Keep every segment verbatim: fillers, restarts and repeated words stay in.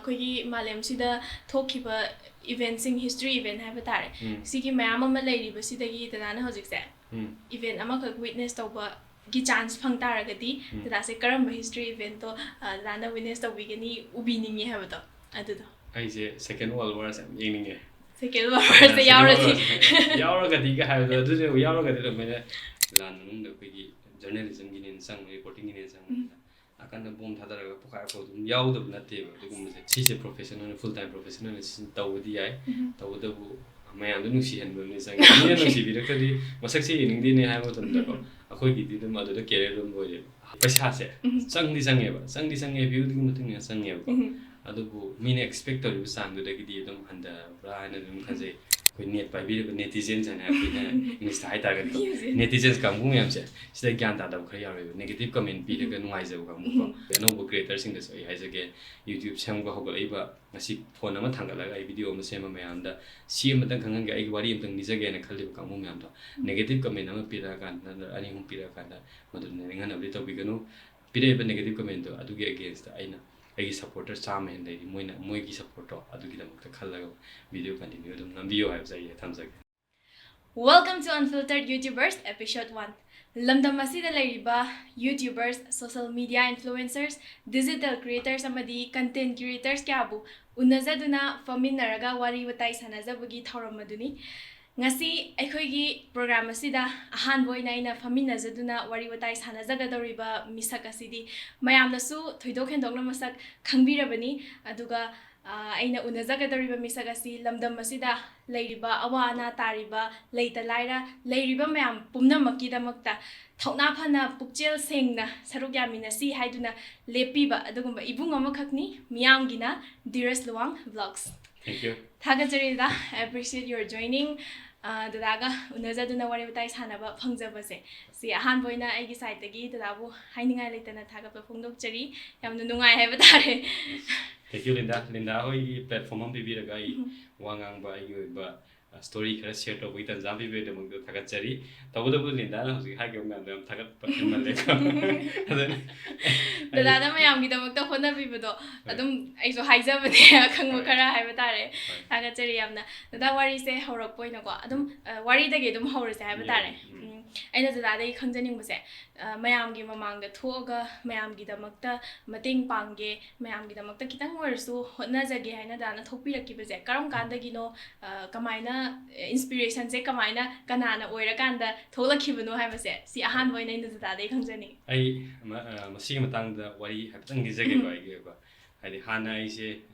ꯑꯩꯈꯣꯏꯒꯤ ꯃꯥꯂꯦꯝꯁꯤꯗ ꯊꯣꯛꯈꯤꯕ ꯏꯚꯦꯟꯁꯤꯡ, history event ꯍꯥꯏꯕ ꯇꯥꯔꯦ, ꯎꯝ ꯁꯤꯒꯤ ꯃꯌꯥꯝ ꯑꯃ ꯂꯩꯔꯤꯕꯁꯤꯗꯒꯤ ꯗꯗꯥꯅ ꯍꯧꯖꯤꯛꯁꯦ ꯎꯝ ꯏꯚꯦꯟ ꯑꯃꯈꯛ ꯋꯤꯠꯅꯦꯁ ꯇꯧꯕꯒꯤ ꯆꯥꯟꯁ ꯐꯪ ꯇꯥꯔꯒꯗꯤ ꯎꯝ ꯗꯗꯥꯁꯦ ꯀꯔꯝꯕ ꯍꯤꯁꯇ꯭ꯔꯤ ꯏꯚꯦꯟꯇꯣ ꯗꯗꯥꯅ ꯋꯤꯠꯅꯦꯁ ꯇꯧꯕꯤꯒꯅꯤ, ꯎꯕꯤꯅꯤꯡꯉꯤ ꯍꯥꯏꯕꯗꯣ ꯑꯗꯨꯗꯣ? ꯑꯩꯁꯦ ꯁꯦꯀꯦꯟ ꯋꯥꯔꯜ ꯋꯥꯔꯁꯦ ꯌꯥꯝ ꯌꯦꯡꯅꯤꯡꯉꯦ꯫ ꯁꯦꯀꯦꯟ ꯋꯥꯔꯁꯦ ꯌꯥꯎꯔꯗꯤ ꯌꯥꯎꯔꯒꯗꯤꯒ ꯍꯥꯏꯕꯗꯣ ꯑꯗꯨꯁꯨ ꯌꯥꯎꯔꯒꯗꯤ ꯑꯗꯨꯃꯥꯏꯅ ꯂꯥꯟ ꯃꯅꯨꯡꯗ ꯑꯩꯈꯣꯏꯒꯤ ꯖꯔꯅꯦꯂꯤꯖꯝꯒꯤꯅꯦꯅ ꯆꯪꯕ, ꯔꯤꯄꯣꯔꯇꯤꯡꯒꯤꯅꯦꯅ ꯆꯪꯕꯅꯤꯅ ꯅꯥꯀꯟꯗ ꯕꯣꯝ ꯊꯥꯗꯔꯒ ꯄꯣꯈꯥꯏ ꯍꯥꯏꯔꯛꯄ ꯑꯗꯨꯝ ꯌꯥꯎꯗꯕ ꯅꯠꯇꯦꯕ꯫ ꯑꯗꯨꯒꯨꯝꯕꯁꯦ ꯁꯤꯁꯦ ꯄ꯭ꯔꯣꯐꯦꯁꯟ ꯑꯣꯏꯅ, ꯐꯨꯜ ꯇꯥꯏꯝ ꯄ꯭ꯔꯣꯐꯦꯁꯟ ꯑꯣꯏꯅ ꯁꯤ ꯇꯧꯕꯗꯤ ꯌꯥꯏ꯫ ꯇꯧꯕꯇꯕꯨ ꯃꯌꯥꯝꯗꯣ ꯅꯨꯡꯁꯤꯍꯟꯕ ꯑꯃꯗꯤ ꯆꯪꯉꯦ꯫ ꯃꯤꯅ ꯅꯨꯡꯁꯤꯕꯤꯔꯛꯇ꯭ꯔꯗꯤ ꯃꯁꯛꯁꯦ ꯌꯦꯡꯅꯤꯡꯗꯦꯅꯦ ꯍꯥꯏꯕ ꯃꯇꯝꯗꯀꯣ ꯑꯩꯈꯣꯏꯒꯤꯗꯤ ꯑꯗꯨꯝ ꯑꯗꯨꯗ ꯀꯦꯔꯤꯌꯔ ꯑꯗꯨꯝ ꯂꯣꯏꯔꯦꯕ꯫ ꯄꯩꯁꯥꯁꯦ ꯆꯪꯗꯤ ꯆꯪꯉꯦꯕ, ꯆꯪꯗꯤ ꯆꯪꯉꯦ, ꯚ꯭ꯌꯨꯗꯨꯒꯤ ꯃꯇꯨꯡ ꯏꯟꯅ ꯆꯪꯉꯦꯕꯀꯣ꯫ ꯑꯗꯨꯕꯨ ꯃꯤꯅ ꯑꯦꯛꯁꯄꯦꯛ ꯇꯧꯔꯤꯕ ꯆꯥꯡꯗꯨꯗꯒꯤꯗꯤ ꯑꯗꯨꯝ ꯍꯟꯊꯕ꯭ꯔꯥ ꯍꯥꯏꯅ ꯑꯗꯨꯝ ꯈꯟꯖꯩ꯫ ꯑꯩꯈꯣꯏ ꯅꯦꯠ ꯄꯥꯏꯕꯤꯔꯤꯕ ꯅꯦꯇꯤꯖꯦꯟꯁ ꯍꯥꯏꯅ ꯑꯩꯈꯣꯏꯅ ꯏꯪꯂꯤꯁꯇ ꯍꯥꯏꯇꯥꯔꯒꯗꯤꯀꯣ, ꯅꯦꯇꯤꯖꯦꯟꯁ ꯀꯥꯡꯕꯨ ꯃꯌꯥꯝꯁꯦ ꯁꯤꯗ ꯒ꯭ꯌꯥꯟ ꯇꯥꯗꯕ ꯈꯔ ꯌꯥꯎꯋꯦꯕ, ꯅꯦꯒꯦꯇꯤꯞ ꯀꯃꯦꯟ ꯄꯤꯔꯒ ꯅꯨꯡꯉꯥꯏꯖꯕ ꯀꯥꯡꯕꯨꯀꯣ꯫ ꯑꯅꯧꯕ ꯀ꯭ꯔꯤꯌꯦꯇꯔꯁꯤꯡꯗꯁꯨ ꯑꯩ ꯍꯥꯏꯖꯒꯦ, ꯌꯨꯇ꯭ꯌꯨꯕ ꯁꯦꯝꯕ ꯍꯧꯒꯠꯂꯛꯏꯕ, ꯉꯁꯤ ꯐꯣꯟ ꯑꯃ ꯊꯥꯡꯒꯠꯂꯒ ꯑꯩ ꯚꯤꯗꯤꯑꯣ ꯑꯃ ꯁꯦꯝꯕ ꯃꯌꯥꯝꯗ ꯁꯤ ꯑꯃꯇꯪ ꯈꯪꯍꯟꯒꯦ, ꯑꯩꯒꯤ ꯋꯥꯔꯤ ꯑꯃꯇꯪ ꯂꯤꯖꯒꯦꯅ ꯈꯜꯂꯤꯕ ꯀꯥꯡꯕꯨ ꯃꯌꯥꯝꯗꯣ, ꯅꯦꯒꯦꯇꯤꯞ ꯀꯃꯦꯟ ꯑꯃ ꯄꯤꯔꯛꯑꯀꯥꯟꯗ, ꯅꯠꯇ꯭ꯔꯒ ꯑꯅꯤ ꯑꯍꯨꯝ ꯄꯤꯔꯛꯑꯀꯥꯟꯗ ꯃꯗꯨꯗ ꯅꯤꯡꯍꯟꯅꯕꯗꯤ ꯇꯧꯕꯤꯒꯅꯨ꯫ ꯄꯤꯔꯛꯏꯕ ꯅꯦꯒꯦꯇꯤꯞ ꯀꯃꯦꯟꯗꯣ ꯑꯗꯨꯒꯤ ꯑꯒꯦꯟꯁꯇ ꯑꯩꯅ ꯑꯩꯒꯤ ꯁꯞꯄꯣꯔꯇꯔ ꯆꯥꯝꯃ ꯍꯦꯟꯅ ꯂꯩꯔꯤ, ꯃꯣꯏꯅ ꯃꯣꯏꯒꯤ ꯁꯞꯄꯣꯔꯠꯇꯣ ꯑꯗꯨꯒꯤꯗꯃꯛꯇ ꯈꯜꯂꯒ ꯚꯤꯗꯤꯑꯣ ꯀꯟꯇꯤꯅ꯭ꯌꯨ ꯑꯗꯨꯝ ꯅꯝꯕꯤꯌꯣ ꯍꯥꯏꯕꯁꯦ ꯑꯩ ꯊꯝꯖꯒꯦ꯫ Welcome to Unfiltered YouTubers episode one. ꯂꯝꯗꯝ ꯑꯁꯤꯗ ꯂꯩꯔꯤꯕ YouTubers, social media influencers, digital creators ꯑꯃꯗꯤ content creators ꯀꯌꯥꯕꯨ ꯎꯅꯖꯗꯨꯅ ꯐꯝꯃꯤꯟꯅꯔꯒ ꯋꯥꯔꯤ ꯋꯥꯇꯥꯏ ꯁꯥꯟꯅꯖꯕꯒꯤ ꯊꯧꯔꯝ ꯑꯗꯨꯅꯤ꯫ ꯉꯁꯤ ꯑꯩꯈꯣꯏꯒꯤ ꯄ꯭ꯔꯣꯒ꯭ꯔꯥꯝ ꯑꯁꯤꯗ ꯑꯍꯥꯟꯕ ꯑꯣꯏꯅ ꯑꯩꯅ ꯐꯝꯃꯤꯟꯅꯖꯗꯨꯅ ꯋꯥꯔꯤ ꯋꯥꯇꯥꯏ ꯁꯥꯟꯅꯖꯒꯗꯧꯔꯤꯕ ꯃꯤꯁꯛ ꯑꯁꯤꯗꯤ ꯃꯌꯥꯝꯅꯁꯨ ꯊꯣꯏꯗꯣꯛ ꯍꯦꯟꯗꯣꯛꯅ ꯃꯁꯛ ꯈꯪꯕꯤꯔꯕꯅꯤ꯫ ꯑꯗꯨꯒ ꯑ, ꯑꯩꯅ ꯎꯅꯖꯒꯗꯧꯔꯤꯕ ꯃꯤꯁꯛ ꯑꯁꯤ ꯂꯝꯗꯝ ꯑꯁꯤꯗ ꯂꯩꯔꯤꯕ ꯑꯋꯥ ꯑꯅꯥ ꯇꯥꯔꯤꯕ, ꯂꯩꯇ ꯂꯥꯏꯔ ꯂꯩꯔꯤꯕ ꯃꯌꯥꯝ ꯄꯨꯝꯅꯃꯛꯀꯤꯗꯃꯛꯇ ꯊꯧꯅꯥ ꯐꯅ, ꯄꯨꯛꯆꯦꯜ ꯁꯦꯡꯅ ꯁꯔꯨꯛ ꯌꯥꯃꯤꯟꯅꯁꯤ ꯍꯥꯏꯗꯨꯅ ꯂꯦꯞꯄꯤꯕ ꯑꯗꯨꯒꯨꯝꯕ ꯏꯕꯨꯡ ꯑꯃꯈꯛꯅꯤ꯫ ꯃꯤꯌꯥꯝꯒꯤꯅ ꯙꯤꯔꯖ ꯂꯨꯋꯥꯡ ꯕ꯭ꯂꯣꯒꯁ꯫ Thank you. ꯊꯥꯒꯠꯆꯔꯤ ꯗꯗꯥ, I appreciate your joining꯫ ꯑ, ꯗꯗꯥꯒ ꯎꯅꯖꯗꯨꯅ ꯋꯥꯔꯤ ꯋꯥꯇꯥꯏ ꯁꯥꯟꯅꯕ ꯐꯪꯖꯕꯁꯦ, ꯁꯤ ꯑꯍꯥꯟꯕ ꯑꯣꯏꯅ ꯑꯩꯒꯤ ꯁꯥꯏꯠꯇꯒꯤ ꯗꯗꯥꯕꯨ ꯍꯥꯏꯅꯤꯡꯉꯥꯏ ꯂꯩꯇꯅ ꯊꯥꯒꯠꯄ ꯐꯣꯡꯗꯣꯛꯆꯔꯤ꯫ ꯌꯥꯝꯅ ꯅꯨꯡꯉꯥꯏ ꯍꯥꯏꯕ ꯇꯥꯔꯦ꯫ Thank you, Linda. ꯂꯤꯟꯗꯥ ꯍꯣꯏꯒꯤ ꯄ꯭ꯂꯦꯠꯐꯣꯝ ꯑꯃ ꯄꯤꯕꯤꯔꯒ ꯑꯩ ꯋꯥ ꯉꯥꯡꯕ, ꯑꯩꯒꯤ ꯑꯣꯏꯕ ꯁ꯭ꯇꯣꯔꯤ ꯈꯔ ꯁꯤꯌꯔ ꯇꯧꯕꯒꯤ ꯇꯟꯖꯥ ꯄꯤꯕꯒꯤꯗꯃꯛꯇ ꯊꯥꯒꯠꯆꯔꯤ꯫ ꯇꯧꯕꯇꯕꯨ ꯂꯤꯟꯗꯥꯅ ꯍꯧꯖꯤꯛ ꯍꯥꯏꯈꯤꯕ ꯃꯌꯥꯝꯗꯣ ꯌꯥꯝ ꯊꯥꯒꯠꯄ ꯍꯦꯟꯃꯜꯂꯦꯀꯣ꯫ ꯑꯗꯨꯅ ꯗꯗꯥꯅ ꯃꯌꯥꯝꯒꯤꯗꯃꯛꯇ ꯍꯣꯠꯅꯕꯤꯕꯗꯣ ꯍꯣꯏ꯫ ꯑꯗꯨꯝ ꯑꯩꯁꯨ ꯍꯥꯏꯖꯕꯅꯦ ꯑꯈꯪꯕ ꯍꯣꯏ꯫ ꯈꯔ ꯍꯥꯏꯕ ꯇꯥꯔꯦ꯫ ꯍꯣꯏ꯫ ꯊꯥꯒꯠꯆꯔꯤ ꯌꯥꯝꯅ꯫ ꯗꯗꯥ, ꯋꯥꯔꯤꯁꯦ ꯍꯧꯔꯛꯄ ꯑꯣꯏꯅꯀꯣ ꯑꯗꯨꯝ, ꯑ, ꯋꯥꯔꯤꯗꯒꯤ ꯑꯗꯨꯝ ꯍꯧꯔꯁꯦ ꯍꯥꯏꯕ ꯇꯥꯔꯦ꯫ ꯌꯥꯏꯌꯦ꯫ ꯎꯝ꯫ ꯎꯝ, ꯑꯩꯅ ꯗꯗꯥꯗꯒꯤ ꯈꯪꯖꯅꯤꯡꯕꯁꯦ, ꯑ, ꯃꯌꯥꯝꯒꯤ ꯃꯃꯥꯡꯗ ꯊꯣꯛꯑꯒ ꯃꯌꯥꯝꯒꯤꯗꯃꯛꯇ ꯃꯇꯦꯡ ꯄꯥꯡꯒꯦ, ꯃꯌꯥꯝꯒꯤꯗꯃꯛꯇ ꯈꯤꯇꯪ ꯑꯣꯏꯔꯁꯨ ꯍꯣꯠꯅꯖꯒꯦ ꯍꯥꯏꯅ ꯗꯗꯥꯅ ꯊꯣꯛꯄꯤꯔꯛꯈꯤꯕꯁꯦ ꯀꯔꯝ ꯀꯥꯟꯗꯒꯤꯅꯣ? ꯑ, ꯀꯃꯥꯏꯅ, ꯑ, ꯏꯟꯁꯄꯤꯔꯦꯁꯟꯁꯦ ꯀꯃꯥꯏꯅ, ꯀꯅꯥꯅ ꯑꯣꯏꯔꯀꯥꯟꯗ ꯊꯣꯛꯂꯛꯈꯤꯕꯅꯣ ꯍꯥꯏꯕꯁꯦ, ꯁꯤ ꯑꯍꯥꯟꯕ ꯑꯣꯏꯅ ꯑꯩꯅ ꯗꯗꯥꯗꯒꯤ ꯈꯪꯖꯅꯤꯡꯉꯤ꯫ ꯑꯩ ꯃ-, ꯑ, ꯃꯁꯤꯒꯤ ꯃꯇꯥꯡꯗ ꯋꯥꯔꯤ ꯍꯥꯏꯐꯦꯠꯇꯪ ꯂꯤꯖꯒꯦꯀꯣ, ꯎꯝ꯫ ꯑꯩꯒꯤ ꯑꯣꯏꯕ꯫ ꯍꯥꯏꯗꯤ, ꯍꯥꯟꯅ ꯑꯩꯁꯦ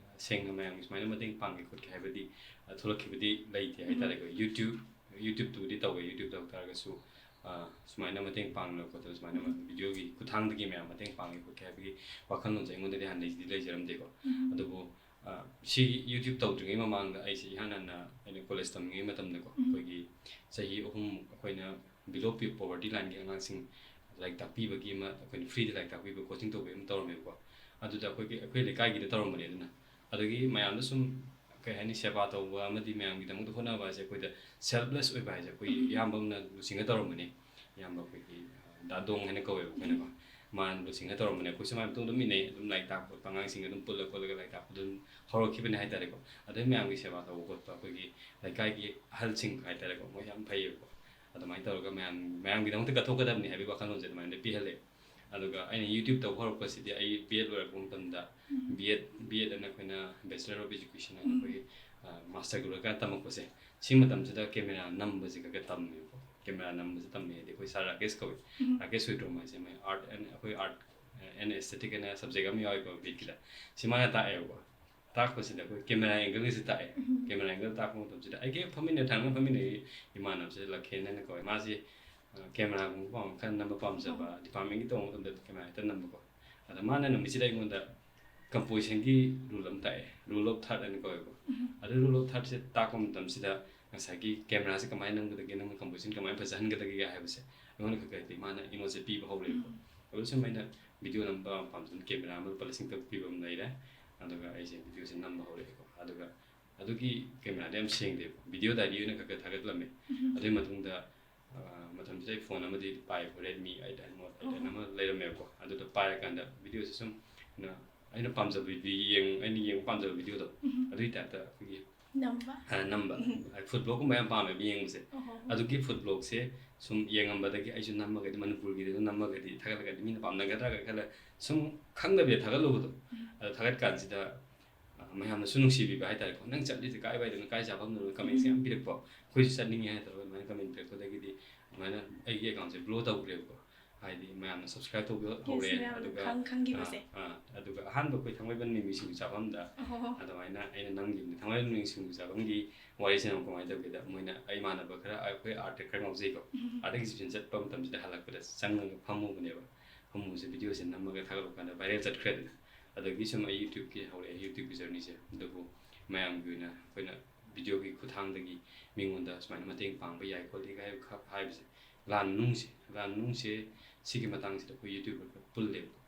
ꯁꯦꯡꯅ ꯃꯌꯥꯝꯒꯤ ꯁꯨꯃꯥꯏꯅ ꯃꯇꯦꯡ ꯄꯥꯡꯒꯦ ꯈꯣꯠꯀꯦ ꯍꯥꯏꯕꯗꯤ, ꯑ, ꯊꯣꯛꯂꯛꯈꯤꯕꯗꯤ ꯂꯩꯇꯦ ꯎꯝ꯫ ꯍꯥꯏꯇꯥꯔꯦꯀꯣ꯫ YouTube, YouTubeꯇꯕꯨꯗꯤ ꯇꯧꯋꯦ, YouTube ꯇꯧ ꯇꯥꯔꯒꯁꯨ, ꯑ, ꯁꯨꯃꯥꯏꯅ ꯃꯇꯦꯡ ꯄꯥꯡꯗꯅ ꯈꯣꯠꯇꯅ ꯁꯨꯃꯥꯏꯅ ꯎꯝ꯫ ꯚꯤꯗꯤꯑꯣꯒꯤ ꯈꯨꯠꯊꯥꯡꯗꯒꯤ ꯃꯌꯥꯝ ꯃꯇꯦꯡ ꯄꯥꯡꯒꯦ ꯈꯣꯠꯀꯦ ꯍꯥꯏꯕꯒꯤ ꯋꯥꯈꯜꯂꯣꯟꯁꯦ ꯑꯩꯉꯣꯟꯗꯗꯤ ꯍꯥꯟꯅ ꯂꯩꯗꯤ ꯂꯩꯖꯔꯝꯗꯦꯀꯣ꯫ ꯎꯝ꯫ ꯑꯗꯨꯕꯨ, ꯑ, ꯁꯤ YouTube ꯇꯧꯗ꯭ꯔꯤꯉꯩ ꯃꯃꯥꯡꯗ ꯑꯩꯁꯦ ꯏꯍꯥꯟ ꯍꯥꯟꯅ ꯑꯩꯅ ꯀꯣꯂꯦꯖ ꯇꯝꯂꯤꯉꯩ ꯃꯇꯝꯗꯀꯣ, ꯎꯝ꯫ ꯑꯩꯈꯣꯏꯒꯤ ꯆꯍꯤ ꯑꯍꯨꯝ ꯑꯩꯈꯣꯏꯅ below poverty lineꯒꯤ ꯑꯉꯥꯡꯁꯤꯡ ꯂꯥꯏꯔꯤꯛ ꯇꯥꯛꯄꯤꯕꯒꯤ ꯑꯃ, ꯑꯩꯈꯣꯏꯅ freeꯗ ꯂꯥꯏꯔꯤꯛ ꯇꯥꯛꯄꯤꯕ coaching ꯇꯧꯕꯒꯤ ꯑꯃ ꯇꯧꯔꯝꯃꯦꯕꯀꯣ꯫ ꯑꯗꯨꯗ ꯑꯩꯈꯣꯏꯒꯤ, ꯑꯩꯈꯣꯏ ꯂꯩꯀꯥꯏꯒꯤꯗ ꯇꯧꯔꯝꯕꯅꯦ꯫ ꯑꯗꯨꯅ ꯑꯗꯨꯒꯤ ꯃꯌꯥꯝꯗ ꯁꯨꯝ, ꯀꯩ ꯍꯥꯏꯅꯤ, ꯁꯦꯕꯥ ꯇꯧꯕ ꯑꯃꯗꯤ ꯃꯌꯥꯝꯒꯤꯗꯃꯛꯇ ꯍꯣꯠꯅꯕ ꯍꯥꯏꯁꯦ ꯑꯩꯈꯣꯏꯗ selfless ꯑꯣꯏꯕ ꯍꯥꯏꯁꯦ ꯑꯩꯈꯣꯏ ꯎꯝ꯫ ꯏꯌꯥꯝꯕ ꯑꯃꯅ ꯂꯨꯆꯤꯡꯉ ꯇꯧꯔꯝꯕꯅꯦ꯫ ꯏꯌꯥꯝꯕ ꯑꯩꯈꯣꯏꯒꯤ, ꯑ, ꯗꯥ ꯗꯣꯡ ꯍꯥꯏꯅ ꯀꯧꯋꯦꯕ ꯑꯩꯈꯣꯏꯅꯀꯣ꯫ ꯃꯥꯅ ꯂꯨꯆꯤꯡꯉ ꯇꯧꯔꯝꯕꯅꯦ꯫ ꯑꯩꯈꯣꯏꯁꯨ ꯃꯥꯏ ꯃꯇꯨꯡ ꯑꯗꯨꯝ ꯏꯟꯅꯩ, ꯑꯗꯨꯝ ꯂꯥꯏꯔꯤꯛ ꯇꯥꯛꯄ ꯈꯣꯠꯄ, ꯑꯉꯥꯡꯁꯤꯡꯒ ꯑꯗꯨꯝ ꯄꯨꯜꯂ ꯈꯣꯠꯂꯒ ꯂꯥꯏꯔꯤꯛ ꯇꯥꯛꯄꯗ ꯑꯗꯨꯝ ꯍꯧꯔꯛꯈꯤꯕꯅꯦ ꯍꯥꯏꯇꯥꯔꯦꯀꯣ꯫ ꯑꯗꯩ ꯃꯌꯥꯝꯒꯤ ꯁꯦꯕꯥ ꯇꯧꯕ ꯈꯣꯠꯄ, ꯑꯩꯈꯣꯏꯒꯤ ꯂꯩꯀꯥꯏꯒꯤ ꯑꯍꯜꯁꯤꯡ ꯍꯥꯏꯇꯥꯔꯦꯀꯣ, ꯃꯣꯏ ꯌꯥꯝ ꯐꯩꯌꯦꯕꯀꯣ꯫ ꯑꯗꯨꯃꯥꯏꯅ ꯇꯧꯔꯒ ꯃꯌꯥꯝ, ꯃꯌꯥꯝꯒꯤꯗꯃꯛꯇ ꯀꯠꯊꯣꯛꯀꯗꯕꯅꯤ ꯍꯥꯏꯕꯒꯤ ꯋꯥꯈꯜꯂꯣꯟꯁꯦ ꯑꯗꯨꯃꯥꯏꯅ ꯄꯤꯍꯜꯂꯦ꯫ ꯑꯗꯨꯒ ꯑꯩꯅ YouTube ꯇꯧꯕ ꯍꯧꯔꯛꯄꯁꯤꯗꯤ ꯑꯩ B.Ed ꯂꯣꯏꯔꯛꯄ ꯃꯇꯝꯗ, ꯎꯝ꯫ B.Ed, B.Ed ꯑꯅ ꯑꯩꯈꯣꯏꯅ Bachelor of Education ꯍꯥꯏꯅ ꯎꯝ꯫ ꯑꯩꯈꯣꯏꯒꯤ, ꯑ, masterꯒꯤ ꯂꯣꯏꯔꯀꯥꯟꯗ ꯇꯝꯃꯛꯄꯁꯦ, ꯁꯤ ꯃꯇꯝꯁꯤꯗ camera ꯅꯝꯕꯁꯦ ꯈꯔ ꯈꯔ ꯇꯝꯃꯦꯕꯀꯣ꯫ Camera ꯅꯝꯕꯁꯦ ꯇꯝꯃꯦ ꯍꯥꯏꯗꯤ ꯑꯩꯈꯣꯏ sir ꯔꯥꯀꯦꯁ ꯀꯧꯋꯦ꯫ ꯎꯝ꯫ ꯔꯥꯀꯦꯁ ꯍꯨꯏꯗ꯭ꯔꯣꯝ ꯍꯥꯏꯁꯦ ꯃꯣꯏ art and, ꯑꯩꯈꯣꯏ art and aesthetic ꯍꯥꯏꯅ subject ꯑꯃ ꯌꯥꯎꯋꯦꯀꯣ B.Ed ꯀꯤꯗ꯫ ꯁꯤ ꯃꯥꯅ ꯇꯥꯛꯑꯦꯕꯀꯣ꯫ ꯇꯥꯛꯄꯁꯤꯗ ꯑꯩꯈꯣꯏ camera angleꯒꯤꯁꯦ ꯇꯥꯛꯑꯦ꯫ ꯎꯝ꯫ Camera angle ꯇꯥꯛꯄ ꯃꯇꯝꯁꯤꯗ ꯑꯩꯒꯤ ꯍꯦꯛ ꯐꯝꯃꯤꯟꯅ, ꯊꯪꯅꯅ ꯐꯝꯃꯤꯟꯅꯩ ꯏꯃꯥꯟꯅꯕꯁꯦ ꯂꯛꯈꯦꯟ ꯍꯥꯏꯅ ꯀꯧꯋꯦ꯫ ꯃꯥꯁꯦ, ꯑ, cameraꯒꯨꯝꯕ ꯄꯥꯝ-, ꯈꯔ ꯅꯝꯕ ꯄꯥꯝꯖꯕ, ꯎꯝ꯫ Departmentꯀꯤ ꯇꯧꯕ ꯃꯇꯝꯗ camera ꯍꯦꯛꯇ ꯅꯝꯕꯀꯣ꯫ ꯑꯗ ꯃꯥꯅ ꯅꯨꯃꯤꯠꯁꯤꯗ ꯑꯩꯉꯣꯟꯗ compositionꯒꯤ rule ꯑꯃ ꯇꯥꯛꯑꯦ, rule of third ꯍꯥꯏꯅ ꯀꯧꯋꯦꯕ꯫ ꯎꯝ꯫ ꯑꯗꯨ rule of thirdꯁꯦ ꯇꯥꯛꯄ ꯃꯇꯝꯁꯤꯗ ꯉꯁꯥꯏꯒꯤ cameraꯁꯦ ꯀꯃꯥꯏꯅ ꯅꯝꯒꯗꯒꯦ, ꯅꯪꯅ composition ꯀꯃꯥꯏꯅ ꯐꯖꯍꯟꯒꯗꯒꯦ ꯍꯥꯏꯕꯁꯦ ꯑꯩꯉꯣꯟꯗ ꯈꯔ ꯈꯔꯗꯤ ꯃꯥꯅ ꯑꯩꯉꯣꯟꯗꯁꯦ ꯄꯤꯕ ꯍꯧꯔꯛꯑꯦꯕꯀꯣ꯫ ꯎꯝ꯫ ꯑꯗꯨ ꯁꯨꯝ ꯑꯩꯅ video ꯅꯝꯕ ꯄꯥꯝꯖꯅ camera ꯑꯃ ꯂꯨꯄꯥ ꯂꯤꯁꯤꯡ ꯇꯔꯨꯛ ꯄꯤꯕ ꯑꯃ ꯂꯩꯔꯦ꯫ ꯑꯗꯨꯒ ꯑꯩꯁꯦ videoꯁꯦ ꯅꯝꯕ ꯍꯧꯔꯛꯑꯦꯀꯣ꯫ ꯑꯗꯨꯒ ꯑꯗꯨꯒꯤ ꯀꯦꯃꯦꯔꯥꯗꯤ ꯌꯥꯝ ꯁꯦꯡꯗꯦꯕ, ꯚꯤꯗꯤꯑꯣ ꯗꯥꯏꯔꯤ ꯑꯣꯏꯅ ꯈꯔ ꯈꯔ ꯊꯥꯒꯠꯂꯝꯃꯦ꯫ ꯑꯗꯨꯒꯤ ꯃꯇꯨꯡꯗ ꯃꯇꯝꯁꯤꯗ ꯑꯩ ꯐꯣꯟ ꯑꯃꯗꯤ ꯄꯥꯏꯌꯦꯕ, Redmi eight I note eight ꯑꯅ ꯑꯃ ꯂꯩꯔꯝꯃꯦꯕꯀꯣ꯫ ꯑꯗꯨꯗ ꯄꯥꯏꯔꯀꯥꯟꯗ ꯚꯤꯗꯤꯑꯣꯁꯦ ꯁꯨꯝ ꯑꯩꯅ ꯄꯥꯝꯖꯕ ꯌꯦꯡ ꯑꯩꯅ ꯌꯦꯡꯕ ꯄꯥꯝꯖꯕ ꯚꯤꯗꯤꯑꯣꯗꯣ ꯑꯗꯨꯒꯤ ꯇꯥꯏꯞꯇ ꯑꯩꯈꯣꯏꯒꯤ ꯅꯝꯕ꯫ ꯑ, ꯅꯝꯕ꯫ ꯎꯝ꯫ ꯑꯩ ꯐꯨꯗ ꯕ꯭ꯂꯣꯛꯀꯨꯝꯕ ꯌꯥꯝ ꯄꯥꯝꯃꯦꯕ ꯌꯦꯡꯕꯁꯦ꯫ ꯑꯣꯍꯣ꯫ ꯑꯗꯨꯒꯤ ꯐꯨꯗ ꯕ꯭ꯂꯣꯛꯁꯦ ꯁꯨꯝ ꯌꯦꯡꯉꯝꯕꯗꯒꯤ ꯑꯩꯁꯨ ꯅꯝꯃꯒꯗꯤ, ꯃꯅꯤꯄꯨꯔꯒꯤꯗꯁꯨ ꯅꯝꯃꯒꯗꯤ ꯊꯥꯒꯠꯂꯒꯗꯤ ꯃꯤꯅ ꯄꯥꯝꯅꯒꯗ꯭ꯔꯥꯒ ꯈꯜꯂ ꯁꯨꯝ ꯈꯪꯗꯕꯤꯗ ꯊꯥꯒꯠꯂꯨꯕꯗꯣ꯫ ꯎꯝ꯫ ꯑꯗ ꯊꯥꯒꯠꯀꯥꯟꯁꯤꯗ, ꯑ, ꯃꯌꯥꯝꯅꯁꯨ ꯅꯨꯡꯁꯤꯕꯤꯕ ꯍꯥꯏꯇꯥꯔꯦꯀꯣ꯫ "ꯅꯪ ꯆꯠꯂꯤꯁꯦ ꯀꯥꯏ ꯋꯥꯏꯗꯅꯣ, ꯀꯥꯏ ꯆꯥꯐꯝꯗꯅꯣ?" ꯀꯃꯦꯟꯁꯦ ꯌꯥꯝ ꯎꯝ꯫ ꯄꯤꯔꯛꯄ꯫ "ꯑꯩꯈꯣꯏꯁꯨ ꯆꯠꯅꯤꯡꯉꯦ" ꯍꯥꯏ ꯇꯧꯔꯒ ꯑꯗꯨꯃꯥꯏꯅ ꯀꯃꯦꯟ ꯄꯤꯔꯛꯄꯗꯒꯤꯗꯤ ꯑꯗꯨꯃꯥꯏꯅ ꯑꯩꯒꯤ ꯑꯦꯀꯥꯎꯟꯁꯦ ꯒ꯭ꯔꯣ ꯇꯧꯈ꯭ꯔꯦꯕꯀꯣ꯫ ꯍꯥꯏꯗꯤ ꯃꯌꯥꯝꯅ ꯁꯕꯁꯀ꯭ꯔꯥꯏꯕ ꯇꯧꯕ ꯍꯧꯔꯦ꯫ ꯃꯌꯥꯝꯅ ꯑꯗꯨꯒ ꯈꯪ-, ꯈꯪꯈꯤꯕꯁꯦ꯫ ꯑꯥ, ꯑꯥ, ꯑꯗꯨꯒ ꯑꯍꯥꯟꯕ ꯑꯩꯈꯣꯏ ꯊꯥꯡꯃꯩꯕꯟ ꯃꯤꯃꯤ ꯁꯤꯡꯖꯨ ꯆꯥꯐꯝꯗ ꯑꯣꯍꯣ꯫ ꯑꯗꯨꯃꯥꯏꯅ ꯑꯩꯅ ꯅꯝꯈꯤꯕꯅꯤ꯫ ꯊꯥꯡꯃꯩꯕꯟ ꯃꯤꯃꯤ ꯁꯤꯡꯖꯨ ꯆꯥꯐꯝꯒꯤ ꯋꯥꯔꯤꯁꯤꯅ ꯑꯃꯨꯛ ꯀꯃꯥꯏꯅ ꯇꯧꯒꯦꯗ, ꯃꯣꯏꯅ, ꯑꯩ ꯏꯃꯥꯟꯅꯕ ꯈꯔ, ꯑꯩꯈꯣꯏ ꯑꯥꯔꯠꯇ ꯈꯔ ꯉꯥꯎꯖꯩꯀꯣ꯫ ꯎꯝ꯫ ꯑꯥꯔꯠ ꯑꯦꯛꯖꯤꯕꯤꯁꯟ ꯆꯠꯄ ꯃꯇꯝꯁꯤꯗ ꯍꯜꯂꯛꯄꯗ ꯆꯪꯉꯒ ꯐꯝꯃꯨꯕꯅꯦꯕ꯫ ꯐꯝꯃꯨꯕꯁꯦ ꯚꯤꯗꯤꯑꯣꯁꯦ ꯅꯝꯃꯒ ꯊꯥꯒꯠꯂꯛꯄ ꯀꯥꯟꯗ ꯚꯥꯏꯔꯦꯜ ꯆꯠꯈ꯭ꯔꯦꯗꯅ꯫ ꯑꯗꯒꯤ ꯁꯨꯝ ꯑꯩ ꯌꯨꯇ꯭ꯌꯨꯕꯀꯤ ꯍꯧꯔꯛꯑꯦ, ꯌꯨꯇ꯭ꯌꯨꯕꯀꯤ ꯖꯔꯅꯤꯁꯦ꯫ ꯑꯗꯨꯕꯨ ꯃꯌꯥꯝꯒꯤ ꯑꯣꯏꯅ ꯑꯩꯈꯣꯏꯅ ꯚꯤꯗꯤꯑꯣꯒꯤ ꯈꯨꯠꯊꯥꯡꯗꯒꯤ ꯃꯤꯉꯣꯟꯗ ꯁꯨꯃꯥꯏꯅ ꯃꯇꯦꯡ ꯄꯥꯡꯕ ꯌꯥꯏ ꯈꯣꯠꯂꯤ ꯀꯥꯏ ꯈꯛ ꯍꯥꯏꯕꯁꯦ, ꯂꯥꯟ ꯃꯅꯨꯡꯁꯦ, ꯂꯥꯟ ꯃꯅꯨꯡꯁꯦ ꯁꯤꯒꯤ ꯃꯇꯥꯡꯁꯤꯗ ꯑꯩꯈꯣꯏ ꯌꯨꯇ꯭ꯌꯨꯕꯔ ꯈꯔ ꯄꯨꯜꯂꯦꯕꯀꯣ꯫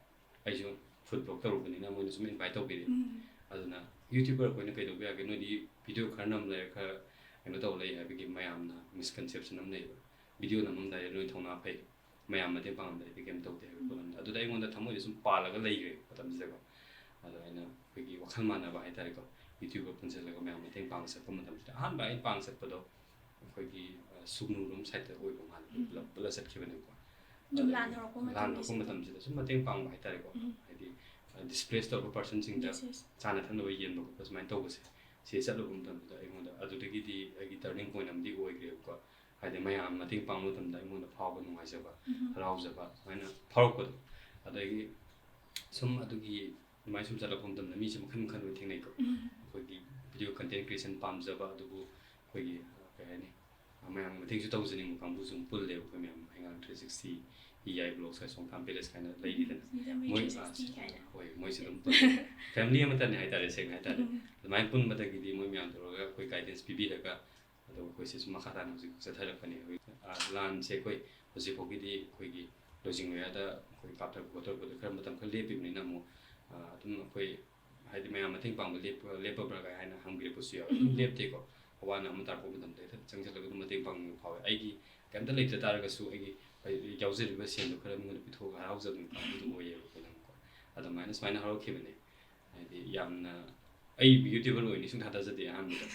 ꯑꯩꯁꯨ ꯐꯨꯗ ꯕ꯭ꯂꯣꯛ ꯇꯧꯔꯨꯕꯅꯤꯅ ꯃꯣꯏꯅ ꯁꯨꯝ ꯏꯟꯚꯥꯏꯠ ꯇꯧꯕꯤꯔꯛꯑꯦ꯫ ꯎꯝ꯫ ꯑꯗꯨꯅ ꯌꯨꯇ꯭ꯌꯨꯕꯔ ꯑꯩꯈꯣꯏꯅ ꯀꯩꯗꯧꯕ ꯌꯥꯒꯦ? ꯅꯣꯏꯗꯤ ꯚꯤꯗꯤꯑꯣ ꯈꯔ ꯅꯝ ꯂꯩꯔ ꯈꯔ ꯀꯩꯅꯣ ꯇꯧ ꯂꯩ ꯍꯥꯏꯕꯒꯤ ꯃꯌꯥꯝꯅ ꯃꯤꯁꯀꯟꯁꯦꯞꯁꯟ ꯑꯃ ꯂꯩꯌꯦꯕ꯫ ꯚꯤꯗꯤꯑꯣ ꯅꯝꯃꯝꯗꯥꯏꯗ ꯅꯣꯏ ꯊꯧꯅꯥ ꯐꯩ, ꯃꯌꯥꯝ ꯃꯇꯦꯡ ꯄꯥꯡꯉꯝꯗꯥꯏꯗꯤ ꯀꯩꯝ ꯇꯧꯗꯦ ꯍꯥꯏꯕꯒꯤ ꯄꯣꯠ ꯑꯃꯗ꯫ ꯑꯗꯨꯗ ꯑꯩꯉꯣꯟꯗ ꯊꯃꯣꯏꯗ ꯁꯨꯝ ꯄꯥꯜꯂꯒ ꯂꯩꯈ꯭ꯔꯦ ꯃꯇꯝꯁꯤꯗꯀꯣ꯫ ꯑꯗꯣ ꯑꯩꯅ ꯑꯩꯈꯣꯏꯒꯤ ꯋꯥꯈꯜ ꯃꯥꯟꯅꯕ ꯍꯥꯏꯇꯥꯔꯦꯀꯣ, ꯌꯨꯇ꯭ꯌꯨꯕꯔ ꯄꯨꯟꯁꯤꯜꯂꯒ ꯃꯌꯥꯝ ꯃꯇꯦꯡ ꯄꯥꯡꯕ ꯆꯠꯄ ꯃꯇꯝꯁꯤꯗ, ꯑꯍꯥꯟꯕ ꯑꯩꯅ ꯄꯥꯡ ꯆꯠꯄꯗꯣ ꯑꯩꯈꯣꯏꯒꯤ, ꯑ, ꯁꯨꯒꯅꯨꯔꯣꯝ ꯁꯥꯏꯠꯇ ꯑꯣꯏꯕ ꯃꯥꯜꯂꯦ꯫ ꯑꯩꯈꯣꯏ ꯎꯝ꯫ ꯄꯨꯂꯞ ꯄꯨꯜꯂ ꯆꯠꯈꯤꯕꯅꯦꯕꯀꯣ꯫ ꯑꯗꯨꯝ ꯑꯗꯣ ꯂꯥꯟ ꯍꯧꯔꯛꯄ ꯂꯥꯟ ꯍꯧꯔꯛꯄ ꯃꯇꯝꯒꯤꯁꯤꯗ꯫ ꯃꯇꯝꯁꯤꯗ ꯁꯨꯝ ꯃꯇꯦꯡ ꯄꯥꯡꯕ ꯍꯥꯏꯇꯥꯔꯦꯀꯣ꯫ ꯎꯝ꯫ ꯍꯥꯏꯗꯤ, ꯑ, ꯗꯤꯁꯄ꯭ꯂꯦꯁ ꯇꯧꯔꯛꯄ ꯄꯥꯔꯁꯟꯁꯤꯡꯗ ꯌꯦꯁ, ꯌꯦꯁ꯫ ꯆꯥꯅ ꯊꯛꯅꯕ ꯌꯦꯟꯕ ꯈꯣꯠꯄ ꯁꯨꯃꯥꯏꯅ ꯇꯧꯕꯁꯦ, ꯁꯤ ꯆꯠꯂꯨꯕ ꯃꯇꯝꯗ ꯑꯩꯉꯣꯟꯗ ꯑꯗꯨꯗꯒꯤꯗꯤ ꯑꯩꯒꯤ ꯇꯔꯅꯤꯡ ꯄꯣꯏꯟ ꯑꯃꯗꯤ ꯑꯣꯏꯈ꯭ꯔꯦꯕꯀꯣ꯫ ꯍꯥꯏꯗꯤ ꯃꯌꯥꯝ ꯃꯇꯦꯡ ꯄꯥꯡꯕ ꯃꯇꯝꯗ ꯑꯩꯉꯣꯟꯗ ꯐꯥꯎꯕ ꯅꯨꯡꯉꯥꯏꯖꯕ, ꯎꯝ꯫ ꯍꯔꯥꯎꯖꯕ ꯁꯨꯃꯥꯏꯅ ꯐꯥꯎꯔꯛꯄꯗꯣ꯫ ꯑꯗꯒꯤ ꯁꯨꯝ ꯑꯗꯨꯒꯤ ꯑꯗꯨꯃꯥꯏꯅ ꯁꯨꯝ ꯆꯠꯂꯛꯄ ꯃꯇꯝꯗ ꯃꯤꯁꯦ ꯃꯈꯜ ꯃꯈꯜ ꯂꯣꯏ ꯊꯦꯡꯅꯩꯀꯣ꯫ ꯎꯝ꯫ ꯑꯩꯈꯣꯏꯒꯤ ꯚꯤꯗꯤꯑꯣ ꯀꯟꯇꯦꯟ ꯀ꯭ꯔꯤꯌꯦꯁꯟ ꯄꯥꯝꯖꯕ, ꯑꯗꯨꯕꯨ ꯑꯩꯈꯣꯏꯒꯤ, ꯑ, ꯀꯩ ꯍꯥꯏꯅꯤ, ꯑ, ꯃꯌꯥꯝꯒꯤ ꯃꯇꯦꯡꯁꯨ ꯇꯧꯖꯅꯤꯡꯕ ꯀꯥꯡꯕꯨꯁꯨ ꯑꯗꯨꯝ ꯄꯨꯜꯂꯦꯕ꯫ ꯑꯩꯈꯣꯏ ꯃꯌꯥꯝ ꯍꯩꯉꯥꯡ ꯊ꯭ꯔꯤ ꯁꯤꯛꯁꯇꯤ, ꯏꯌꯥꯏ ꯕ꯭ꯂꯣꯛꯁ ꯍꯥꯏ, ꯁꯣꯡꯊꯥꯝ ꯄꯦꯂꯦꯁ ꯀꯥꯏꯅ ꯂꯩꯔꯤꯗꯅ꯫ ꯁꯤꯗ ꯃꯣꯏ ꯃꯣꯏ, ꯊ꯭ꯔꯤ ꯁꯤꯛꯁꯇꯤ ꯑ, ꯀꯥꯏꯅ꯫ ꯍꯣꯏ, ꯃꯣꯏꯁꯨ ꯑꯗꯨꯝ ꯄꯨꯜꯂꯦ꯫ ꯐꯦꯃꯤꯂꯤ ꯑꯃꯠꯇꯅꯦ ꯍꯥꯏꯇꯥꯔꯦ, ꯁꯦꯡꯅ ꯍꯥꯏꯇꯥꯔꯦ꯫ ꯎꯝ꯫ ꯑꯗꯨꯃꯥꯏꯅ ꯄꯨꯟꯕꯗꯒꯤꯗꯤ ꯃꯣꯏ ꯃꯌꯥꯝ ꯇꯧꯔꯒ ꯑꯩꯈꯣꯏ ꯒꯥꯏꯗꯦꯟꯁ ꯄꯤꯕꯤꯔꯒ ꯑꯗꯣ ꯑꯩꯈꯣꯏꯁꯦ ꯁꯨꯝ ꯃꯈꯥ ꯇꯥꯅ ꯍꯧꯖꯤꯛ ꯆꯠꯊꯔꯛꯄꯅꯦ꯫ ꯍꯧꯖꯤꯛ, ꯑ, ꯂꯥꯟꯁꯦ ꯑꯩꯈꯣꯏ ꯍꯧꯖꯤꯛ ꯐꯥꯎꯒꯤꯗꯤ ꯑꯩꯈꯣꯏꯒꯤ ꯂꯣꯏꯁꯤꯟꯈ꯭ꯔꯦ꯫ ꯑꯗ ꯑꯩꯈꯣꯏ ꯀꯥꯞꯊꯔꯛꯄ ꯈꯣꯠꯊꯔꯛꯄꯗ ꯈꯔ ꯃꯇꯝ ꯈꯔ ꯂꯦꯞꯄꯤꯕꯅꯤꯅ ꯑꯃꯨꯛ, ꯑ, ꯑꯗꯨꯝ ꯑꯩꯈꯣꯏ ꯍꯥꯏꯗꯤ ꯃꯌꯥꯝ ꯃꯇꯦꯡ ꯄꯥꯡꯕ ꯂꯦꯞꯄ ꯂꯦꯞꯄꯕ꯭ꯔꯥ ꯀꯥꯏ ꯍꯥꯏꯅ ꯍꯪꯕꯤꯔꯛꯄꯁꯨ ꯌꯥꯎꯋꯦ꯫ ꯑꯗꯨꯝ ꯎꯝ꯫ ꯂꯦꯞꯇꯦꯀꯣ꯫ ꯑꯋꯥ ꯑꯅꯥ ꯑꯃ ꯇꯥꯔꯛꯄ ꯃꯇꯝꯗ ꯍꯦꯛꯇ ꯆꯪꯁꯤꯜꯂꯒ ꯑꯗꯨꯝ ꯃꯇꯦꯡ ꯄꯥꯡꯅꯤꯡꯕ ꯐꯥꯎꯋꯦ꯫ ꯑꯩꯒꯤ ꯀꯩꯝꯇ ꯂꯩꯇ ꯇꯥꯔꯒꯁꯨ ꯑꯩꯒꯤ ꯌꯥꯎꯖꯔꯤꯕ ꯁꯦꯟꯗꯣ ꯈꯔ ꯃꯤꯉꯣꯟꯗ ꯄꯤꯊꯣꯛꯑꯒ ꯍꯔꯥꯎꯖꯕ ꯀꯥꯡꯕꯨꯗꯨ ꯑꯣꯏꯌꯦꯕꯀꯣ꯫ ꯅꯪꯀꯣ ꯑꯗꯨꯃꯥꯏꯅ ꯁꯨꯃꯥꯏꯅ ꯍꯔꯥꯎꯈꯤꯕꯅꯦ꯫ ꯍꯥꯏꯗꯤ ꯌꯥꯝꯅ ꯑꯩ YouTuber ꯑꯣꯏꯅꯤ ꯁꯨꯡꯊꯥ ꯊꯥꯖꯗꯦ ꯑꯍꯥꯟꯕꯗ꯫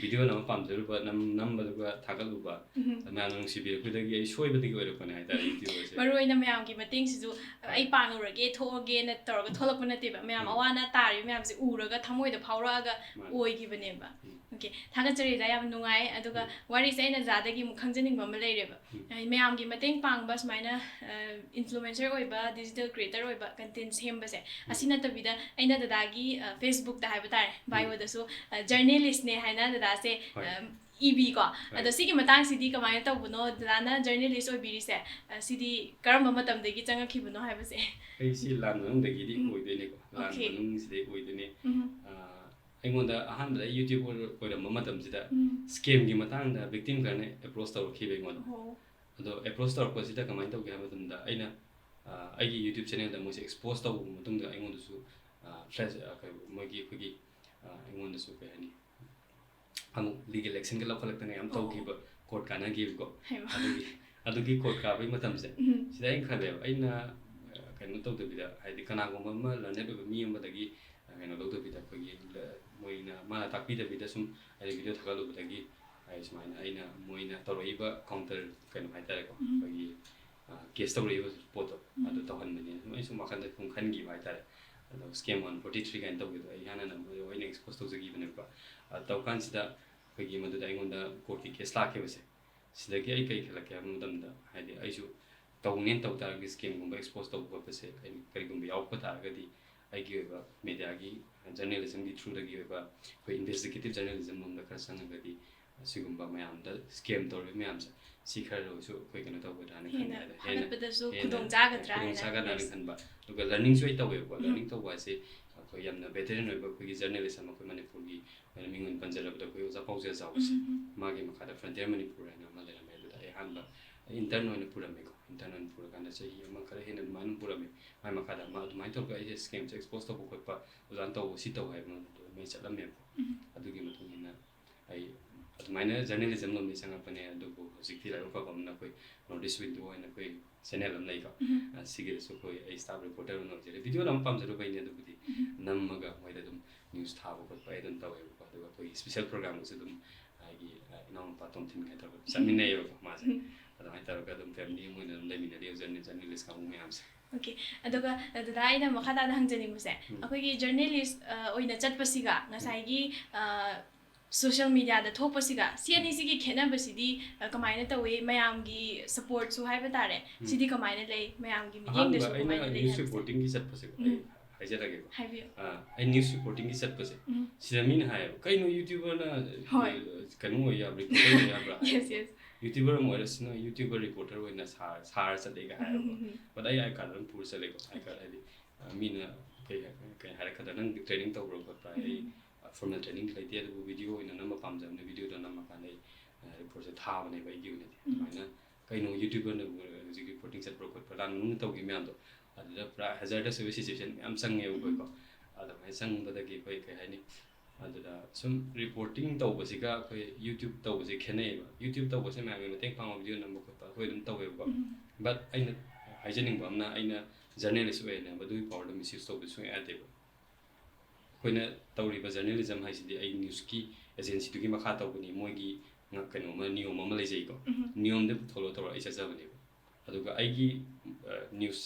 ꯚꯤꯗꯤꯑꯣ ꯅꯝꯕ ꯄꯥꯝꯖꯔꯨꯕ ꯅꯝ ꯅꯝꯕꯗꯨꯒ ꯊꯥꯒꯠꯂꯨꯕ꯫ ꯎꯝ꯫ ꯃꯌꯥꯝꯅ ꯅꯨꯡꯁꯤꯕꯤꯔꯛꯄꯗꯒꯤ ꯑꯩ ꯁꯣꯏꯕꯗꯒꯤ ꯑꯣꯏꯔꯛꯄꯅꯦ ꯍꯥꯏꯇꯥꯔꯦ YouTuberꯁꯦ꯫ ꯃꯔꯨ ꯑꯣꯏꯅ ꯃꯌꯥꯝꯒꯤ ꯃꯇꯦꯡꯁꯤꯁꯨ ꯍꯣꯏ꯫ ꯑꯩ ꯄꯥꯡꯉꯨꯔꯒꯦ ꯊꯣꯛꯑꯒꯦꯅ ꯇꯧꯔꯒ ꯊꯣꯛꯂꯛꯄ ꯅꯠꯇꯦꯕ꯫ ꯃꯌꯥꯝ ꯎꯝ꯫ ꯑꯋꯥ ꯑꯅꯥ ꯇꯥꯔꯤꯕ ꯃꯌꯥꯝꯁꯦ ꯎꯔꯒ ꯊꯃꯣꯏꯗ ꯐꯥꯎꯔꯛꯑꯒ ꯃꯥꯅꯦ꯫ ꯑꯣꯏꯈꯤꯕꯅꯦꯕ꯫ ꯎꯝ꯫ OK, ꯊꯥꯒꯠꯆꯔꯤꯗ ꯌꯥꯝ ꯅꯨꯡꯉꯥꯏ꯫ ꯑꯗꯨꯒ ꯎꯝ꯫ ꯋꯥꯔꯤꯁꯦ ꯑꯩꯅ ꯖꯥꯗꯒꯤ ꯑꯃꯨꯛ ꯈꯪꯖꯅꯤꯡꯕ ꯑꯃ ꯂꯩꯔꯦꯕ꯫ ꯎꯝ꯫ ꯍꯥꯏꯗꯤ ꯃꯌꯥꯝꯒꯤ ꯃꯇꯦꯡ ꯄꯥꯡꯕ ꯁꯨꯃꯥꯏꯅ ꯏꯟꯐ꯭ꯂꯨꯑꯦꯟꯁꯔ ꯑꯣꯏꯕ, ꯗꯤꯖꯤꯇꯦꯜ ꯀ꯭ꯔꯤꯌꯦꯇꯔ ꯑꯣꯏꯕ, ꯀꯟꯇꯦꯟ ꯁꯦꯝꯕꯁꯦ ꯎꯝ꯫ ꯑꯁꯤ ꯅꯠꯇꯕꯤꯗ ꯑꯩꯅ ꯗꯗꯥꯒꯤ Facebookꯇ ꯍꯥꯏꯕ ꯇꯥꯔꯦ, ꯎꯝ꯫ Bioꯗꯁꯨ ꯖꯔꯅꯦꯂꯤꯁꯅꯦ ꯍꯥꯏꯅ ꯗꯗꯥꯁꯦ ꯍꯣꯏ꯫ ꯑ, ꯏꯕꯤꯀꯣ꯫ ꯍꯣꯏ꯫ ꯑꯗꯣ ꯁꯤꯒꯤ ꯃꯇꯥꯡꯁꯤꯗꯤ ꯀꯃꯥꯏꯅ ꯇꯧꯕꯅꯣ? ꯗꯗꯥꯅ ꯖꯔꯅꯦꯂꯤꯁ ꯑꯣꯏꯕꯤꯔꯤꯁꯦ, ꯑ, ꯁꯤꯗꯤ ꯀꯔꯝꯕ ꯃꯇꯝꯗꯒꯤ ꯆꯪꯉꯛꯈꯤꯕꯅꯣ ꯍꯥꯏꯕꯁꯦ? ꯑꯩꯁꯤ ꯂꯥꯟ ꯃꯅꯨꯡꯗꯒꯤꯗꯤ ꯎꯝ꯫ ꯑꯣꯏꯗꯣꯏꯅꯦꯀꯣ꯫ ꯂꯥꯟ OK꯫ ꯃꯅꯨꯡꯁꯤꯗꯩ ꯑꯣꯏꯗꯣꯏꯅꯦ꯫ ꯎꯝ꯫ ꯑ, ꯑꯩꯉꯣꯟꯗ ꯑꯍꯥꯟꯕꯗ ꯑꯩ YouTuber ꯑꯣꯏꯔꯝꯕ ꯃꯇꯝꯁꯤꯗ ꯎꯝ꯫ Scamꯒꯤ ꯃꯇꯥꯡꯗ victim ꯈꯔꯅ approach ꯇꯧꯔꯛꯈꯤꯕ ꯑꯩꯉꯣꯟꯗ꯫ ꯑꯣ꯫ ꯑꯗꯣ approach ꯇꯧꯔꯛꯄꯁꯤꯗ ꯀꯃꯥꯏꯅ ꯇꯧꯒꯦ ꯍꯥꯏꯕ ꯃꯇꯝꯗ ꯑꯩꯅ, ꯑ, ꯑꯩꯒꯤ YouTube channelꯗ ꯃꯣꯏꯁꯦ expose ꯇꯧꯕ ꯃꯇꯨꯡꯗ ꯑꯩꯉꯣꯟꯗꯁꯨ, ꯑ, flash, ꯑ, ꯀꯩ, ꯃꯣꯏꯒꯤ ꯑꯩꯈꯣꯏꯒꯤ, ꯑ, ꯑꯩꯉꯣꯟꯗꯁꯨ ꯀꯩ ꯍꯥꯏꯅꯤ, ꯑꯃꯨꯛ legal actionꯒ ꯂꯧꯈꯠꯂꯛꯇꯅ ꯌꯥꯝ ꯑꯣ꯫ ꯇꯧꯈꯤꯕ, court ꯀꯥꯟꯅꯈꯤꯕꯀꯣ꯫ ꯍꯩꯃꯥ꯫ ꯑꯗꯨꯒꯤ, ꯑꯗꯨꯒꯤ court ꯀꯥꯕꯒꯤ ꯃꯇꯝꯁꯦ ꯎꯝ꯫ ꯁꯤꯗ ꯑꯩꯅ ꯈꯜꯂꯦꯕ, ꯑꯩꯅ, ꯑ, ꯀꯩꯅꯣ ꯇꯧꯗꯕꯤꯗ, ꯍꯥꯏꯗꯤ ꯀꯅꯥꯒꯨꯝꯕ ꯑꯃ learned ꯑꯣꯏꯕ ꯃꯤ ꯑꯃꯗꯒꯤ, ꯑ, ꯀꯩꯅꯣ ꯂꯧꯗꯕꯤꯗ, ꯑꯩꯈꯣꯏꯒꯤ ꯂ-, ꯃꯣꯏꯅ, ꯃꯥꯅ ꯇꯥꯛꯄꯤꯗꯕꯤꯗ ꯁꯨꯝ ꯑꯩꯅ video ꯊꯥꯒꯠꯂꯨꯕꯗꯒꯤ ꯑꯩ ꯁꯨꯃꯥꯏꯅ ꯑꯩꯅ ꯃꯣꯏꯅ ꯇꯧꯔꯛꯏꯕ counter ꯀꯩꯅꯣ ꯍꯥꯏꯇꯥꯔꯦꯀꯣ, ꯎꯝ꯫ ꯑꯩꯈꯣꯏꯒꯤ, ꯑ, case ꯇꯧꯔꯛꯏꯕ ꯄꯣꯠꯇꯣ ꯎꯝ꯫ ꯑꯗꯨ ꯇꯧꯍꯟꯕꯅꯦ꯫ ꯑꯗꯨꯝ ꯑꯩ ꯁꯨꯝ ꯋꯥꯈꯜꯗ ꯁꯨꯝ ꯈꯟꯈꯤꯕ ꯍꯥꯏꯇꯥꯔꯦ꯫ ꯑꯗꯣ scam one forty three ꯀꯥꯏꯅ ꯇꯧꯕꯗꯣ ꯑꯩ ꯍꯥꯟꯅ ꯃꯣꯏꯗ ꯑꯣꯏꯅ expose ꯇꯧꯖꯈꯤꯕꯅꯦꯕꯀꯣ꯫ ꯑ, ꯇꯧꯀꯥꯟꯁꯤꯗ ꯑꯩꯈꯣꯏꯒꯤ ꯃꯗꯨꯗ ꯑꯩꯉꯣꯟꯗ courtꯀꯤ case ꯂꯥꯛꯈꯤꯕꯁꯦ, ꯁꯤꯗꯒꯤ ꯑꯩ ꯀꯩ ꯈꯜꯂꯛꯀꯦ ꯍꯥꯏꯕ ꯃꯇꯝꯗ, ꯍꯥꯏꯗꯤ ꯑꯩꯁꯨ ꯇꯧꯅꯦꯅ ꯇꯧ ꯇꯥꯔꯒꯗꯤ, scamꯒꯨꯝꯕ expose ꯇꯧꯕ ꯈꯣꯠꯄꯁꯦ ꯑꯩ ꯀꯔꯤꯒꯨꯝꯕ ꯌꯥꯎꯔꯛꯄ ꯇꯥꯔꯒꯗꯤ, ꯑꯩꯒꯤ ꯑꯣꯏꯕ mediaꯒꯤ, journalismꯒꯤ throughꯗꯒꯤ ꯑꯣꯏꯕ ꯑꯩꯈꯣꯏ investigative journalism ꯂꯣꯝꯗ ꯈꯔ ꯆꯪꯉꯒꯗꯤ, ꯑꯁꯤꯒꯨꯝꯕ ꯃꯌꯥꯝꯗ scam ꯇꯧꯔꯤꯕ ꯃꯌꯥꯝꯁꯦ, ꯁꯤ ꯈꯔ ꯑꯣꯏꯔꯁꯨ ꯑꯩꯈꯣꯏ ꯀꯩꯅꯣ ꯇꯧꯒꯗ꯭ꯔꯥꯅ ꯈꯜꯂꯦ꯫ ꯍꯦꯟꯅ ꯑꯗ ꯍꯦꯟꯅ, ꯐꯒꯠꯄꯗꯁꯨ ꯍꯦꯟꯅ ꯈꯨꯗꯣꯡ ꯆꯥꯒꯗ꯭ꯔꯥ ꯈꯨꯗꯣꯡ ꯍꯥꯏꯅ ꯆꯥꯒꯗ꯭ꯔꯥꯅ ꯈꯜꯂꯦ꯫ ꯈꯟꯕ꯫ ꯑꯗꯨꯒ learningꯁꯨ ꯑꯩ ꯇꯧꯋꯦꯕꯀꯣ꯫ ꯎꯝ꯫ Learning ꯇꯧꯕ ꯍꯥꯏꯁꯦ ꯑꯩꯈꯣꯏ ꯌꯥꯝꯅ veteran ꯑꯣꯏꯕ ꯑꯩꯈꯣꯏꯒꯤ journalist ꯑꯃ, ꯑꯩꯈꯣꯏ ꯃꯅꯤꯄꯨꯔꯒꯤ ꯑꯣꯏꯅ ꯃꯤꯡ ꯑꯣꯏꯅ ꯄꯟꯖꯔꯕꯗ ꯑꯩꯈꯣꯏ ꯑꯣꯖꯥ ꯄꯥꯎꯖꯦꯜ ꯆꯥꯎꯕꯁꯦ, ꯎꯝ, ꯎꯝ꯫ ꯃꯥꯒꯤ ꯃꯈꯥꯗ Frontier Manipur ꯍꯥꯏꯅ ꯑꯃ ꯂꯩꯔꯝꯃꯦ꯫ ꯑꯗꯨꯗ ꯑꯩ ꯑꯍꯥꯟꯕ intern ꯑꯣꯏꯅ ꯄꯨꯔꯝꯃꯦꯀꯣ꯫ intern ꯑꯣꯏꯅ ꯄꯨꯔꯀꯥꯟꯗ ꯆꯍꯤ ꯑꯃ ꯈꯔ ꯍꯦꯟꯅ ꯑꯗꯨꯃꯥꯏꯅ ꯑꯗꯨꯝ ꯄꯨꯔꯝꯃꯤ꯫ ꯃꯥꯏ ꯃꯈꯥꯗ ꯑꯃ ꯑꯗꯨꯃꯥꯏꯅ ꯇꯧꯔꯒ ꯑꯩꯁꯦ scamꯁꯦ expose ꯇꯧꯕ ꯈꯣꯠꯄ, ꯑꯣꯖꯥꯅ ꯇꯧꯕ ꯁꯤ ꯇꯧ ꯍꯥꯏꯕ ꯃꯌꯥꯝꯗꯣ ꯑꯗꯨꯃꯥꯏꯅ ꯆꯠꯂꯝꯃꯦꯕꯀꯣ꯫ ꯑꯗꯨꯒꯤ ꯃꯇꯨꯡ ꯏꯟꯅ ꯑꯩ ꯑꯗꯨꯃꯥꯏꯅ journalism ꯂꯣꯝꯗ ꯆꯪꯉꯛꯄꯅꯦ꯫ ꯑꯗꯨꯕꯨ ꯍꯧꯖꯤꯛꯇꯤ ꯂꯥꯏꯕꯛ ꯐꯕ ꯑꯃꯅ ꯑꯩꯈꯣꯏ North East Window ꯍꯥꯏꯅ ꯑꯩꯈꯣꯏ channel ꯑꯃ ꯂꯩꯀꯣ꯫ ꯑ, ꯁꯤꯒꯤꯗꯁꯨ ꯑꯩꯈꯣꯏ, ꯑꯩ staff reporter ꯑꯃ ꯑꯣꯏꯖꯔꯦ꯫ Videoꯗ ꯑꯃ ꯄꯥꯝꯖꯔꯨꯕꯩꯅꯦ꯫ ꯑꯗꯨꯕꯨꯗꯤ ꯅꯝꯃꯒ ꯃꯣꯏꯗ ꯑꯗꯨꯝ news ꯊꯥꯕ ꯈꯣꯠꯄ ꯑꯩ ꯑꯗꯨꯝ ꯇꯧꯋꯦꯕꯀꯣ꯫ ꯑꯗꯨꯒ ꯑꯩꯈꯣꯏꯒꯤ special programꯒꯁꯨ ꯑꯗꯨꯝ ꯑꯩꯒꯤ, ꯑ, ꯏꯅꯥꯎꯅꯨꯄꯥ ꯇꯣꯝꯊꯤꯟ ꯀꯥꯏꯅ ꯇꯧꯔꯒ ꯆꯠꯃꯤꯟꯅꯩꯌꯦꯕꯀꯣ ꯃꯥꯁꯦ꯫ ꯑꯗꯨꯃꯥꯏꯅ ꯇꯧꯔꯒ ꯑꯗꯨꯝ family ꯑꯃ ꯑꯣꯏꯅ ꯑꯗꯨꯝ ꯂꯩꯃꯤꯟꯅꯔꯤ ꯍꯧꯖꯤꯛ journalist ꯀꯥꯡꯕꯨ ꯃꯌꯥꯝꯁꯦ꯫ Okay, ꯑꯗꯨꯒ, ꯑ, ꯗꯗꯥ, ꯑꯩꯅ ꯃꯈꯥ ꯇꯥꯅ ꯍꯪꯖꯅꯤꯡꯕꯁꯦ, ꯎꯝ꯫ ꯑꯩꯈꯣꯏꯒꯤ journalist, ꯑ, ꯑꯣꯏꯅ ꯆꯠꯄꯁꯤꯒ ꯉꯁꯥꯏꯒꯤ, ꯑ, social mediaꯗ ꯊꯣꯛꯄꯁꯤꯒ, ꯁꯤ ꯑꯅꯤꯁꯤꯒꯤ ꯈꯦꯠꯅꯕꯁꯤꯗꯤ, ꯑ, ꯀꯃꯥꯏꯅ ꯇꯧꯏ? ꯃꯌꯥꯝꯒꯤ supportꯁꯨ ꯍꯥꯏꯕ ꯇꯥꯔꯦ꯫ ꯎꯝ꯫ ꯁꯤꯗꯤ ꯀꯃꯥꯏꯅ ꯂꯩ? ꯃꯌꯥꯝꯒꯤ ꯑꯍꯥꯟꯕ ꯃꯤꯠꯌꯦꯡꯗꯁꯨ ꯑꯩꯅ ꯀꯃꯥꯏꯅ ꯂꯩ news ꯍꯥꯏꯕꯁꯦ? Reportingꯒꯤ ꯆꯠꯄꯁꯦꯀꯣ, ꯎꯝ꯫ ꯑꯩ ꯍꯥꯏꯖꯔꯒꯦꯀꯣ꯫ ꯍꯥꯏꯕꯤꯌꯨ꯫ ꯑ, ꯑꯩ news reportingꯒꯤ ꯆꯠꯄꯁꯦ, ꯎꯝ꯫ ꯁꯤꯗ ꯃꯤꯅ ꯍꯥꯏꯌꯦꯕ, "ꯀꯩꯅꯣ YouTuberꯅ, ꯍꯣꯏ꯫ ꯑ, ꯀꯩꯅꯣ ꯑꯣꯏ ꯌꯥꯕ꯭ꯔꯥ, reporter ꯑꯣꯏ ꯌꯥꯕ꯭ꯔꯥ?" Yes, yes꯫ YouTuber ꯑꯃ ꯑꯣꯏꯔꯁꯨ ꯅꯣꯏ YouTuber reporter ꯑꯣꯏꯅ ꯁꯥꯔ, ꯁꯥꯔ ꯆꯠꯂꯦꯒ ꯍꯥꯏꯌꯦꯕ꯫ ꯎꯝ, ꯎꯝ, ꯎꯝ꯫ But ꯑꯩ I card ꯑꯗꯨꯝ ꯄꯨꯔ ꯆꯠꯂꯦꯀꯣ꯫ I card ꯍꯥꯏꯗꯤ, ꯑ, ꯃꯤꯅ ꯀꯩ ꯍꯥꯏ-, ꯀꯩ ꯍꯥꯏꯔꯛꯀꯗ꯭ꯔꯥ, "ꯅꯪ training ꯇꯧꯕ꯭ꯔꯥ ꯈꯣꯠꯄ꯭ꯔꯥ?" ꯑꯩ, ꯎꯝ꯫ ꯑ, formal trainingꯗꯤ ꯂꯩꯇꯦ, ꯑꯗꯨꯕꯨ video ꯑꯣꯏꯅ ꯅꯝꯕ ꯄꯥꯝꯖꯕꯅꯤꯅ videoꯗꯣ ꯅꯝꯃꯀꯥꯟꯗ ꯑꯩ, ꯑ, reportꯁꯦ ꯊꯥꯕꯅꯦꯕ ꯑꯩꯒꯤ ꯑꯣꯏꯅꯗꯤ꯫ ꯎꯝ꯫ ꯑꯗꯨꯃꯥꯏꯅ ꯀꯩꯅꯣ YouTuberꯅꯕꯨ ꯍꯧꯖꯤꯛ reporting ꯆꯠꯄ꯭ꯔꯥ ꯈꯣꯠꯄ꯭ꯔꯥ, ꯂꯥꯟ ꯃꯅꯨꯡꯗ ꯇꯧꯈꯤꯕ ꯃꯌꯥꯝꯗꯣ, ꯑꯗꯨꯗ ꯄꯨꯔꯥ hazardous ꯑꯣꯏꯕ situation ꯃꯌꯥꯝ ꯆꯪꯉꯦꯕ ꯑꯩꯈꯣꯏꯀꯣ꯫ ꯎꯝ꯫ ꯑꯗꯨꯃꯥꯏꯅ ꯆꯪꯕꯗꯒꯤ ꯑꯩꯈꯣꯏ ꯀꯩ ꯍꯥꯏꯅꯤ, ꯑꯗꯨꯗ ꯁꯨꯝ reporting ꯇꯧꯕꯁꯤꯒ ꯑꯩꯈꯣꯏ YouTube ꯇꯧꯕꯁꯦ ꯈꯦꯠꯅꯩꯌꯦꯕ꯫ YouTube ꯇꯧꯕꯁꯦ ꯃꯌꯥꯝꯒꯤ ꯃꯇꯦꯡ ꯄꯥꯡꯕ video ꯅꯝꯕ ꯈꯣꯠꯄ ꯑꯩꯈꯣꯏ ꯑꯗꯨꯝ ꯇꯧꯋꯦꯕꯀꯣ꯫ ꯎꯝ꯫ But ꯑꯩꯅ ꯍꯥꯏꯖꯅꯤꯡꯕ ꯑꯃꯅ, ꯑꯩꯅ journalist ꯑꯣꯏꯅ ꯃꯗꯨꯒꯤ powerꯗꯣ misuse ꯇꯧꯕ ꯁꯨꯡꯌꯥ ꯌꯥꯗꯦꯕ꯫ ꯑꯩꯈꯣꯏꯅ ꯇꯧꯔꯤꯕ journalism ꯍꯥꯏꯁꯤꯗꯤ ꯑꯩ newsꯀꯤ agencyꯗꯨꯒꯤ ꯃꯈꯥ ꯇꯧꯕꯅꯤ, ꯃꯣꯏꯒꯤ ꯉ-, ꯀꯩꯅꯣꯝꯃ, ꯅꯤꯌꯣꯝ ꯑꯃ ꯂꯩꯖꯩꯀꯣ꯫ ꯎꯝ꯫ ꯅꯤꯌꯣꯝꯗꯨ follow ꯇꯧꯔ ꯑꯩ ꯆꯠꯆꯕꯅꯦꯕ꯫ ꯑꯗꯨꯒ ꯑꯩꯒꯤ, ꯑ, news,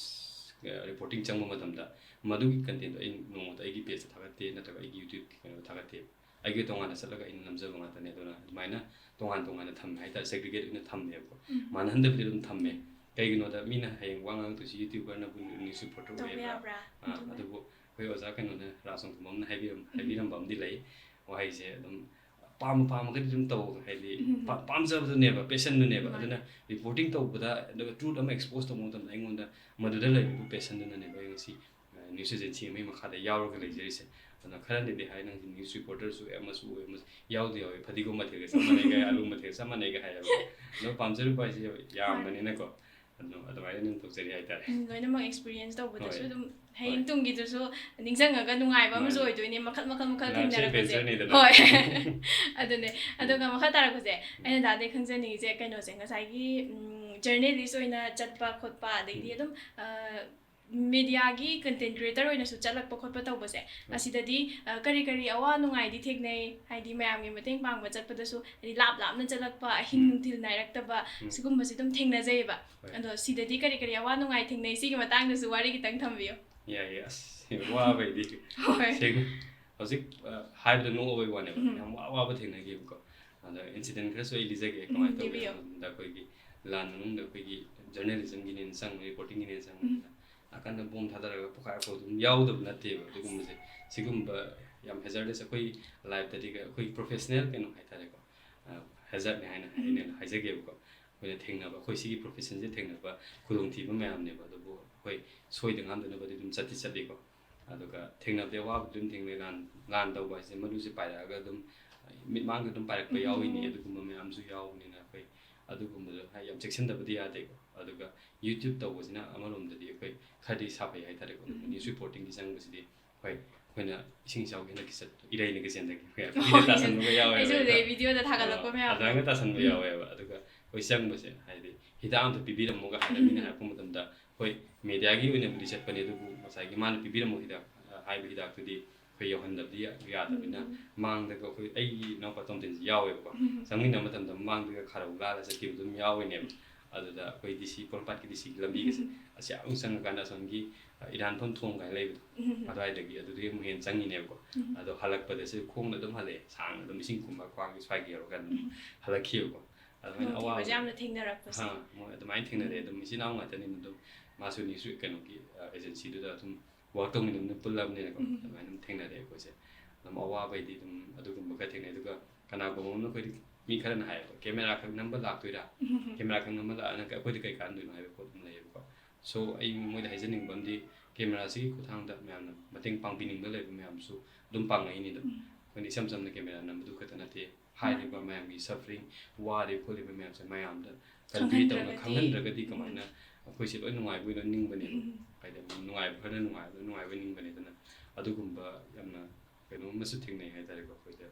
ꯑ, reporting ꯆꯪꯕ ꯃꯇꯝꯗ ꯃꯗꯨꯒꯤ contentꯗꯣ ꯑꯩ ꯅꯣꯡꯃꯗ ꯑꯩꯒꯤ pageꯇ ꯊꯥꯒꯠꯇꯦ, ꯅꯠꯇ꯭ꯔꯒ ꯑꯩꯒꯤ YouTubeꯀꯤ ꯀꯩꯅꯣꯗ ꯊꯥꯒꯠꯇꯦ꯫ ꯑꯩꯒꯤ ꯇꯣꯉꯥꯟꯅ ꯆꯠꯂꯒ ꯑꯩꯅ ꯅꯝꯖꯕ ꯉꯥꯛꯇꯅꯦ꯫ ꯑꯗꯨꯅ ꯑꯗꯨꯃꯥꯏꯅ ꯇꯣꯉꯥꯟ ꯇꯣꯉꯥꯟꯅ ꯊꯝꯃꯦ ꯍꯥꯏꯇꯥꯔꯦ, segregate ꯑꯣꯏꯅ ꯊꯝꯃꯦꯕꯀꯣ꯫ ꯎꯝ꯫ ꯃꯥꯟꯅꯍꯟꯗꯕꯤꯗ ꯑꯗꯨꯝ ꯊꯝꯃꯦ꯫ ꯀꯩꯒꯤꯅꯣꯗ ꯃꯤꯅ ꯍꯌꯦꯡ ꯋꯥ ꯉꯥꯡꯉꯛꯇꯣꯏꯁꯤ YouTuberꯅꯕꯨ news reporter ꯇꯧꯕ ꯑꯣꯏꯕ꯭ꯔꯥ? ꯌꯥꯕ꯭ꯔꯥ? ꯑꯥ, ꯑꯗꯨꯅ꯫ ꯑꯗꯨꯕꯨ ꯑꯩꯈꯣꯏ ꯑꯣꯖꯥ ꯀꯩꯅꯣꯅ, ꯔꯥꯖ ꯇꯣꯡꯊꯣꯝꯕꯝꯅ ꯍꯥꯏꯕꯤꯔꯝ-, ꯎꯝ꯫ ꯍꯥꯏꯕꯤꯔꯝꯕ ꯑꯃꯗꯤ ꯂꯩ꯫ ꯋꯥꯍꯩꯁꯦ ꯑꯗꯨꯝ ꯄꯥꯝꯕ ꯄꯥꯝꯃꯒꯗꯤ ꯑꯗꯨꯝ ꯇꯧ, ꯍꯥꯏꯗꯤ ꯎꯝ꯫ ꯄꯥ-, ꯄꯥꯝꯖꯕꯗꯨꯅꯦꯕ, passionꯗꯨꯅꯦꯕ꯫ ꯃꯥꯅꯦ꯫ ꯑꯗꯨꯅ reporting ꯇꯧꯕꯗ, ꯑꯗꯨꯒ truth ꯑꯃ expose ꯇꯧꯕ ꯃꯇꯝꯗ ꯑꯩꯉꯣꯟꯗ ꯃꯗꯨꯗ ꯂꯩꯔꯤꯕ passionꯗꯨꯅꯅꯦꯕ ꯑꯩ ꯉꯁꯤ, ꯑ, news agency ꯑꯃꯒꯤ ꯃꯈꯥꯗ ꯌꯥꯎꯔꯒ ꯂꯩꯖꯔꯤꯁꯦ꯫ ꯑꯗꯨꯅ ꯈꯔꯅꯗꯤ ꯍꯥꯏ, "ꯅꯪꯁꯦ news reporterꯁꯨ ꯑꯣꯏ, ꯑꯃꯁꯨ ꯑꯣꯏ, ꯑꯃꯁꯨ", ꯌꯥꯎꯗꯤ ꯌꯥꯎꯋꯦ, ꯐꯗꯤꯒꯣꯝ ꯃꯊꯦꯜꯒ ꯆꯞ ꯃꯥꯟꯅꯩꯒ, ꯑꯂꯨ ꯃꯊꯦꯜꯒ ꯆꯞ ꯃꯥꯟꯅꯩꯒ ꯍꯥꯏꯌꯦꯕꯀꯣ꯫ ꯑꯗꯣ ꯄꯥꯝꯖꯔꯨꯕ ꯍꯥꯏꯁꯦ ꯌꯥꯝꯕꯅꯤꯅꯀꯣ꯫ ꯑꯗꯨꯝ ꯑꯗꯨꯃꯥꯏꯅ ꯑꯗꯨꯝ ꯇꯧꯖꯔꯤ ꯍꯥꯏꯇꯥꯔꯦ꯫ ꯎꯝ, ꯂꯣꯏꯅꯃꯛ ꯑꯦꯛꯁꯄꯤꯔꯤꯌꯦꯟꯁ ꯇꯧꯕꯗꯁꯨ ꯍꯣꯏ꯫ ꯑꯗꯨꯝ ꯍꯌꯦꯡ ꯍꯣꯏ꯫ ꯇꯨꯡꯒꯤꯗꯨꯁꯨ ꯅꯤꯡꯁꯤꯡꯉꯒ ꯅꯨꯡꯉꯥꯏꯕ ꯑꯃꯁꯨ ꯃꯥꯅꯦ꯫ ꯑꯣꯏꯗꯣꯏꯅꯦ, ꯃꯈꯜ ꯃꯈꯜ ꯃꯈꯜ Lifeꯁꯦ ꯊꯦꯡꯅꯔꯛꯄꯁꯦ꯫ adventureꯅꯤꯗꯅ꯫ ꯍꯣꯏ꯫ ꯑꯗꯨꯅꯦ꯫ ꯑꯗꯨꯒ ꯃꯈꯥ ꯇꯥꯔꯛꯄꯁꯦ, ꯑꯩꯅ ꯗꯥꯗꯩ ꯈꯪꯖꯅꯤꯡꯉꯤꯁꯦ ꯀꯩꯅꯣꯁꯦ, ꯉꯁꯥꯏꯒꯤ ꯖꯔꯅꯦꯂꯤꯁ ꯑꯣꯏꯅ ꯆꯠꯄ ꯈꯣꯠꯄ, ꯑꯗꯩꯗꯤ ꯎꯝ꯫ ꯑꯗꯨꯝ ꯃꯤꯗꯤꯌꯥꯒꯤ ꯀꯟꯇꯦꯟ ꯀ꯭ꯔꯤꯌꯦꯇꯔ ꯑꯣꯏꯅꯁꯨ ꯆꯠꯂꯛꯄ ꯈꯣꯠꯄ ꯇꯧꯕꯁꯦ, ꯎꯝ꯫ ꯑꯁꯤꯗꯗꯤ ꯑ, ꯀꯔꯤ ꯀꯔꯤ ꯑꯋꯥ ꯅꯨꯡꯉꯥꯏꯗꯤ ꯊꯦꯡꯅꯩ? ꯍꯥꯏꯗꯤ ꯃꯌꯥꯝꯒꯤ ꯃꯇꯦꯡ ꯄꯥꯡꯕ ꯆꯠꯄꯗꯁꯨ ꯍꯥꯏꯗꯤ ꯂꯥꯞ ꯂꯥꯞꯅ ꯆꯠꯂꯛꯄ, ꯑꯍꯤꯡ ꯎꯝ꯫ ꯅꯨꯡꯊꯤꯜ ꯅꯥꯏꯔꯛꯇꯕ, ꯎꯝ꯫ ꯁꯤꯒꯨꯝꯕꯁꯦ ꯑꯗꯨꯝ ꯊꯦꯡꯅꯖꯩꯌꯦꯕ꯫ ꯍꯣꯏ꯫ ꯑꯗꯣ ꯁꯤꯗꯗꯤ ꯀꯔꯤ ꯀꯔꯤ ꯑꯋꯥ ꯅꯨꯡꯉꯥꯏ ꯊꯦꯡꯅꯩ? ꯁꯤꯒꯤ ꯃꯇꯥꯡꯗꯁꯨ ꯋꯥꯔꯤ ꯈꯤꯇꯪ ꯊꯝꯕꯤꯌꯨ꯫ ꯌꯥꯏꯌꯦ꯫ ꯑꯁ, ꯋꯥꯕꯩꯗꯤ ꯍꯣꯏ꯫ ꯁꯦꯡꯅ ꯍꯧꯖꯤꯛ, ꯑ, ꯍꯥꯏꯕꯗ ꯅꯣꯛꯑꯕꯩ ꯋꯥꯅꯦꯕ꯫ ꯎꯝ꯫ ꯌꯥꯝ ꯋꯥ-, ꯋꯥꯕ ꯊꯦꯡꯅꯈꯤꯕꯀꯣ꯫ ꯑꯗ ꯏꯟꯁꯤꯗꯦꯟ ꯈꯔꯁꯨ ꯑꯩ ꯂꯤꯖꯒꯦ, ꯎꯝ, ꯀꯃꯥꯏꯅ ꯇꯧꯒꯦ ꯂꯤꯕꯤꯌꯣ꯫ ꯍꯥꯏꯕꯗ ꯑꯩꯈꯣꯏꯒꯤ ꯂꯥꯟ ꯃꯅꯨꯡꯗ ꯑꯩꯈꯣꯏꯒꯤ ꯖꯔꯅꯦꯂꯤꯖꯝꯒꯤꯅꯦꯅ ꯆꯪꯕꯅꯤ, ꯔꯤꯄꯣꯔꯇꯤꯡꯒꯤꯅꯦꯅ ꯎꯝ꯫ ꯆꯪꯕꯅꯤꯅ ꯅꯥꯀꯟꯗ ꯕꯣꯝ ꯊꯥꯗꯔꯒ ꯄꯣꯈꯥꯏꯔꯛꯄ ꯑꯗꯨꯝ ꯌꯥꯎꯗꯕ ꯅꯠꯇꯦꯕ ꯑꯗꯨꯒꯨꯝꯕꯁꯦ꯫ ꯁꯤꯒꯨꯝꯕ ꯌꯥꯝ ꯍꯦꯖꯥꯔꯗꯁ ꯑꯩꯈꯣꯏ ꯂꯥꯏꯐꯇꯗꯤ ꯑꯩꯈꯣꯏ ꯄ꯭ꯔꯣꯐꯦꯁꯅꯦꯜ ꯀꯩꯅꯣ ꯍꯥꯏꯇꯥꯔꯦꯀꯣ, ꯍꯦꯖꯥꯔꯗꯅꯦ ꯍꯥꯏꯅ ꯎꯝ꯫ ꯑꯩꯅ ꯍꯥꯏꯖꯒꯦꯕꯀꯣ꯫ ꯑꯩꯈꯣꯏꯅ ꯊꯦꯡꯅꯕ, ꯑꯩꯈꯣꯏ ꯁꯤꯒꯤ ꯄ꯭ꯔꯣꯐꯦꯁꯟꯁꯦ ꯊꯦꯡꯅꯕ ꯈꯨꯗꯣꯡꯊꯤꯕ ꯃꯌꯥꯝꯅꯦꯕ꯫ ꯑꯗꯨꯕꯨ ꯑꯩꯈꯣꯏ ꯁꯣꯏꯗ ꯉꯥꯝꯗꯅꯕꯗꯤ ꯑꯗꯨꯝ ꯆꯠꯇꯤ ꯆꯠꯂꯤꯀꯣ꯫ ꯑꯗꯨꯒ ꯊꯦꯡꯅꯕꯗꯤ ꯑꯋꯥꯕꯗꯤ ꯑꯗꯨꯝ ꯊꯦꯡꯅꯩ꯫ ꯂꯥꯟ, ꯂꯥꯟ ꯇꯧꯕ ꯍꯥꯏꯁꯦ ꯃꯔꯨꯁꯦ ꯄꯥꯏꯔꯛꯑꯒ ꯑꯗꯨꯝ ꯃꯤꯠꯃꯥꯡꯗ ꯑꯗꯨꯝ ꯄꯥꯏꯔꯛꯄ ꯌꯥꯎꯏꯅꯦ꯫ ꯎꯝ꯫ ꯑꯗꯨꯒꯨꯝꯕ ꯃꯌꯥꯝꯁꯨ ꯌꯥꯎꯕꯅꯤꯅ ꯑꯩꯈꯣꯏ ꯑꯗꯨꯒꯨꯝꯕꯗꯣ ꯍꯥꯏ ꯌꯥꯝ ꯆꯦꯛꯁꯤꯟꯗꯕꯗꯤ ꯌꯥꯗꯦꯀꯣ꯫ ꯑꯗꯨꯒ YouTube ꯇꯧꯕꯁꯤꯅ ꯑꯃꯔꯣꯝꯗꯗꯤ ꯑꯩꯈꯣꯏ ꯈꯔꯗꯤ ꯁꯥꯐꯩ ꯍꯥꯏꯇꯥꯔꯦꯀꯣ꯫ ꯑꯗꯨꯒ ꯎꯝ꯫ ꯅ꯭ꯌꯨꯁ ꯔꯤꯄꯣꯔꯇꯤꯡꯒꯤ ꯆꯪꯕꯁꯤꯗꯤ ꯍꯣꯏ, ꯑꯩꯈꯣꯏꯅ ꯏꯁꯤꯡ ꯏꯆꯥꯎꯒꯤ ꯍꯟꯗꯛꯀꯤ ꯆꯠꯄꯗꯣ ꯏꯔꯩꯅꯒ ꯆꯦꯟꯗꯒꯤ ꯑꯩꯈꯣꯏ ꯍꯣꯏ꯫ ꯄꯨꯈ꯭ꯔꯤꯗ ꯇꯥꯁꯟꯕꯒ ꯌꯥꯎꯋꯦꯕ꯫ ꯑꯩꯁꯨ ꯑꯗꯨꯒ, ꯎꯖꯩ, ꯚꯤꯗꯤꯑꯣꯗ ꯊꯥꯒꯠꯂꯛꯄ ꯑ, ꯃꯌꯥꯝꯗꯣ꯫ ꯑꯗꯨꯃꯥꯏꯅ ꯇꯥꯁꯟꯕ ꯎꯝ꯫ ꯌꯥꯎꯋꯦꯕ꯫ ꯑꯗꯨꯒ ꯑꯩꯈꯣꯏ ꯆꯪꯕꯁꯦ ꯍꯥꯏꯗꯤ ꯍꯤꯗꯥꯛ ꯑꯝꯇ ꯄꯤꯕꯤꯔꯝꯃꯣꯒ ꯍꯥꯏꯔꯒ ꯃꯤꯅ ꯎꯝ꯫ ꯍꯥꯏꯔꯛꯄ ꯃꯇꯝꯗ ꯍꯣꯏ, ꯃꯦꯗꯤꯌꯥꯒꯤ ꯑꯣꯏꯅꯕꯨꯗꯤ ꯆꯠꯄꯅꯤ, ꯑꯗꯨꯕꯨ ꯉꯁꯥꯏꯒꯤ ꯃꯥꯅ ꯄꯤꯕꯤꯔꯝꯃꯣ ꯍꯤꯗꯥꯛ, ꯑ, ꯍꯥꯏꯕ ꯍꯤꯗꯥꯛꯇꯨꯗꯤ ꯑꯩꯈꯣꯏ ꯌꯧꯍꯟꯗꯕꯗꯤ ꯌꯥ-, ꯌꯥꯗꯕꯅꯤꯅ ꯎꯝ꯫ ꯃꯥꯡꯗꯒ ꯑꯩꯈꯣꯏ ꯑꯩꯒꯤ ꯏꯅꯥꯎꯄꯥ ꯇꯣꯝꯊꯤꯟꯁꯤ ꯌꯥꯎꯋꯦꯕꯀꯣ꯫ ꯎꯝ꯫ ꯆꯪꯃꯤꯟꯅꯕ ꯃꯇꯝꯗ ꯃꯃꯥꯡꯗꯒ ꯈꯥꯔꯧ ꯂꯥꯜꯂ ꯆꯠꯈꯤꯕ ꯑꯗꯨꯝ ꯌꯥꯎꯋꯤꯅꯦꯕ꯫ ꯑꯗꯨꯗ ꯑꯩꯈꯣꯏ ꯗꯤ ꯁꯤ, ꯄꯣꯔꯣꯝꯄꯥꯠꯀꯤ ꯗꯤ ꯁꯤꯒꯤ ꯂꯝꯕꯤꯒꯁꯦ, ꯑꯁꯤ ꯑꯃꯨꯛ ꯆꯪꯉꯀꯥꯟꯗ ꯑꯁꯣꯝꯒꯤ, ꯑ, ꯏꯔꯥꯟꯐꯝ ꯊꯣꯡ ꯀꯥꯏꯅ ꯂꯩꯕꯗꯣ, ꯎꯝ꯫ ꯑꯗꯨꯋꯥꯏꯗꯒꯤ ꯑꯗꯨꯗꯒꯤ ꯑꯃꯨꯛ ꯍꯦꯟꯅ ꯆꯪꯉꯤꯅꯦꯕꯀꯣ꯫ ꯎꯝ꯫ ꯑꯗꯣ ꯍꯜꯂꯛꯄꯗꯁꯨ ꯈꯣꯡꯅ ꯑꯗꯨꯝ ꯍꯜꯂꯛꯑꯦ, ꯁꯥꯡꯅ ꯑꯗꯨꯝ ꯏꯁꯤꯡ ꯀꯨꯝꯕ ꯈ꯭ꯋꯥꯡꯒꯤ ꯁ꯭ꯋꯥꯏꯒꯤ ꯌꯧꯔꯀꯥꯟꯗ ꯑꯗꯨꯝ ꯎꯝ꯫ ꯍꯜꯂꯛꯈꯤꯕꯀꯣ꯫ ꯑꯗꯨꯃꯥꯏꯅ ꯈꯨꯗꯣꯡꯊꯤꯕꯁꯦ ꯑꯋꯥꯕ ꯌꯥꯝꯅ ꯊꯦꯡꯅꯔꯛꯄꯁꯦ꯫ ꯑꯥ, ꯃꯣꯏ ꯑꯗꯨꯃꯥꯏꯅ ꯊꯦꯡꯅꯔꯦ꯫ ꯎꯝ꯫ ꯑꯗꯨꯝ ꯏꯆꯤꯟ ꯏꯅꯥꯎ ꯉꯥꯛꯇꯅꯤꯅ ꯑꯗꯨꯝ ꯃꯥꯁꯨ ꯅ꯭ꯌꯨꯁ ꯀꯩꯅꯣꯒꯤ, ꯑ, ꯑꯦꯖꯦꯟꯁꯤꯗꯨꯗ ꯑꯗꯨꯝ ꯋꯥꯔꯛ ꯇꯧꯃꯤꯟꯅꯕꯅꯤꯅ, ꯄꯨꯜꯂꯕꯅꯤꯅꯀꯣ꯫ ꯎꯝ꯫ ꯑꯗꯨꯃꯥꯏꯅ ꯑꯗꯨꯝ ꯊꯦꯡꯅꯔꯦ ꯑꯩꯈꯣꯏꯁꯦ꯫ ꯑꯗꯨꯝ ꯑꯋꯥꯕꯩꯗꯤ ꯑꯗꯨꯝ ꯑꯗꯨꯒꯨꯝꯕ ꯈꯔ ꯊꯦꯡꯅꯩ꯫ ꯑꯗꯨꯒ ꯀꯅꯥꯒꯨꯝꯕ ꯑꯃꯅ ꯑꯩꯈꯣꯏꯗ ꯃꯤ ꯈꯔꯅ ꯍꯥꯏꯌꯦꯕ, "ꯀꯦꯃꯦꯔꯥ ꯈꯛ ꯅꯝꯕ ꯂꯥꯛꯇꯣꯏꯔꯥ? ꯎꯝ꯫ ꯀꯦꯃꯦꯔꯥ ꯈꯛ ꯅꯝꯕ ꯂꯥꯛꯑꯒ ꯑꯩꯈꯣꯏꯗ ꯀꯩ ꯀꯥꯟꯗꯣꯏꯅꯣ?" ꯍꯥꯏꯕ ꯄꯣꯠ ꯑꯃ ꯂꯩꯌꯦꯕꯀꯣ꯫ So, ꯑꯩ ꯃꯣꯏꯗ ꯍꯥꯏꯖꯅꯤꯡꯕ ꯑꯃꯗꯤ ꯀꯦꯃꯦꯔꯥꯁꯤꯒꯤ ꯈꯨꯠꯊꯥꯡꯗ ꯃꯌꯥꯝꯅ ꯃꯇꯦꯡ ꯄꯥꯡꯕꯤꯅꯤꯡꯕ ꯂꯩꯕ ꯃꯌꯥꯝꯁꯨ ꯑꯗꯨꯝ ꯄꯥꯡꯉꯛꯏꯅꯤꯗꯣ꯫ ꯎꯝ꯫ ꯑꯩꯈꯣꯏꯅ ꯏꯁꯝ ꯆꯝꯅ ꯀꯦꯃꯦꯔꯥ ꯅꯝꯕꯗꯨ ꯈꯛꯇ ꯅꯠꯇꯦ, ꯍꯥꯏꯔꯤꯕ ꯃꯌꯥꯝꯒꯤ suffering, ꯋꯥꯔꯤꯕ ꯈꯣꯠꯂꯤꯕ ꯃꯌꯥꯝꯁꯦ ꯃꯌꯥꯝꯗ convey ꯇꯧꯅ ꯈꯪꯍꯟꯗ꯭ꯔꯒꯗꯤ ꯈꯪꯍꯟꯗ꯭ꯔꯒꯗꯤ ꯀꯃꯥꯏꯅ ꯑꯩꯈꯣꯏꯁꯦ ꯂꯣꯏ ꯅꯨꯡꯉꯥꯏꯕ ꯑꯣꯏꯅ ꯅꯤꯡꯕꯅꯦꯕ꯫ ꯎꯝ꯫ ꯍꯥꯏꯗꯤ ꯅꯨꯡꯉꯥꯏꯕ ꯈꯔꯅ ꯅꯨꯡꯉꯥꯏꯕ ꯅꯨꯡꯉꯥꯏꯕ ꯅꯤꯡꯕꯅꯦ꯫ ꯑꯗꯨꯅ ꯑꯗꯨꯒꯨꯝꯕ ꯌꯥꯝꯅ ꯀꯩꯅꯣ ꯑꯃꯁꯨ ꯊꯦꯡꯅꯩ ꯍꯥꯏꯇꯥꯔꯦꯀꯣ꯫ ꯑꯩꯈꯣꯏꯗ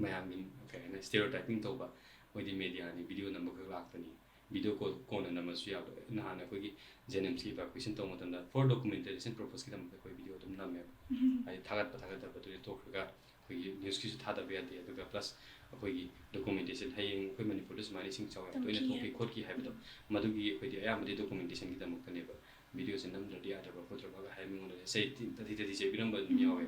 ꯃꯌꯥꯝꯒꯤ ꯀꯩ ꯍꯥꯏꯅꯤ, stereotyping ꯇꯧꯕ, ꯃꯣꯏꯗꯤ ꯃꯦꯗꯤꯌꯥꯅꯤ, ꯚꯤꯗꯤꯑꯣ ꯅꯝꯕꯈꯛ ꯂꯥꯛꯄꯅꯤ, ꯚꯤꯗꯤꯑꯣ ꯀꯣꯜ ꯀꯣꯟꯅ ꯅꯝꯃꯁꯨ ꯌꯥꯕ꯫ ꯅꯍꯥꯟ ꯑꯩꯈꯣꯏꯒꯤ ꯖꯦꯅꯤꯝꯁꯀꯤ evacuation ꯇꯧꯕ ꯃꯇꯝꯗ for documentation purposeꯀꯤꯗꯃꯛꯇ ꯑꯩꯈꯣꯏ ꯚꯤꯗꯤꯑꯣ ꯑꯗꯨꯝ ꯅꯝꯃꯦꯕ꯫ ꯎꯝ꯫ ꯍꯥꯏꯗꯤ ꯊꯥꯒꯠꯄ ꯊꯥꯒꯠꯇꯕꯗꯨꯗꯤ ꯇꯣꯛꯈ꯭ꯔꯒ ꯑꯩꯈꯣꯏꯒꯤ ꯅ꯭ꯌꯨꯁꯀꯤꯁꯨ ꯊꯥꯗꯕ ꯌꯥꯗꯦ꯫ ꯑꯗꯨꯒ plus ꯑꯩꯈꯣꯏꯒꯤ documentation, ꯍꯌꯦꯡ ꯑꯩꯈꯣꯏ ꯃꯅꯤꯄꯨꯔꯗ ꯁꯨꯃꯥꯏꯅ ꯏꯁꯤꯡ ꯏꯆꯥꯎ ꯌꯥꯝ ꯇꯣꯏꯅ ꯊꯣꯛꯈꯤ ꯈꯣꯠꯈꯤ ꯍꯥꯏꯕꯗꯣ, ꯃꯗꯨꯒꯤ ꯑꯩꯈꯣꯏꯗꯤ ꯑꯌꯥꯝꯕꯗꯤ documentationꯒꯤꯗꯃꯛꯇꯅꯦꯕ ꯚꯤꯗꯤꯑꯣꯁꯦ ꯅꯝꯗ꯭ꯔꯗꯤ ꯌꯥꯗ꯭ꯔꯕ ꯈꯣꯠꯇ꯭ꯔꯕꯒ ꯍꯥꯏ ꯃꯤꯉꯣꯟꯗ ꯆꯩ ꯇꯤ-, ꯇꯊꯤ ꯇꯊꯤ ꯆꯩꯕꯤꯔꯝꯕ ꯑꯗꯨꯝ ꯌꯥꯎꯋꯦ꯫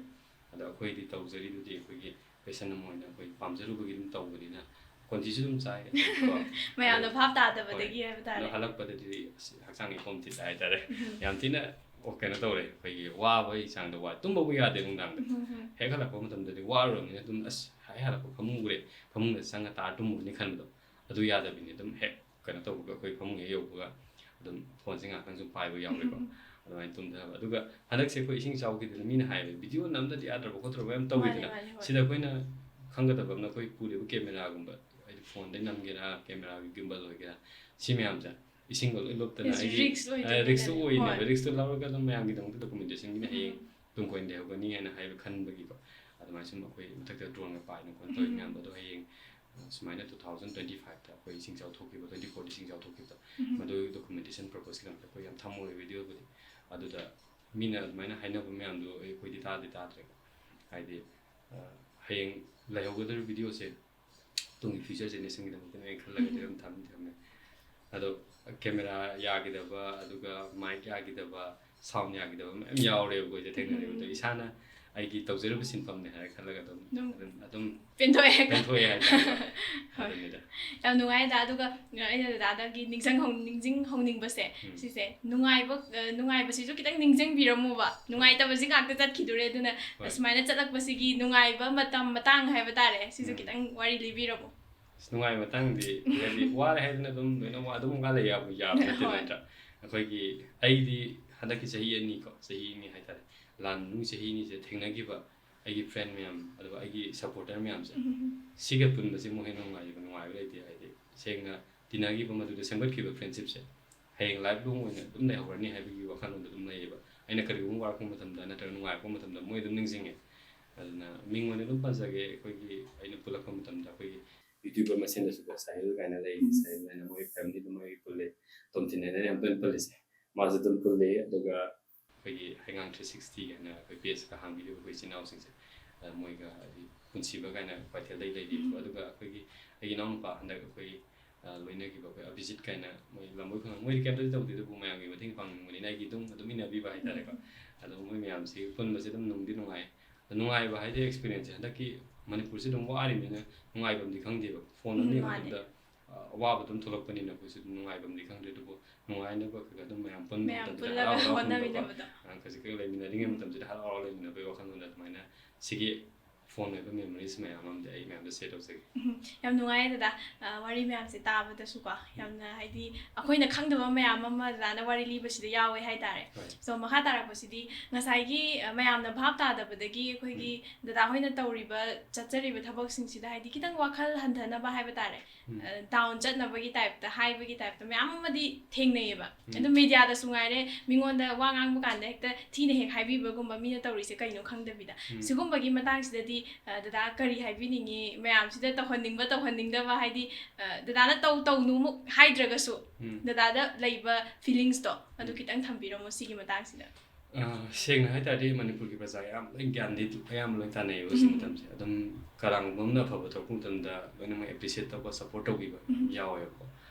ꯑꯗ ꯑꯩꯈꯣꯏꯗꯤ ꯇꯧꯖꯔꯤꯗꯨꯗꯤ ꯑꯩꯈꯣꯏꯒꯤ passion ꯑꯃ ꯑꯣꯏꯅ ꯑꯩꯈꯣꯏ ꯄꯥꯝꯖꯔꯨꯕꯒꯤ ꯑꯗꯨꯝ ꯇꯧꯕꯅꯤꯅ ꯈꯣꯟꯊꯤꯁꯨ ꯑꯗꯨꯝ ꯆꯥꯏ꯫ ꯑꯗꯨꯒ ꯃꯌꯥꯝꯅ ꯑꯗꯣ ꯚꯥꯞ ꯇꯥꯗꯕꯗꯒꯤ ꯍꯣꯏ꯫ ꯍꯥꯏꯕ ꯇꯥꯔꯦ꯫ ꯑꯗꯣ ꯍꯜꯂꯛꯄꯗꯗꯤ ꯑꯁ, ꯍꯛꯆꯥꯡꯒꯤ ꯐꯣꯝ ꯊꯤꯠ ꯍꯥꯏꯇꯥꯔꯦ꯫ ꯎꯝ꯫ ꯌꯥꯝ ꯊꯤꯅ, ꯑꯣ, ꯀꯩꯅꯣ ꯇꯧꯔꯦ, ꯑꯩꯈꯣꯏꯒꯤ ꯋꯥꯕꯒꯤ ꯆꯥꯡꯗ ꯋꯥꯏ꯫ ꯇꯨꯝꯕꯕꯨ ꯌꯥꯗꯦ ꯅꯨꯡꯗꯥꯡꯗ꯫ ꯎꯝ, ꯎꯝ꯫ ꯍꯦꯛ ꯍꯜꯂꯛꯄ ꯃꯇꯝꯗꯗꯤ ꯋꯥꯔꯨꯔꯕꯅꯤꯅ ꯑꯗꯨꯝ, ꯑꯁ, ꯍꯦꯛ ꯍꯜꯂꯛꯄ ꯐꯃꯨꯡ ꯎꯔꯦ, ꯐꯃꯨꯡꯗ ꯆꯪꯉ ꯇꯥꯔ ꯇꯨꯝꯃꯨꯔꯅꯤ ꯈꯟꯕꯗꯣ, ꯑꯗꯨ ꯌꯥꯗꯕꯤꯅꯦ꯫ ꯑꯗꯨꯝ ꯍꯦꯛ ꯀꯩꯅꯣ ꯇꯧꯕꯒ ꯑꯩꯈꯣꯏ ꯐꯃꯨꯡ ꯍꯦꯛ ꯌꯧꯕꯒ ꯑꯗꯨꯝ ꯐꯣꯟꯁꯦ ꯉꯥꯏꯍꯥꯛꯇꯪ ꯁꯨꯝ ꯄꯥꯏꯕ ꯌꯥꯎꯔꯦꯀꯣ꯫ ꯎꯝ꯫ ꯑꯗꯨꯃꯥꯏꯅ ꯇꯨꯝꯊꯕ꯫ ꯑꯗꯨꯒ ꯍꯟꯗꯛꯁꯦ ꯑꯩꯈꯣꯏ ꯏꯁꯤꯡ ꯏꯆꯥꯎꯈꯤꯗꯅ ꯃꯤꯅ ꯍꯥꯏꯕ ꯚꯤꯗꯤꯑꯣ ꯅꯝꯗꯗꯤ ꯌꯥꯗ꯭ꯔꯕ ꯈꯣꯠꯇ꯭ꯔꯕ ꯌꯥꯝ ꯇꯧꯋꯤꯗꯅ꯫ ꯃꯥꯅꯦ, ꯃꯥꯅꯦ, ꯍꯣꯏ꯫ ꯁꯤꯗ ꯑꯩꯈꯣꯏꯅ ꯈꯪꯒꯗꯕ ꯑꯃꯅ ꯑꯩꯈꯣꯏ ꯄꯨꯔꯤꯕ ꯀꯦꯃꯦꯔꯥꯒꯨꯝꯕ, ꯍꯥꯏꯗꯤ ꯐꯣꯟꯗꯩ ꯅꯝꯒꯦꯔꯥ, ꯀꯦꯃꯦꯔꯥꯒꯤ gimbal ꯑꯣꯏꯒꯦꯔꯥ, ꯁꯤ ꯃꯌꯥꯝꯁꯦ ꯏꯁꯤꯡꯒ ꯂꯣꯏ ꯂꯨꯞꯇꯅ ꯍꯥꯏꯗꯤ, risk ꯑꯣꯏꯗꯣꯏꯅꯦ꯫ ꯑ, riskꯇꯨ ꯑꯣꯏꯅꯦꯕ꯫ ꯍꯣꯏ꯫ Riskꯇꯨ ꯂꯧꯔꯒ ꯑꯗꯨꯝ ꯃꯌꯥꯝꯒꯤꯗꯃꯛꯇ documentationꯒꯤꯅ ꯎꯝ꯫ ꯍꯌꯦꯡ ꯇꯨꯡ ꯀꯣꯏꯅ ꯂꯩꯍꯧꯒꯅꯤ ꯍꯥꯏꯅ ꯍꯥꯏꯕ ꯈꯟꯕꯒꯤꯀꯣ꯫ ꯑꯗꯨꯃꯥꯏꯅ ꯁꯨꯝ ꯑꯩꯈꯣꯏ ꯃꯊꯛꯇ droneꯒ ꯄꯥꯏꯗꯅ ꯈꯣꯠꯇꯅ ꯇꯧꯔꯤ ꯎꯝ꯫ ꯃꯌꯥꯝꯗꯣ꯫ ꯑꯗꯣ ꯍꯌꯦꯡ, ꯑ, ꯁꯨꯃꯥꯏꯅ two thousand twenty fiveꯇ ꯑꯩꯈꯣꯏ ꯏꯁꯤꯡ ꯏꯆꯥꯎ ꯊꯣꯛꯈꯤꯕ, twenty fourꯗ ꯏꯁꯤꯡ ꯏꯆꯥꯎ ꯊꯣꯛꯈꯤꯕꯗꯣ, ꯎꯝ꯫ ꯃꯗꯨꯒꯤ documentation purposeꯀꯤꯗꯃꯛꯇ ꯑꯩꯈꯣꯏ ꯌꯥꯝ ꯊꯝꯃꯣꯏ ꯚꯤꯗꯤꯑꯣꯕꯨꯗꯤ꯫ ꯑꯗꯨꯗ ꯃꯤꯅ ꯑꯗꯨꯃꯥꯏꯅ ꯍꯥꯏꯅꯕ ꯃꯌꯥꯝꯗꯣ ꯑꯩꯈꯣꯏꯗꯤ ꯇꯥꯗꯤ ꯇꯥꯗ꯭ꯔꯦꯀꯣ꯫ ꯍꯥꯏꯗꯤ, ꯑ, ꯍꯌꯦꯡ ꯂꯩꯍꯧꯒꯗꯧꯔꯤꯕ ꯚꯤꯗꯤꯑꯣꯁꯦ ꯇꯨꯡꯒꯤ future generationꯒꯤꯗꯃꯛꯇꯅꯦ ꯑꯩꯅ ꯈꯜꯂꯒꯗꯤ ꯎꯝ꯫ ꯑꯗꯨꯝ ꯊꯝꯗꯤ ꯊꯝꯃꯦ꯫ ꯑꯗꯣ ꯀꯦꯃꯦꯔꯥ ꯌꯥꯈꯤꯗꯕ, ꯑꯗꯨꯒ mic ꯌꯥꯈꯤꯗꯕ, sound ꯌꯥꯈꯤꯗꯕ ꯃꯌꯥꯝ ꯌꯥꯎꯔꯦꯕꯀꯣ ꯑꯩꯁꯦ ꯊꯦꯡꯅꯔꯦꯕ꯫ ꯑꯗꯣ ꯎꯝ꯫ ꯏꯁꯥꯅ ꯑꯩꯒꯤ ꯇꯧꯖꯔꯤꯕ ꯁꯤꯟꯐꯝꯅꯦ ꯍꯥꯏꯔ ꯈꯜꯂꯒ ꯑꯗꯨꯝ ꯑꯗꯨꯝ ꯑꯗꯨꯝ, ꯑꯗꯨꯝ ꯄꯦꯟꯊꯣꯛꯑꯦ꯫ ꯄꯦꯟꯊꯣꯛꯑꯦ ꯍꯥꯏꯇꯥꯔꯦ꯫ ꯍꯣꯏ꯫ ꯑꯗꯨꯅꯤꯗ꯫ ꯌꯥꯝ ꯅꯨꯡꯉꯥꯏꯗ꯫ ꯑꯗꯨꯒ ꯑꯩꯅ ꯗꯗꯥꯗꯒꯤ ꯅꯤꯡꯁꯤꯡꯍꯧ-, ꯅꯤꯡꯁꯤꯡꯍꯧꯅꯤꯡꯕꯁꯦ, ꯎꯝ꯫ ꯁꯤꯁꯦ ꯅꯨꯡꯉꯥꯏꯕ, ꯑ, ꯅꯨꯡꯉꯥꯏꯕꯁꯤꯁꯨ ꯈꯤꯇꯪ ꯅꯤꯡꯁꯤꯡꯕꯤꯔꯝꯃꯣꯕ꯫ ꯅꯨꯡꯉꯥꯏꯇꯕꯁꯤ ꯉꯥꯛꯇ ꯆꯠꯈꯤꯗꯣꯔꯦ꯫ ꯑꯗꯨꯅ ꯍꯣꯏ꯫ ꯁꯨꯃꯥꯏꯅ ꯆꯠꯂꯛꯄꯁꯤꯒꯤ ꯅꯨꯡꯉꯥꯏꯕ ꯃꯇꯝ, ꯃꯇꯥꯡ ꯍꯥꯏꯕ ꯇꯥꯔꯦ, ꯁꯤꯁꯨ ꯎꯝ꯫ ꯈꯤꯇꯪ ꯋꯥꯔꯤ ꯂꯤꯕꯤꯔꯝꯃꯣ꯫ ꯑꯁ, ꯅꯨꯡꯉꯥꯏꯕ ꯃꯇꯥꯡꯗꯤ ꯍꯥꯏꯗꯤ ꯋꯥꯔꯦ ꯍꯥꯏꯗꯅ ꯑꯗꯨꯝ ꯂꯣꯏꯅ ꯋꯥ-, ꯑꯗꯨꯝ ꯋꯥ ꯂꯩ ꯌꯥꯕ, ꯌꯥꯕ ꯅꯠꯇꯦ ꯍꯣꯏ꯫ ꯅꯠꯇ꯭ꯔꯥ? ꯑꯩꯈꯣꯏꯒꯤ, ꯑꯩꯗꯤ ꯍꯟꯗꯛꯀꯤ ꯆꯍꯤ ꯑꯅꯤ ꯀꯣ, ꯆꯍꯤ ꯑꯅꯤ ꯍꯥꯏꯇꯥꯔꯦ, ꯂꯥꯟ ꯃꯅꯨꯡ ꯆꯍꯤ ꯑꯅꯤꯁꯦ ꯊꯦꯡꯅꯈꯤꯕ ꯑꯩꯒꯤ ꯐ꯭ꯔꯦꯟ ꯃꯌꯥꯝ, ꯑꯗꯨꯒ ꯑꯩꯒꯤ ꯁꯞꯄꯣꯔꯇꯔ ꯃꯌꯥꯝꯁꯦ, ꯁꯤꯒ ꯄꯨꯟꯕꯁꯤꯃꯨꯛ ꯍꯦꯟꯅ ꯅꯨꯡꯉꯥꯏꯕ, ꯅꯨꯡꯉꯥꯏꯕ ꯂꯩꯇꯦ꯫ ꯍꯥꯏꯗꯤ ꯁꯦꯡꯅ ꯇꯤꯟꯅꯈꯤꯕ, ꯃꯗꯨꯗ ꯁꯦꯝꯒꯠꯈꯤꯕ ꯐ꯭ꯔꯦꯟꯁꯤꯞꯁꯦ ꯍꯌꯦꯡ ꯂꯥꯏꯐ ꯂꯣꯡ ꯑꯣꯏꯅ ꯑꯗꯨꯝ ꯂꯩꯍꯧꯔꯅꯤ ꯍꯥꯏꯕꯒꯤ ꯋꯥꯈꯜꯂꯣꯟꯗ ꯑꯗꯨꯝ ꯂꯩꯌꯦꯕ꯫ ꯑꯩꯅ ꯀꯔꯤꯒꯨꯝꯕ ꯋꯥꯔꯛꯄ ꯃꯇꯝꯗ ꯅꯠꯇ꯭ꯔꯒ ꯅꯨꯡꯉꯥꯏꯔꯛꯄ ꯃꯇꯝꯗ ꯃꯣꯏ ꯑꯗꯨꯝ ꯅꯤꯡꯁꯤꯡꯉꯦ꯫ ꯑꯗꯨꯅ ꯃꯤꯡ ꯑꯣꯏꯅ ꯑꯗꯨꯝ ꯄꯟꯖꯒꯦ, ꯑꯩꯈꯣꯏꯒꯤ ꯑꯩꯅ ꯄꯨꯜꯂꯛꯄ ꯃꯇꯝꯗ ꯑꯩꯈꯣꯏꯒꯤ ꯌꯨꯇ꯭ꯌꯨꯕꯔ ꯃꯁꯦꯟꯗꯁꯨꯀꯣ, ꯁꯥꯍꯤꯜ ꯀꯥꯏꯅ ꯂꯩ꯫ ꯁꯥꯍꯤꯜ ꯍꯥꯏꯅ ꯃꯣꯏ ꯐꯦꯃꯤꯂꯤꯗ ꯃꯣꯏ ꯄꯨꯜꯂꯤ, ꯇꯣꯝꯊꯤꯟ ꯍꯥꯏꯅ ꯌꯥꯝ ꯇꯣꯏꯅ ꯄꯨꯜꯂꯤꯁꯦ, ꯃꯥꯁꯨ ꯑꯗꯨꯝ ꯄꯨꯜꯂꯤ꯫ ꯑꯗꯨꯒ ꯑꯩꯈꯣꯏꯒꯤ ꯍꯩꯉꯥꯡ ꯊ꯭ꯔꯤ ꯁꯤꯛꯁꯇꯤ ꯍꯥꯏꯅ ꯑꯩꯈꯣꯏ ꯄꯦꯖꯀ ꯍꯥꯡꯕꯤꯔꯤꯕ ꯑꯩꯈꯣꯏ ꯏꯆꯤꯟ ꯏꯅꯥꯎꯁꯤꯡꯁꯦ, ꯑ, ꯃꯣꯏꯒ ꯍꯥꯏꯗꯤ ꯄꯨꯟꯁꯤꯕ ꯀꯥꯏꯅ ꯀ꯭ꯋꯥꯏꯊꯦꯜꯗꯒꯤ ꯂꯩꯔꯤꯕꯀꯣ꯫ ꯑꯗꯨꯒ ꯑꯩꯈꯣꯏꯒꯤ ꯑꯩꯒꯤ ꯏꯅꯥꯎꯅꯨꯄꯥ ꯍꯟꯗꯛ ꯑꯩꯈꯣꯏ, ꯑ, ꯂꯣꯏꯅꯈꯤꯕ ꯑꯩꯈꯣꯏ ꯑꯕꯤꯖꯤꯠ ꯀꯥꯏꯅ, ꯃꯣꯏ ꯂꯝꯕꯣꯏ ꯈꯨꯡꯒꯪ, ꯃꯣꯏꯗꯤ ꯀꯩꯝꯇꯗꯤ ꯇꯧꯗꯦ, ꯑꯗꯨꯕꯨ ꯃꯌꯥꯝꯒꯤ ꯃꯇꯦꯡ ꯄꯥꯡꯅꯤꯡꯕꯅꯤꯅ ꯑꯩꯒꯤ ꯑꯗꯨꯝ ꯑꯗꯨꯝ ꯏꯟꯅꯕꯤꯕ ꯍꯥꯏꯇꯥꯔꯦꯀꯣ꯫ ꯑꯗꯣ ꯃꯣꯏ ꯃꯌꯥꯝꯁꯤ ꯄꯨꯟꯕꯁꯦ ꯑꯗꯨꯝ ꯅꯨꯡꯗꯤ ꯅꯨꯡꯉꯥꯏ꯫ ꯅꯨꯡꯉꯥꯏꯕ ꯍꯥꯏꯗꯤ ꯑꯦꯛꯁꯄꯤꯔꯤꯌꯦꯟꯁꯁꯦ ꯍꯟꯗꯛꯀꯤ ꯃꯅꯤꯄꯨꯔꯁꯦ ꯑꯗꯨꯝ ꯋꯥꯔꯤꯕꯅꯤꯅ ꯅꯨꯡꯉꯥꯏꯐꯝꯗꯤ ꯈꯪꯗꯦꯕ꯫ ꯐꯣꯟ ꯑꯃ ꯎꯝ, ꯌꯦꯡꯕ ꯃꯥꯅꯦ꯫ ꯃꯇꯝꯗ, ꯑ, ꯑꯋꯥꯕ ꯑꯗꯨꯝ ꯊꯣꯛꯂꯛꯄꯅꯤꯅ ꯑꯩꯈꯣꯏꯁꯨ ꯑꯗꯨꯝ ꯅꯨꯡꯉꯥꯏꯐꯝꯗꯤ ꯈꯪꯗ꯭ꯔꯦ, ꯑꯗꯨꯕꯨ ꯅꯨꯡꯉꯥꯏꯅꯕ ꯈꯔ ꯈꯔ ꯑꯗꯨꯝ ꯃꯌꯥꯝ ꯄꯨꯟꯕ ꯃꯌꯥꯝ ꯃꯇꯝꯗ ꯄꯨꯜꯂꯒ ꯍꯔꯥꯎ ꯍꯔꯥꯎ ꯐꯪꯕꯀꯣ꯫ ꯍꯣꯠꯅꯃꯤꯟꯅꯕꯗꯣ꯫ ꯑ, ꯈꯖꯤꯛ ꯈꯛ ꯂꯩꯃꯤꯟꯅꯔꯤꯉꯩ ꯎꯝ꯫ ꯃꯇꯝꯁꯤꯗ ꯍꯔꯥꯎ ꯍꯔꯥꯎ ꯂꯩꯃꯤꯟꯅꯕꯒꯤ ꯋꯥꯈꯜꯂꯣꯟꯗ ꯑꯗꯨꯃꯥꯏꯅ ꯁꯤꯒꯤ ꯐꯣꯟ ꯑꯣꯏꯕ ꯃꯦꯃꯣꯔꯤꯁ ꯃꯌꯥꯝ ꯑꯃꯗꯤ ꯑꯩ ꯃꯌꯥꯝꯗ ꯁꯤꯌꯔ ꯇꯧꯖꯒꯦ꯫ ꯎꯝ, ꯌꯥꯝ ꯅꯨꯡꯉꯥꯏꯌꯦ ꯗꯗꯥ, ꯑ, ꯋꯥꯔꯤ ꯃꯌꯥꯝꯁꯦ ꯇꯥꯕꯗꯁꯨꯀꯣ꯫ ꯌꯥꯝꯅ ꯍꯥꯏꯗꯤ ꯑꯩꯈꯣꯏꯅ ꯈꯪꯗꯕ ꯃꯌꯥꯝ ꯑꯃ ꯗꯗꯥꯅ ꯋꯥꯔꯤ ꯂꯤꯕꯁꯤꯗ ꯌꯥꯎꯋꯦ ꯍꯥꯏꯇꯥꯔꯦ꯫ ꯍꯣꯏ꯫ So, ꯃꯈꯥ ꯇꯥꯔꯛꯄꯁꯤꯗꯤ ꯉꯁꯥꯏꯒꯤ, ꯑ, ꯃꯌꯥꯝꯅ ꯚꯥꯞ ꯇꯥꯗꯕꯗꯒꯤ ꯑꯩꯈꯣꯏꯒꯤ ꯎꯝ꯫ ꯗꯗꯥ ꯍꯣꯏꯅ ꯇꯧꯔꯤꯕ, ꯆꯠꯆꯔꯤꯕ ꯊꯕꯛꯁꯤꯡꯁꯤꯗ ꯍꯥꯏꯗꯤ ꯈꯤꯇꯪ ꯋꯥꯈꯜ ꯍꯟꯊꯅꯕ ꯍꯥꯏꯕ ꯇꯥꯔꯦ, ꯎꯝ꯫ ꯑ, ꯗꯥꯎꯟ ꯆꯠꯅꯕꯒꯤ ꯇꯥꯏꯞꯇ, ꯍꯥꯏꯕꯒꯤ ꯇꯥꯏꯞꯇ ꯃꯌꯥꯝ ꯑꯃꯗꯤ ꯊꯦꯡꯅꯩꯌꯦꯕ꯫ ꯎꯝ꯫ ꯑꯗꯨꯝ ꯃꯦꯗꯤꯌꯥꯗꯁꯨ ꯉꯥꯏꯔꯦ, ꯃꯤꯉꯣꯟꯗ ꯋꯥ ꯉꯥꯡꯕ ꯀꯥꯟꯗ ꯍꯦꯛꯇ ꯊꯤꯅ ꯍꯦꯛ ꯍꯥꯏꯕꯤꯕꯒꯨꯝꯕ, ꯃꯤꯅ ꯇꯧꯔꯤꯁꯦ ꯀꯩꯅꯣ ꯈꯪꯗꯕꯤꯗ꯫ ꯎꯝ꯫ ꯁꯤꯒꯨꯝꯕꯒꯤ ꯃꯇꯥꯡꯁꯤꯗꯗꯤ, ꯑ, ꯗꯗꯥ ꯀꯔꯤ ꯍꯥꯏꯕꯤꯅꯤꯡꯉꯤ? ꯃꯌꯥꯝꯁꯤꯗ ꯇꯧꯍꯟꯅꯤꯡꯕ, ꯇꯧꯍꯟꯅꯤꯡꯗꯕ, ꯍꯥꯏꯗꯤ, ꯑ, ꯗꯗꯥꯅ ꯇꯧ, ꯇꯧꯅꯨꯃꯨꯛ ꯍꯥꯏꯗ꯭ꯔꯒꯁꯨ, ꯎꯝ꯫ ꯗꯗꯥꯗ ꯂꯩꯕ ꯐꯤꯂꯤꯡꯁꯇꯣ ꯑꯗꯨ ꯎꯝ꯫ ꯈꯤꯇꯪ ꯊꯝꯕꯤꯔꯝꯃꯣ ꯁꯤꯒꯤ ꯃꯇꯥꯡꯁꯤꯗ꯫ ꯑ, ꯁꯦꯡꯅ ꯍꯥꯏ ꯇꯥꯔꯗꯤ ꯃꯅꯤꯄꯨꯔꯒꯤ ꯄ꯭ꯔꯖꯥ ꯑꯌꯥꯝꯕ ꯂꯣꯏ ꯒ꯭ꯌꯥꯟꯗꯤ ꯑꯌꯥꯝꯕ ꯂꯣꯏ ꯇꯥꯟꯅꯩꯌꯦꯕ ꯍꯧꯖꯤꯛ ꯎꯝ꯫ ꯃꯇꯝꯁꯦ꯫ ꯑꯗꯨꯝ ꯀꯅꯥꯒꯨꯝꯕ ꯑꯃꯅ ꯑꯐꯕ ꯊꯣꯛꯂꯛꯄ ꯃꯇꯝꯗ ꯂꯣꯏꯅꯃꯛ ꯑꯦꯄ꯭ꯔꯤꯁꯤꯌꯦꯠ ꯇꯧꯕ, ꯁꯞꯄꯣꯔꯠ ꯇꯧꯕꯤꯕ ꯎꯝ꯫ ꯌꯥꯎꯋꯦꯕꯀꯣ꯫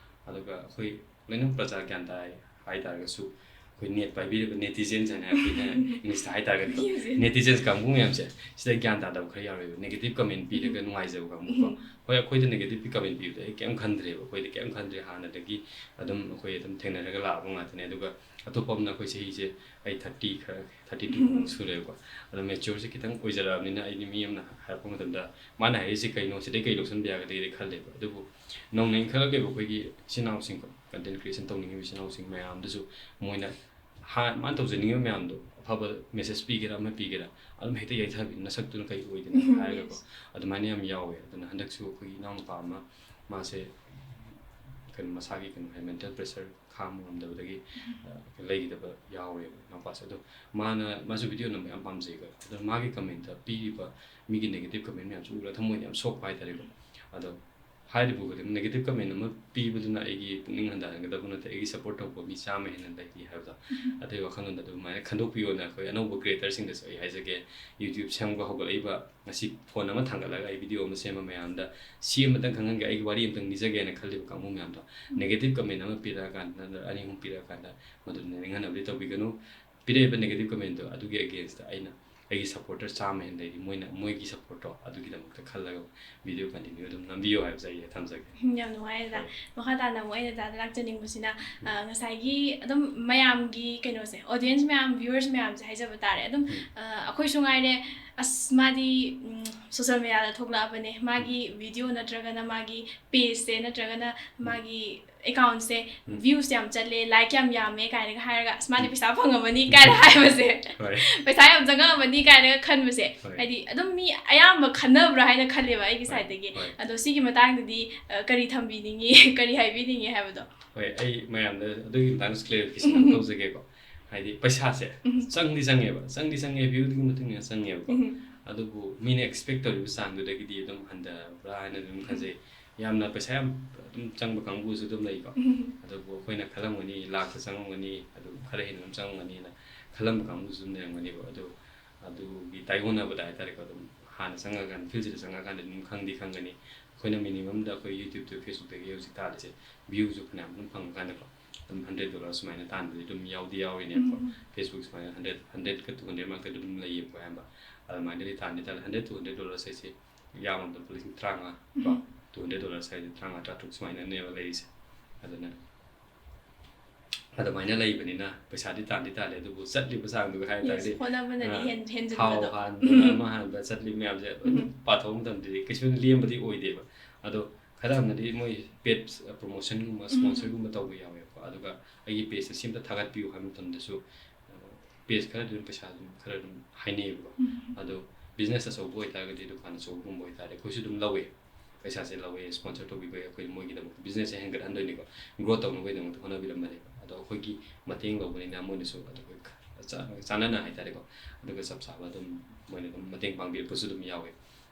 ꯑꯗꯨꯒ ꯑꯩꯈꯣꯏ ꯂꯣꯏꯅꯃꯛ ꯄ꯭ꯔꯖꯥ ꯒ꯭ꯌꯥꯟ ꯇꯥꯏ ꯍꯥꯏ ꯇꯥꯔꯒꯁꯨ, ꯑꯩꯈꯣꯏ ꯅꯦꯠ ꯄꯥꯏꯕꯤꯔꯤꯕ ꯅꯦꯇꯤꯖꯦꯟꯁ ꯍꯥꯏꯅ ꯑꯩꯈꯣꯏꯅ ꯏꯪꯂꯤꯁꯇ ꯍꯥꯏ ꯇꯥꯔꯒꯗꯤꯀꯣ, ꯅꯦꯇꯤꯖꯦꯟ꯫ ꯅꯦꯇꯤꯖꯦꯟꯁ ꯀꯥꯡꯕꯨ ꯃꯌꯥꯝꯁꯦ ꯁꯤꯗ ꯒ꯭ꯌꯥꯟ ꯇꯥꯗꯕ ꯈꯔ ꯌꯥꯎꯔꯦꯕ, ꯅꯦꯒꯦꯇꯤꯞ ꯀꯃꯦꯟ ꯄꯤꯔꯒ ꯎꯝ꯫ ꯅꯨꯡꯉꯥꯏꯖꯕ ꯀꯥꯡꯕꯨꯀꯣ꯫ ꯎꯝ꯫ ꯍꯣꯏ, ꯑꯩꯈꯣꯏꯗ ꯅꯦꯒꯦꯇꯤꯞꯀꯤ ꯀꯃꯦꯟ ꯄꯤꯕꯗ ꯑꯩ ꯀꯩꯝ ꯈꯟꯗ꯭ꯔꯦꯕ, ꯑꯩꯈꯣꯏꯗꯤ ꯀꯩꯝ ꯈꯟꯗ꯭ꯔꯦ, ꯍꯥꯟꯅꯗꯒꯤ ꯑꯗꯨꯝ ꯑꯩꯈꯣꯏ ꯑꯗꯨꯝ ꯊꯦꯡꯅꯔꯒ ꯂꯥꯛꯑꯕ ꯉꯥꯛꯇꯅꯦ꯫ ꯑꯗꯨꯒ ꯑꯇꯣꯞꯄ ꯑꯃꯅ ꯑꯩꯈꯣꯏ ꯆꯍꯤꯁꯦ, ꯑꯩ ꯊꯥꯔꯇꯤ ꯈꯔ, ꯊꯥꯔꯇꯤ ꯇꯨ ꯃꯨꯛ ꯁꯨꯔꯦꯕꯀꯣ꯫ ꯑꯗꯣ ꯃꯦꯆ꯭ꯌꯣꯔꯁꯦ ꯈꯤꯇꯪ ꯑꯣꯏꯖꯔꯛꯑꯕꯅꯤꯅ ꯑꯩꯗꯤ ꯃꯤ ꯑꯃꯅ ꯍꯥꯏꯔꯛꯄ ꯃꯇꯝꯗ ꯃꯥꯅ ꯍꯥꯏꯔꯤꯁꯦ ꯀꯩꯅꯣ, ꯁꯤꯗꯩ ꯀꯩ ꯂꯧꯁꯤꯟꯕ ꯌꯥꯒꯗꯒꯦꯗꯤ ꯈꯜꯂꯦꯕ꯫ ꯑꯗꯨꯕꯨ ꯅꯧꯅ ꯏꯟꯈꯠꯂꯛꯂꯤꯕ ꯑꯩꯈꯣꯏꯒꯤ ꯏꯆꯤꯟ ꯏꯅꯥꯎꯁꯤꯡꯀꯣ, ꯀꯟꯇꯦꯟ ꯀ꯭ꯔꯤꯌꯦꯁꯟ ꯇꯧꯅꯤꯡꯉꯤꯕ ꯏꯆꯤꯟ ꯏꯅꯥꯎꯁꯤꯡ ꯃꯌꯥꯝꯗꯁꯨ ꯃꯣꯏꯅ ꯍꯥ-, ꯃꯥꯅ ꯇꯧꯖꯅꯤꯡꯉꯤꯕ ꯃꯌꯥꯝꯗꯣ ꯑꯐꯕ ꯃꯦꯁꯦꯖ ꯄꯤꯒꯦꯔꯥ ꯑꯃ ꯄꯤꯒꯦꯔꯥ, ꯑꯗꯨꯝ ꯍꯦꯛꯇ ꯌꯩꯊꯕꯤ, "ꯅꯁꯛꯇꯨꯅ ꯀꯩ ꯑꯣꯏꯗꯅ?" ꯎꯝ, ꯍꯥꯏꯔꯒꯀꯣ꯫ ꯑꯗꯨꯃꯥꯏꯅ ꯌꯥꯝ ꯌꯥꯎꯋꯦ꯫ ꯑꯗꯨꯅ ꯍꯟꯗꯛꯁꯨ ꯑꯩꯈꯣꯏꯒꯤ ꯏꯅꯥꯎꯅꯨꯄꯥ ꯑꯃ, ꯃꯥꯁꯦ ꯀꯩꯅꯣ, ꯃꯁꯥꯒꯤ ꯀꯩꯅꯣ ꯍꯥꯏ, ꯃꯦꯟꯇꯦꯜ ꯄ꯭ꯔꯦꯁꯔ ꯈꯥꯡꯕ ꯉꯝꯗꯕꯗꯒꯤ, ꯑ, ꯂꯩꯈꯤꯗꯕ ꯌꯥꯎꯋꯦꯕ ꯏꯅꯥꯎꯄꯥꯁꯦ꯫ ꯑꯗꯣ ꯃꯥꯅ, ꯃꯥꯁꯨ ꯚꯤꯗꯤꯑꯣ ꯅꯝꯕ ꯌꯥꯝ ꯄꯥꯝꯖꯩꯀꯣ꯫ ꯑꯗꯣ ꯃꯥꯒꯤ ꯀꯃꯦꯟꯇ ꯄꯤꯔꯤꯕ ꯃꯤꯒꯤ ꯅꯦꯒꯦꯇꯤꯚ ꯀꯃꯦꯟ ꯃꯌꯥꯝꯁꯨ ꯎꯔꯒ ꯊꯃꯣꯏꯗ ꯌꯥꯝ ꯁꯣꯛꯄ ꯍꯥꯏꯇꯥꯔꯦꯀꯣ꯫ ꯑꯗꯣ ꯍꯥꯏꯔꯤꯕ ꯈꯨꯗꯤꯡꯃꯛ ꯅꯦꯒꯦꯇꯤꯚ ꯀꯃꯦꯟ ꯑꯃ ꯄꯤꯕꯗꯨꯅ ꯑꯩꯒꯤ ꯄꯨꯛꯅꯤꯡ ꯍꯟꯊꯍꯟꯒꯗꯕ ꯅꯠꯇꯦ, ꯑꯩꯒꯤ ꯁꯞꯄꯣꯔꯠ ꯇꯧꯕ ꯃꯤ ꯆꯥꯝꯃ ꯍꯦꯟꯅ ꯂꯩꯔꯤ ꯍꯥꯏꯕꯗꯣ꯫ ꯑꯗꯨꯒꯤ ꯋꯥꯈꯜꯂꯣꯟꯗ ꯑꯗꯨꯃꯥꯏꯅ ꯈꯟꯗꯣꯛꯄꯤꯌꯣꯅ ꯑꯩꯈꯣꯏ ꯑꯅꯧꯕ ꯀ꯭ꯔꯤꯌꯦꯇꯔꯁꯤꯡꯗꯁꯨ ꯑꯩ ꯍꯥꯏꯖꯒꯦ꯫ ꯌꯨꯇ꯭ꯌꯨꯕ ꯁꯦꯝꯕ ꯍꯧꯒꯠꯂꯛꯏꯕ, ꯉꯁꯤ ꯐꯣꯟ ꯑꯃ ꯊꯥꯡꯒꯠꯂꯒ ꯑꯩ ꯚꯤꯗꯤꯑꯣ ꯑꯃ ꯁꯦꯝꯕ ꯃꯌꯥꯝꯗ ꯁꯤ ꯑꯃꯇꯪ ꯈꯪꯍꯟꯒꯦ, ꯑꯩꯒꯤ ꯋꯥꯔꯤ ꯑꯃꯇꯪ ꯂꯤꯖꯒꯦꯅ ꯈꯜꯂꯤꯕ ꯀꯥꯡꯕꯨ ꯃꯌꯥꯝꯗꯣ, ꯅꯦꯒꯦꯇꯤꯚ ꯀꯃꯦꯟ ꯑꯃ ꯄꯤꯔꯛꯑꯀꯥꯟꯗ, ꯅꯠꯇ꯭ꯔꯒ ꯑꯅꯤ ꯑꯍꯨꯝ ꯄꯤꯔꯛꯑꯀꯥꯟꯗ, ꯃꯗꯨ ꯅꯤꯡꯍꯟꯅꯕꯗꯤ ꯇꯧꯕꯤꯒꯅꯨ꯫ ꯄꯤꯔꯛꯏꯕ ꯅꯦꯒꯦꯇꯤꯚ ꯀꯃꯦꯟꯗꯣ ꯑꯗꯨꯒꯤ ꯑꯒꯦꯟꯁꯇ ꯑꯩꯅ ꯑꯩꯒꯤ ꯁꯞꯄꯣꯔꯇꯔ ꯆꯥꯝꯃ ꯍꯦꯟꯅ ꯂꯩꯔꯤ, ꯃꯣꯏꯅ, ꯃꯣꯏꯒꯤ ꯁꯞꯄꯣꯔꯠꯇꯣ ꯑꯗꯨꯒꯤꯗꯃꯛꯇ ꯈꯜꯂꯒ ꯚꯤꯗꯤꯑꯣ ꯀꯟꯇꯤꯅ꯭ꯌꯨ ꯑꯗꯨꯝ ꯅꯝꯕꯤꯌꯣ ꯍꯥꯏꯕꯁꯦ ꯑꯩ ꯊꯝꯖꯒꯦ꯫ ꯎꯝ, ꯌꯥꯝ ꯅꯨꯡꯉꯥꯏꯔꯦ ꯗꯥ꯫ ꯍꯣꯏ꯫ ꯃꯈꯥ ꯇꯥꯅ ꯑꯃꯨꯛ ꯑꯩꯅ ꯗꯥꯗ ꯂꯥꯛꯆꯅꯤꯡꯕꯁꯤꯅ, ꯑ, ꯉꯁꯥꯏꯒꯤ ꯑꯗꯨꯝ ꯃꯌꯥꯝꯒꯤ ꯀꯩꯅꯣꯁꯦ, ꯑꯣꯗꯤꯌꯦꯟꯁ ꯃꯌꯥꯝ, ꯚ꯭ꯌꯨꯋꯔꯁ ꯃꯌꯥꯝꯁꯦ ꯍꯥꯏꯖꯕ ꯇꯥꯔꯦ꯫ ꯑꯗꯨꯝ, ꯎꯝ꯫ ꯑ, ꯑꯩꯈꯣꯏꯁꯨ ꯉꯥꯏꯔꯦ, "ꯑꯁ, ꯃꯥꯗꯤ, ꯎꯝ, ꯁꯣꯁꯦꯜ ꯃꯦꯗꯤꯌꯥꯗ ꯊꯣꯛꯂꯛꯑꯕꯅꯦ, ꯃꯥꯒꯤ ꯎꯝ꯫ ꯚꯤꯗꯤꯑꯣ ꯅꯠꯇ꯭ꯔꯒꯅ ꯃꯥꯒꯤ ꯄꯦꯖꯁꯦ ꯅꯠꯇ꯭ꯔꯒꯅ ꯎꯝ꯫ ꯃꯥꯒꯤ ꯑꯦꯀꯥꯎꯟꯁꯦ ꯎꯝ꯫ ꯚ꯭ꯌꯨꯁ ꯌꯥꯝ ꯆꯠꯂꯦ, ꯂꯥꯏꯛ ꯌꯥꯝ ꯌꯥꯝꯃꯦ" ꯀꯥꯏꯅꯒ ꯍꯥꯏꯔꯒ, "ꯑꯁ, ꯃꯥꯗꯤ ꯎꯝ꯫ ꯄꯩꯁꯥ ꯐꯪꯉꯝꯃꯅꯤ" ꯀꯥꯏꯅ ꯍꯥꯏꯕꯁꯦ, ꯍꯣꯏ꯫ "ꯄꯩꯁꯥ ꯌꯥꯝ ꯆꯪꯉꯛꯑꯃꯅꯤ" ꯀꯥꯏꯅꯒ ꯈꯟꯕꯁꯦ, ꯍꯣꯏ꯫ ꯍꯥꯏꯗꯤ ꯑꯗꯨꯝ ꯃꯤ ꯑꯌꯥꯝꯕ ꯈꯟꯅꯕ꯭ꯔꯥ ꯍꯥꯏꯅ ꯈꯜꯂꯦꯕ ꯑꯩꯒꯤ ꯍꯣꯏ, ꯁꯥꯏꯠꯇꯒꯤ꯫ ꯍꯣꯏ꯫ ꯑꯗꯣ ꯁꯤꯒꯤ ꯃꯇꯥꯡꯗꯗꯤ, ꯑ, ꯀꯔꯤ ꯊꯝꯕꯤꯅꯤꯡꯉꯤ, ꯀꯔꯤ ꯍꯥꯏꯕꯤꯅꯤꯡꯉꯤ ꯍꯥꯏꯕꯗꯣ? ꯍꯣꯏ, ꯑꯩ ꯃꯌꯥꯝꯗ ꯑꯗꯨꯒꯤ ꯃꯇꯥꯡꯗꯁꯨ ꯀ꯭ꯂꯦꯔꯤꯐꯤꯀꯦꯁꯟ ꯑꯃ ꯎꯝ꯫ ꯇꯧꯖꯒꯦꯀꯣ꯫ ꯍꯥꯏꯗꯤ ꯄꯩꯁꯥꯁꯦ ꯎꯝ꯫ ꯆꯪꯗꯤ ꯆꯪꯉꯦꯕ, ꯆꯪꯗꯤ ꯆꯪꯉꯦ, ꯚ꯭ꯌꯨꯗꯨꯒꯤ ꯃꯇꯨꯡ ꯏꯟꯅ ꯆꯪꯉꯦꯕꯀꯣ꯫ ꯎꯝ꯫ ꯑꯗꯨꯕꯨ ꯃꯤꯅ ꯑꯦꯛꯁꯄꯦꯛ ꯇꯧꯔꯤꯕ ꯆꯥꯡꯗꯨꯗꯒꯤꯗꯤ ꯑꯗꯨꯝ ꯍꯟꯊꯕ꯭ꯔꯥ ꯍꯥꯏꯅ ꯑꯗꯨꯝ ꯈꯟꯖꯩ꯫ ꯌꯥꯝꯅ ꯄꯩꯁꯥ ꯌꯥꯝ ꯑꯗꯨꯝ ꯆꯪꯕ ꯀꯥꯡꯕꯨꯁꯨ ꯑꯗꯨꯝ ꯂꯩꯀꯣ꯫ ꯎꯝ꯫ ꯑꯗꯨꯕꯨ ꯑꯩꯈꯣꯏꯅ ꯈꯜꯂꯝꯒꯅꯤ, ꯂꯥꯛꯇ ꯆꯪꯉꯝꯒꯅꯤ, ꯑꯗꯨꯝ ꯈꯔ ꯍꯦꯟꯅ ꯑꯗꯨꯝ ꯆꯪꯉꯝꯒꯅꯤꯅ ꯈꯜꯂꯝꯕ ꯀꯥꯡꯕꯨꯁꯨ ꯑꯗꯨꯝ ꯂꯩꯔꯝꯒꯅꯦꯕ꯫ ꯑꯗꯨ, ꯑꯗꯨꯒꯤ ꯇꯥꯏꯌꯣꯟꯅꯕꯗ ꯍꯥꯏꯇꯥꯔꯦꯀꯣ, ꯑꯗꯨꯝ ꯍꯥꯟꯅ ꯆꯪꯉꯀꯥꯟꯗ, ꯐꯤꯜꯁꯤꯗ ꯆꯪꯉꯀꯥꯟꯗ ꯑꯗꯨꯝ ꯈꯪꯗꯤ ꯈꯪꯒꯅꯤ꯫ ꯑꯩꯈꯣꯏꯅ ꯃꯤꯅꯤꯃꯝꯗ ꯑꯩꯈꯣꯏ ꯌꯨꯇ꯭ꯌꯨꯕꯇ, ꯐꯦꯁꯕꯨꯛꯇꯒꯤ ꯍꯧꯖꯤꯛ ꯇꯥꯜꯂꯤꯁꯦ, ꯚ꯭ꯌꯨꯁꯨ ꯐꯅꯌꯥꯝ ꯑꯗꯨꯝ ꯐꯪꯉꯀꯥꯟꯗꯀꯣ, ꯑꯗꯨꯝ ꯍꯟꯗ꯭ꯔꯦꯠ ꯗꯣꯂꯔ ꯁꯨꯃꯥꯏꯅ ꯇꯥꯟꯕꯗꯤ ꯑꯗꯨꯝ ꯌꯥꯎꯗꯤ ꯌꯥꯎꯔꯤꯅꯦꯕꯀꯣ꯫ ꯎꯝ꯫ ꯐꯦꯁꯕꯨꯛ ꯁꯨꯃꯥꯏꯅ ꯍꯟꯗ꯭ꯔꯦꯠ, ꯍꯟꯗ꯭ꯔꯦꯠꯀ ꯇꯨ ꯍꯟꯗ꯭ꯔꯦꯠ ꯃꯔꯛꯇ ꯑꯗꯨꯝ ꯂꯩꯌꯦꯕꯀꯣ ꯑꯌꯥꯝꯕ꯫ ꯑꯗꯨꯃꯥꯏꯅꯗꯤ ꯇꯥꯟꯗꯤ ꯇꯥꯜꯂꯦ꯫ ꯍꯟꯗ꯭ꯔꯦꯠ, ꯇꯨ ꯍꯟꯗ꯭ꯔꯦꯠ ꯗꯣꯂꯔꯁ ꯍꯥꯏꯁꯦ ꯌꯥꯝꯃꯕꯗ ꯂꯨꯄꯥ ꯂꯤꯁꯤꯡ ꯇꯔꯥꯃꯉꯥ ꯀꯣ, ꯎꯝ꯫ ꯇꯨ ꯍꯟꯗ꯭ꯔꯦꯠ ꯗꯣꯂꯔꯁ ꯍꯥꯏꯁꯦ ꯇꯔꯥꯃꯉꯥ, ꯇꯔꯥꯇꯔꯨꯛ ꯁꯨꯃꯥꯏꯅꯅꯦꯕ ꯂꯩꯔꯤꯁꯦ꯫ ꯑꯗꯨꯅ ꯑꯗꯨꯃꯥꯏꯅ ꯂꯩꯕꯅꯤꯅ ꯄꯩꯁꯥꯗꯤ ꯇꯥꯟꯗꯤ ꯇꯥꯜꯂꯦ, ꯑꯗꯨꯕꯨ ꯆꯠꯂꯤꯕ ꯆꯥꯡꯗꯨꯒ ꯍꯥꯏ ꯌꯦꯁ, ꯇꯥꯔꯗꯤ, ꯍꯣꯠꯅꯕꯅꯗꯤ ꯑꯥ, ꯍꯦꯟ-, ꯊꯥꯎ ꯍꯦꯟꯖꯤꯟꯕꯗꯣ꯫ ꯍꯥꯟꯕ, ꯎꯝ꯫ ꯑꯃ ꯍꯥꯟꯕ, ꯆꯠꯂꯤꯕ ꯃꯌꯥꯝꯁꯦ ꯎꯝ꯫ ꯄꯥꯊꯣꯛꯄ ꯃꯇꯝꯗꯗꯤ ꯀꯩꯁꯨ ꯂꯦꯝꯕꯗꯤ ꯑꯣꯏꯗꯦꯕ꯫ ꯑꯗꯣ ꯈꯔ ꯑꯃꯅꯗꯤ ꯃꯣꯏ ꯄꯦꯠ ꯄ꯭ꯔꯣꯃꯣꯁꯟꯒꯨꯝꯕ, ꯎꯝ꯫ ꯁ꯭ꯄꯣꯟꯁꯔꯒꯨꯝꯕ ꯇꯧꯕ ꯌꯥꯎꯋꯦꯕꯀꯣ꯫ ꯑꯗꯨꯒ ꯑꯩꯒꯤ ꯄꯦꯖꯇ ꯁꯤ ꯑꯝꯇ ꯊꯥꯒꯠꯄꯤꯌꯨ ꯍꯥꯏꯕ ꯃꯇꯝꯗꯁꯨ, ꯑ, ꯄꯦꯖ ꯈꯔꯗꯤ ꯑꯗꯨꯝ ꯄꯩꯁꯥ ꯑꯗꯨꯝ ꯈꯔ ꯑꯗꯨꯝ ꯍꯥꯏꯅꯩꯌꯦꯕꯀꯣ꯫ ꯑꯗꯣ ꯕꯤꯖꯤꯅꯦꯁ ꯑꯆꯧꯕ ꯑꯣꯏꯇꯥꯔꯒꯗꯤ, ꯗꯨꯀꯥꯟ ꯑꯆꯧꯕꯒꯨꯝꯕ ꯑꯣꯏꯇꯥꯔꯗꯤ ꯑꯩꯈꯣꯏꯁꯨ ꯑꯗꯨꯝ ꯂꯧꯋꯦ, ꯄꯩꯁꯥꯁꯦ ꯂꯧꯋꯦ, ꯁ꯭ꯄꯣꯟꯁꯔ ꯇꯧꯕꯤꯕ ꯑꯩꯈꯣꯏ ꯃꯣꯏꯒꯤꯗꯃꯛꯇ ꯕꯤꯖꯤꯅꯦꯁꯁꯦ ꯍꯦꯟꯒꯠꯍꯟꯗꯣꯏꯅꯤꯀꯣ, ꯒ꯭ꯔꯣ ꯇꯧꯅꯕꯒꯤꯗꯃꯛꯇ ꯍꯣꯠꯅꯕꯤꯔꯝꯕꯅꯦꯕ꯫ ꯑꯗꯣ ꯑꯩꯈꯣꯏꯒꯤ ꯃꯇꯦꯡ ꯂꯧꯕꯅꯤꯅ ꯃꯣꯏꯅꯁꯨ ꯑꯗꯨ ꯑꯩꯈꯣꯏ ꯆꯥ-, ꯆꯥꯟꯅꯅ ꯍꯥꯏꯇꯥꯔꯦꯀꯣ, ꯑꯗꯨꯒ ꯆꯞ ꯆꯥꯕ ꯑꯗꯨꯝ ꯃꯣꯏꯅ ꯑꯗꯨꯝ ꯃꯇꯦꯡ ꯄꯥꯡꯕꯤꯔꯛꯄꯁꯨ ꯑꯗꯨꯝ ꯌꯥꯎꯋꯦ꯫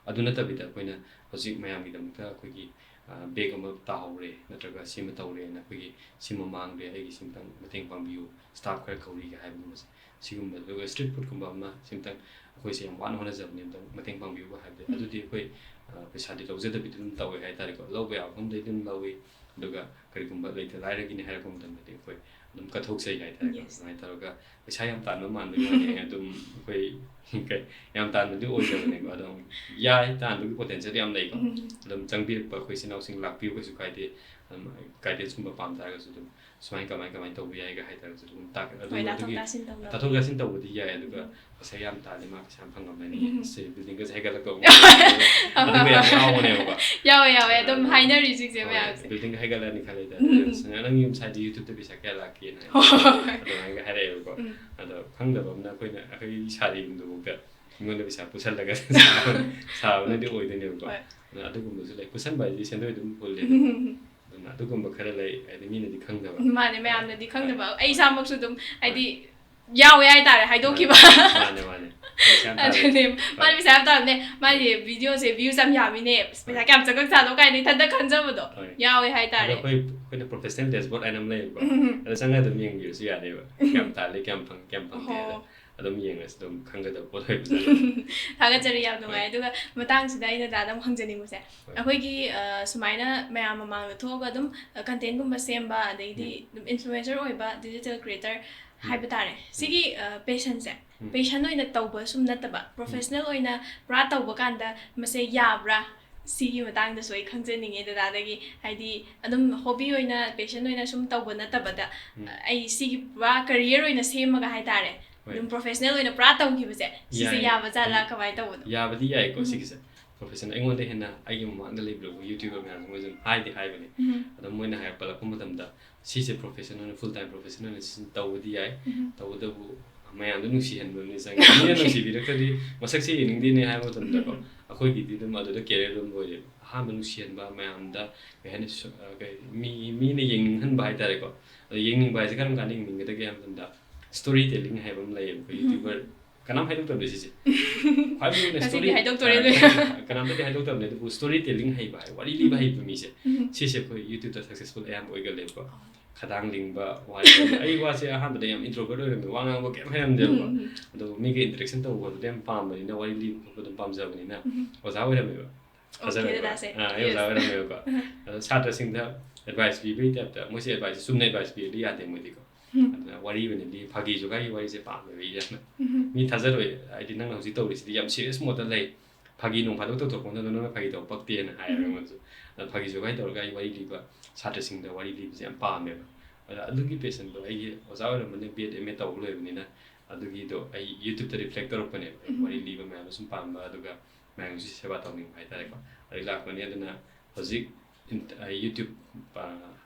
ꯑꯗꯨ ꯅꯠꯇꯕꯤꯗ ꯑꯩꯈꯣꯏꯅ ꯍꯧꯖꯤꯛ ꯃꯌꯥꯝꯒꯤꯗꯃꯛꯇ ꯑꯩꯈꯣꯏꯒꯤ, ꯑ, ꯕꯦꯒ ꯑꯃ ꯇꯥꯍꯧꯔꯦ ꯅꯠꯇ꯭ꯔꯒ ꯁꯤꯃ ꯇꯧꯔꯦꯅ ꯑꯩꯈꯣꯏꯒꯤ ꯁꯤꯃ ꯃꯥꯡꯈ꯭ꯔꯦ, ꯑꯩꯒꯤ ꯁꯤꯃꯇꯪ ꯃꯇꯦꯡ ꯄꯥꯡꯕꯤꯌꯨ, ꯁ꯭ꯇꯥꯐ ꯈꯔ ꯀꯧꯔꯤꯒ ꯍꯥꯏꯕꯒꯨꯝꯕꯁꯦ, ꯁꯤꯒꯨꯝꯕ, ꯑꯗꯨꯒ ꯁ꯭ꯇ꯭ꯔꯤꯠ ꯐꯨꯗꯀꯨꯝꯕ ꯑꯃ ꯁꯤꯃꯇꯪ ꯑꯩꯈꯣꯏꯁꯦ ꯌꯥꯝ ꯋꯥꯅ ꯍꯣꯠꯅꯖꯕꯅꯦ, ꯑꯝꯇꯪ ꯃꯇꯦꯡ ꯄꯥꯡꯕꯤꯌꯨꯒ ꯍꯥꯏꯕꯗꯤ, ꯑꯗꯨꯗꯤ ꯑꯩꯈꯣꯏ, ꯑ, ꯄꯩꯁꯥꯗꯤ ꯂꯧꯖꯗꯕꯤꯗ ꯑꯗꯨꯝ ꯇꯧꯋꯦ ꯍꯥꯏꯇꯥꯔꯦꯀꯣ꯫ ꯂꯧꯕ ꯌꯥꯕ ꯃꯐꯝꯗꯩ ꯑꯗꯨꯝ ꯂꯧꯏ, ꯑꯗꯨꯒ ꯀꯔꯤꯒꯨꯝꯕ ꯂꯩꯇ ꯂꯥꯏꯔꯒꯤꯅꯤ ꯍꯥꯏꯔꯛꯄ ꯃꯇꯝꯗꯗꯤ ꯑꯩꯈꯣꯏ ꯑꯗꯨꯝ ꯀꯠꯊꯣꯛꯆꯩ ꯍꯥꯏꯇꯥꯔꯦꯀꯣ꯫ Yes. ꯑꯗꯨꯃꯥꯏꯅ ꯇꯧꯔꯒ ꯄꯩꯁꯥ ꯌꯥꯝ ꯇꯥꯟꯕ ꯃꯥꯟꯕꯒꯤ ꯋꯥꯅꯤ, ꯑꯗꯨꯝ ꯑꯩꯈꯣꯏ ꯀꯩ-, ꯌꯥꯝ ꯇꯥꯟꯕꯗꯤ ꯑꯣꯏꯗꯕꯅꯦꯀꯣ꯫ ꯑꯗꯨꯝ ꯌꯥꯏ, ꯇꯥꯟꯕꯒꯤ ꯄꯣꯇꯦꯟꯁꯤꯌꯦꯜ ꯌꯥꯝ ꯂꯩꯀꯣ꯫ ꯎꯝ꯫ ꯑꯗꯨꯝ ꯆꯪꯕꯤꯔꯛꯄ ꯑꯩꯈꯣꯏ ꯏꯆꯤꯟ ꯏꯅꯥꯎꯁꯤꯡ ꯂꯥꯛꯄꯤꯌꯨ, ꯀꯩꯁꯨ ꯀꯥꯏꯗꯦ꯫ ꯑꯗꯨꯝ ꯒꯥꯏꯗꯦꯟꯁꯀꯨꯝꯕ ꯄꯥꯝ ꯇꯥꯔꯒꯁꯨ ꯑꯗꯨꯝ ꯁꯨꯃꯥꯏꯅ ꯀꯃꯥꯏ ꯀꯃꯥꯏꯅ ꯇꯧꯕ ꯌꯥꯏꯒ ꯍꯥꯏ ꯇꯥꯔꯒꯁꯨ ꯑꯗꯨꯝ ꯇꯥꯛ-, ꯑꯗꯨꯝ ꯍꯣꯏ, ꯇꯥꯊꯣꯛ ꯑꯗꯨꯒꯤ ꯇꯥꯁꯤꯟ ꯇꯧꯅꯕ꯫ ꯇꯥꯊꯣꯛ ꯇꯥꯁꯤꯟ ꯇꯧꯕꯗꯤ ꯌꯥꯏ, ꯑꯗꯨꯒ ꯎꯝ꯫ ꯄꯩꯁꯥ ꯌꯥꯝ ꯇꯥꯜꯂꯤ, ꯃꯥ ꯄꯩꯁꯥ ꯌꯥꯝ ꯐꯪꯉꯝꯃꯅꯤ, ꯎꯝ꯫ ꯁꯤ ꯕꯤꯜꯗꯤꯡꯒꯁꯦ ꯍꯩꯒꯠꯂꯛꯇꯧꯕ ꯑꯗꯨꯒ ꯌꯥꯝ ꯌꯥꯎꯕꯅꯦꯕꯀꯣ꯫ ꯌꯥꯎꯋꯦ, ꯌꯥꯎꯋꯦ꯫ ꯑꯗꯨꯝ ꯑꯗꯨ ꯍꯥꯏꯅꯔꯤ ꯍꯧꯖꯤꯛꯁꯦ ꯍꯣꯏ, ꯃꯌꯥꯝꯁꯦ꯫ ꯕꯤꯜꯗꯤꯡꯒ ꯍꯩꯒꯠꯂꯅꯤ ꯈꯜꯂꯦꯗ, ꯎꯝ꯫ "ꯅꯪ ꯌꯨꯝ ꯁꯥꯏꯗꯤ YouTube-ꯇ ꯄꯩꯁꯥ ꯀꯌꯥ ꯂꯥꯛꯀꯦꯅ?" ꯍꯣꯏ꯫ ꯑꯗꯨꯃꯥꯏꯅ ꯍꯥꯏꯔꯛꯑꯦꯕꯀꯣ꯫ ꯎꯝ꯫ ꯑꯗꯣ ꯈꯪꯗꯕ ꯑꯃꯅ ꯑꯩꯈꯣꯏꯅ, ꯑꯩꯈꯣꯏꯒꯤ ꯁꯥꯔꯤꯕꯗꯨꯐꯥꯎꯗ ꯃꯤꯉꯣꯟꯗ ꯄꯩꯁꯥ ꯄꯨꯁꯜꯂꯒ ꯁꯥꯕ-, ꯁꯥꯕꯅꯗꯤ ꯑꯣꯏꯗꯣꯏꯅꯦꯕꯀꯣ꯫ ꯍꯣꯏ꯫ ꯑꯗꯨꯅ ꯑꯗꯨꯒꯨꯝꯕꯁꯨ ꯂꯩ꯫ ꯄꯨꯁꯟꯕ ꯍꯥꯏꯁꯤꯗꯤ ꯁꯦꯟꯗꯣꯏ ꯑꯗꯨꯝ ꯍꯨꯜꯂꯦ꯫ ꯎꯝ꯫ ꯑꯗꯨꯅ ꯑꯗꯨꯒꯨꯝꯕ ꯈꯔ ꯂꯩ, ꯍꯥꯏꯗꯤ ꯃꯤꯅꯗꯤ ꯈꯪꯗꯕ꯫ ꯃꯥꯅꯦ, ꯃꯌꯥꯝꯅꯗꯤ ꯈꯪꯗꯕ꯫ ꯍꯣꯏ꯫ ꯑꯩ ꯏꯁꯥꯃꯛꯁꯨ ꯑꯗꯨꯝ, ꯍꯥꯏꯗꯤ, ꯍꯣꯏ꯫ ꯌꯥꯎꯋꯦ ꯍꯥꯏꯇꯥꯔꯦ, ꯍꯥꯏꯗꯣꯛꯈꯤꯕ꯫ ꯃꯥꯅꯦ, ꯃꯥꯅꯦ, ꯃꯥꯅꯦ꯫ ꯄꯩꯁꯥ ꯌꯥꯝ ꯇꯥꯜꯂꯦ꯫ ꯑꯗꯨꯅꯦ, ꯍꯣꯏ꯫ ꯃꯥꯅ ꯄꯩꯁꯥ ꯌꯥꯝ ꯇꯥꯜꯂꯝꯅꯦ, ꯃꯥꯒꯤ videoꯁꯦ views ꯌꯥꯝ ꯌꯥꯝꯃꯤꯅꯦ, ꯑꯁ, ꯄꯩꯁꯥ ꯍꯣꯏ꯫ ꯀꯌꯥꯝ ꯆꯪꯉꯛ ꯆꯥꯅꯣ ꯀꯥꯏꯅ ꯏꯊꯟꯇ ꯈꯟꯖꯕꯗꯣ ꯍꯣꯏ꯫ ꯌꯥꯎꯋꯦ ꯍꯥꯏꯇꯥꯔꯦ꯫ ꯑꯗꯣ ꯑꯩꯈꯣꯏ, ꯑꯩꯈꯣꯏꯅ professional dashboard ꯍꯥꯏꯅ ꯑꯃ ꯂꯩꯌꯦꯕꯀꯣ꯫ ꯎꯝ꯫ ꯑꯗ ꯆꯪꯉꯒ ꯑꯗꯨꯝ ꯌꯦꯡꯕꯤꯔꯁꯨ ꯌꯥꯅꯦꯕ꯫ ꯀꯌꯥꯝ ꯇꯥꯜꯂꯦ, ꯀꯌꯥꯝ ꯐꯪꯉꯦ, ꯀꯌꯥꯝ ꯐꯪꯗꯦ ꯍꯥꯏꯗꯣ꯫ ꯑꯣꯍꯣ꯫ ꯑꯗꯨꯝ ꯌꯦꯡꯉꯁꯤ, ꯑꯗꯨꯝ ꯈꯪꯒꯗꯕ ꯄꯣꯠ ꯑꯣꯏꯕꯖꯥꯠꯅꯤ꯫ ꯊꯥꯒꯠꯆꯔꯤ, ꯌꯥꯝ ꯅꯨꯡꯉꯥꯏ꯫ ꯍꯣꯏ꯫ ꯑꯗꯨꯒ ꯃꯇꯥꯡꯁꯤꯗ ꯑꯩꯅ ꯗꯥꯗꯥꯗ ꯑꯃꯨꯛ ꯍꯪꯖꯅꯤꯡꯕꯁꯦ, ꯍꯣꯏ꯫ ꯑꯩꯈꯣꯏꯒꯤ, ꯑ, ꯁꯨꯃꯥꯏꯅ ꯃꯌꯥꯝ ꯃꯃꯥꯡꯗ ꯊꯣꯛꯑꯒ ꯑꯗꯨꯝ, ꯑ, contentꯒꯨꯝꯕ ꯁꯦꯝꯕ, ꯑꯗꯩꯗꯤ ꯎꯝ꯫ ꯑꯗꯨꯝ influencer ꯑꯣꯏꯕ, digital creator ꯎꯝ꯫ ꯍꯥꯏꯕ ꯇꯥꯔꯦ꯫ ꯎꯝ꯫ ꯁꯤꯒꯤ, ꯑ, passionꯁꯦ, ꯎꯝ꯫ Passion ꯑꯣꯏꯅ ꯇꯧꯕ ꯁꯨꯝ ꯅꯠꯇꯕ, ꯎꯝ꯫ Professional ꯑꯣꯏꯅ ꯄꯨꯔꯥ ꯇꯧꯕ ꯀꯥꯟꯗ ꯃꯁꯦ ꯌꯥꯕ꯭ꯔꯥ? ꯁꯤꯒꯤ ꯃꯇꯥꯡꯗꯁꯨ ꯑꯩ ꯈꯪꯖꯅꯤꯡꯉꯦ ꯗꯗꯥꯗꯒꯤ꯫ ꯍꯥꯏꯗꯤ, ꯑꯗꯨꯝ hobby ꯑꯣꯏꯅ, passion ꯑꯣꯏꯅ ꯁꯨꯝ ꯇꯧꯕ ꯅꯠꯇꯕꯗ, ꯎꯝ꯫ ꯑꯩ ꯁꯤꯒꯤ ꯄꯨꯔꯥ career ꯑꯣꯏꯅ ꯁꯦꯝꯃꯒ ꯍꯥꯏꯇꯥꯔꯦ, ꯍꯣꯏ꯫ ꯑꯗꯨꯝ professional ꯑꯣꯏꯅ ꯄꯨꯔꯥ ꯇꯧꯈꯤꯕꯁꯦ, ꯁꯤꯁꯦ ꯌꯥꯏ꯫ ꯌꯥꯕ ꯖꯥꯠꯂꯥ? ꯀꯃꯥꯏꯅ ꯇꯧꯕꯅꯣ? ꯌꯥꯕꯗꯤ ꯌꯥꯏꯀꯣ, ꯎꯝ꯫ ꯁꯤꯒꯤꯁꯦ꯫ Professional, ꯑꯩꯉꯣꯟꯗ ꯍꯦꯟꯅ ꯑꯩꯒꯤ ꯃꯃꯥꯡꯗ ꯂꯩꯕꯤꯔꯕ YouTuber ꯃꯌꯥꯝꯁꯦ ꯃꯣꯏꯁꯨ ꯑꯗꯨꯝ ꯍꯥꯏꯗꯤ ꯍꯥꯏꯕꯅꯦ꯫ ꯎꯝ꯫ ꯑꯗꯣ ꯃꯣꯏꯅ ꯍꯥꯏꯔꯛꯄꯂꯛꯄ ꯃꯇꯝꯗ, ꯁꯤꯁꯦ professional ꯑꯣꯏꯅ, full time professional ꯑꯣꯏꯅ ꯁꯤꯖꯤꯟ-, ꯇꯧꯕꯗꯤ ꯌꯥꯏ꯫ ꯎꯝ꯫ ꯇꯧꯕꯇꯕꯨ, ꯑ, ꯃꯌꯥꯝꯗꯣ ꯅꯨꯡꯁꯤꯍꯟꯕ ꯑꯃꯗꯤ ꯆꯪꯉꯦ꯫ ꯃꯤꯅ ꯅꯨꯡꯁꯤꯕꯤꯔꯛꯇ꯭ꯔꯗꯤ ꯃꯁꯛꯁꯦ ꯌꯦꯡꯅꯤꯡꯗꯦꯅꯦ ꯍꯥꯏꯕ ꯃꯇꯝꯗꯀꯣ, ꯑꯩꯈꯣꯏꯒꯤꯗꯤ ꯑꯗꯨꯝ ꯑꯗꯨꯗ ꯀꯦꯔꯤꯌꯔ ꯑꯗꯨꯝ ꯂꯣꯏꯔꯦꯕ꯫ ꯑꯍꯥꯟꯕ ꯅꯨꯡꯁꯤꯍꯟꯕ ꯃꯌꯥꯝꯗ, ꯀꯩ ꯍꯥꯏꯅꯤ, ꯁꯨ-, ꯑ, ꯀꯩ, ꯃꯤ, ꯃꯤꯅ ꯌꯦꯡꯅꯤꯡꯍꯟꯕ ꯍꯥꯏꯇꯥꯔꯦꯀꯣ꯫ ꯑꯗꯣ ꯌꯦꯡꯅꯤꯡꯕ ꯍꯥꯏꯁꯦ ꯀꯔꯝ ꯀꯥꯟꯗ ꯌꯦꯡꯅꯤꯡꯒꯗꯒꯦ ꯍꯥꯏꯕ ꯃꯇꯝꯗ, ꯁ꯭ꯇꯣꯔꯤ ꯇꯦꯂꯤꯡ ꯍꯥꯏꯕ ꯑꯃ ꯂꯩꯌꯦꯕ ꯑꯩꯈꯣꯏ ꯌꯨꯇ꯭ꯌꯨꯕꯔ꯫ ꯀꯅꯥꯝ ꯍꯥꯏꯗꯣꯛꯇꯕꯅꯦ ꯁꯤꯁꯦ꯫ ꯈ꯭ꯋꯥꯏ ꯃꯔꯨ ꯑꯣꯏꯅ ꯉꯁꯤꯗꯤ ꯁ꯭ꯇꯣꯔꯤ, ꯍꯥꯏꯗꯣꯛꯇꯣꯔꯦ ꯑ, ꯑꯗꯨꯗꯤ꯫ ꯀꯅꯥꯝꯇꯗꯤ ꯍꯥꯏꯗꯣꯛꯇꯕꯅꯦ, ꯑꯗꯨꯕꯨ ꯁ꯭ꯇꯣꯔꯤ ꯇꯦꯂꯤꯡ ꯍꯩꯕ ꯍꯥꯏ, ꯋꯥꯔꯤ ꯂꯤꯕ ꯍꯩꯕ ꯃꯤꯁꯦ, ꯁꯤꯁꯦ ꯑꯩꯈꯣꯏ ꯌꯨꯇ꯭ꯌꯨꯕꯇ ꯁꯛꯁꯦꯁꯐꯨꯜ ꯑꯌꯥꯝꯕ ꯑꯣꯏꯒꯜꯂꯦꯕꯀꯣ꯫ ꯈꯗꯥꯡ ꯂꯤꯡꯕ, ꯋꯥ ꯉꯥꯡꯕ꯫ ꯑꯩ ꯋꯥꯁꯦ ꯑꯍꯥꯟꯕꯗ ꯌꯥꯝ ꯏꯟꯇ꯭ꯔꯣꯚꯔꯠ ꯑꯣꯏꯔꯝꯃꯦ, ꯋꯥ ꯉꯥꯡꯕ ꯀꯩꯝ ꯍꯩꯔꯝꯗꯦꯕꯀꯣ꯫ ꯑꯗꯣ ꯃꯤꯒ ꯏꯟꯇꯔꯦꯛꯁꯟ ꯇꯧꯕ ꯈꯣꯠꯄꯗ ꯌꯥꯝ ꯄꯥꯝꯕꯅꯤꯅ, ꯋꯥꯔꯤ ꯂꯤꯕ ꯈꯣꯠꯄ ꯑꯗꯨꯝ ꯄꯥꯝꯖꯕꯅꯤꯅ ꯑꯣꯖꯥ ꯑꯣꯏꯔꯝꯃꯦꯕ꯫ ꯊꯥꯖꯔꯛꯄ꯭ꯔꯥ? ꯑꯥ, ꯑꯩ ꯑꯣꯖꯥ ꯑꯣꯏꯔꯝꯃꯦꯕꯀꯣ꯫ ꯑꯗꯣ ꯁꯥꯇ꯭ꯔꯁꯤꯡꯗ ꯑꯦꯗꯚꯥꯏꯁ ꯄꯤꯕꯒꯤ ꯇꯥꯏꯞꯇ, ꯃꯣꯏꯁꯦ ꯑꯦꯗꯚꯥꯏꯁꯁꯦ ꯆꯨꯝꯅ ꯑꯦꯗꯚꯥꯏꯁ ꯄꯤꯔꯗꯤ ꯌꯥꯗꯦ ꯃꯣꯏꯗꯤꯀꯣ꯫ ꯑꯗꯨꯅ ꯋꯥꯔꯤ ꯑꯣꯏꯅ ꯂꯤ, ꯐꯥꯒꯤ ꯖꯣꯒꯥꯏꯒꯤ ꯋꯥꯔꯤꯁꯦ ꯄꯥꯝꯃꯦꯕ ꯑꯩ ꯌꯥꯝꯅ꯫ ꯃꯤ ꯊꯥꯖꯔꯣꯏ, ꯍꯥꯏꯗꯤ ꯅꯪꯅ ꯍꯧꯖꯤꯛ ꯇꯧꯔꯤꯁꯤꯗꯤ ꯌꯥꯝ ꯁꯤꯔꯤꯌꯁ ꯃꯣꯠꯇ ꯂꯩ, ꯐꯥꯒꯤ ꯅꯣꯡ ꯐꯥꯗꯣꯛ ꯇꯧꯊꯣꯛꯄ ꯅꯠꯇꯅ ꯅꯪꯅ ꯐꯥꯒꯤ ꯇꯧꯕ ꯄꯛꯇꯦꯅ ꯍꯥꯏꯌꯦꯕ ꯑꯩꯉꯣꯟꯗꯁꯨ꯫ ꯑꯗ ꯐꯥꯒꯤ ꯖꯣꯒꯥꯏ ꯇꯧꯔꯒ ꯑꯩ ꯋꯥꯔꯤ ꯂꯤꯕ, ꯁꯥꯇ꯭ꯔꯁꯤꯡꯗ ꯋꯥꯔꯤ ꯂꯤꯕꯁꯦ ꯌꯥꯝ ꯄꯥꯝꯃꯦꯕ꯫ ꯑꯗ ꯑꯗꯨꯒꯤ ꯄꯦꯁꯟꯗꯣ ꯑꯩꯒꯤ ꯑꯣꯖꯥ ꯑꯣꯏꯔꯝꯕꯅꯤꯅ, ꯕꯤ ꯑꯦꯗ ꯑꯦꯝ ꯑꯦꯗ ꯇꯧꯕ ꯂꯣꯏꯕꯅꯤꯅ, ꯑꯗꯨꯒꯤꯗꯣ ꯑꯩ ꯌꯨꯇ꯭ꯌꯨꯕꯇ ꯔꯤꯐ꯭ꯂꯦꯛ ꯇꯧꯔꯛꯄꯅꯦꯕ꯫ ꯑꯩ ꯋꯥꯔꯤ ꯂꯤꯕ ꯃꯌꯥꯝꯗꯣ ꯁꯨꯝ ꯄꯥꯝꯕ, ꯑꯗꯨꯒ ꯃꯌꯥꯝꯒꯤꯁꯨ ꯁꯦꯕꯥ ꯇꯧꯅꯤꯡꯕ ꯍꯥꯏꯇꯥꯔꯦꯀꯣ꯫ ꯑꯗꯩ ꯂꯥꯛꯄꯅꯤ꯫ ꯑꯗꯨꯅ ꯍꯧꯖꯤꯛ ꯏꯟ-, ꯑꯩ ꯌꯨꯇ꯭ꯌꯨꯕ, ꯑ,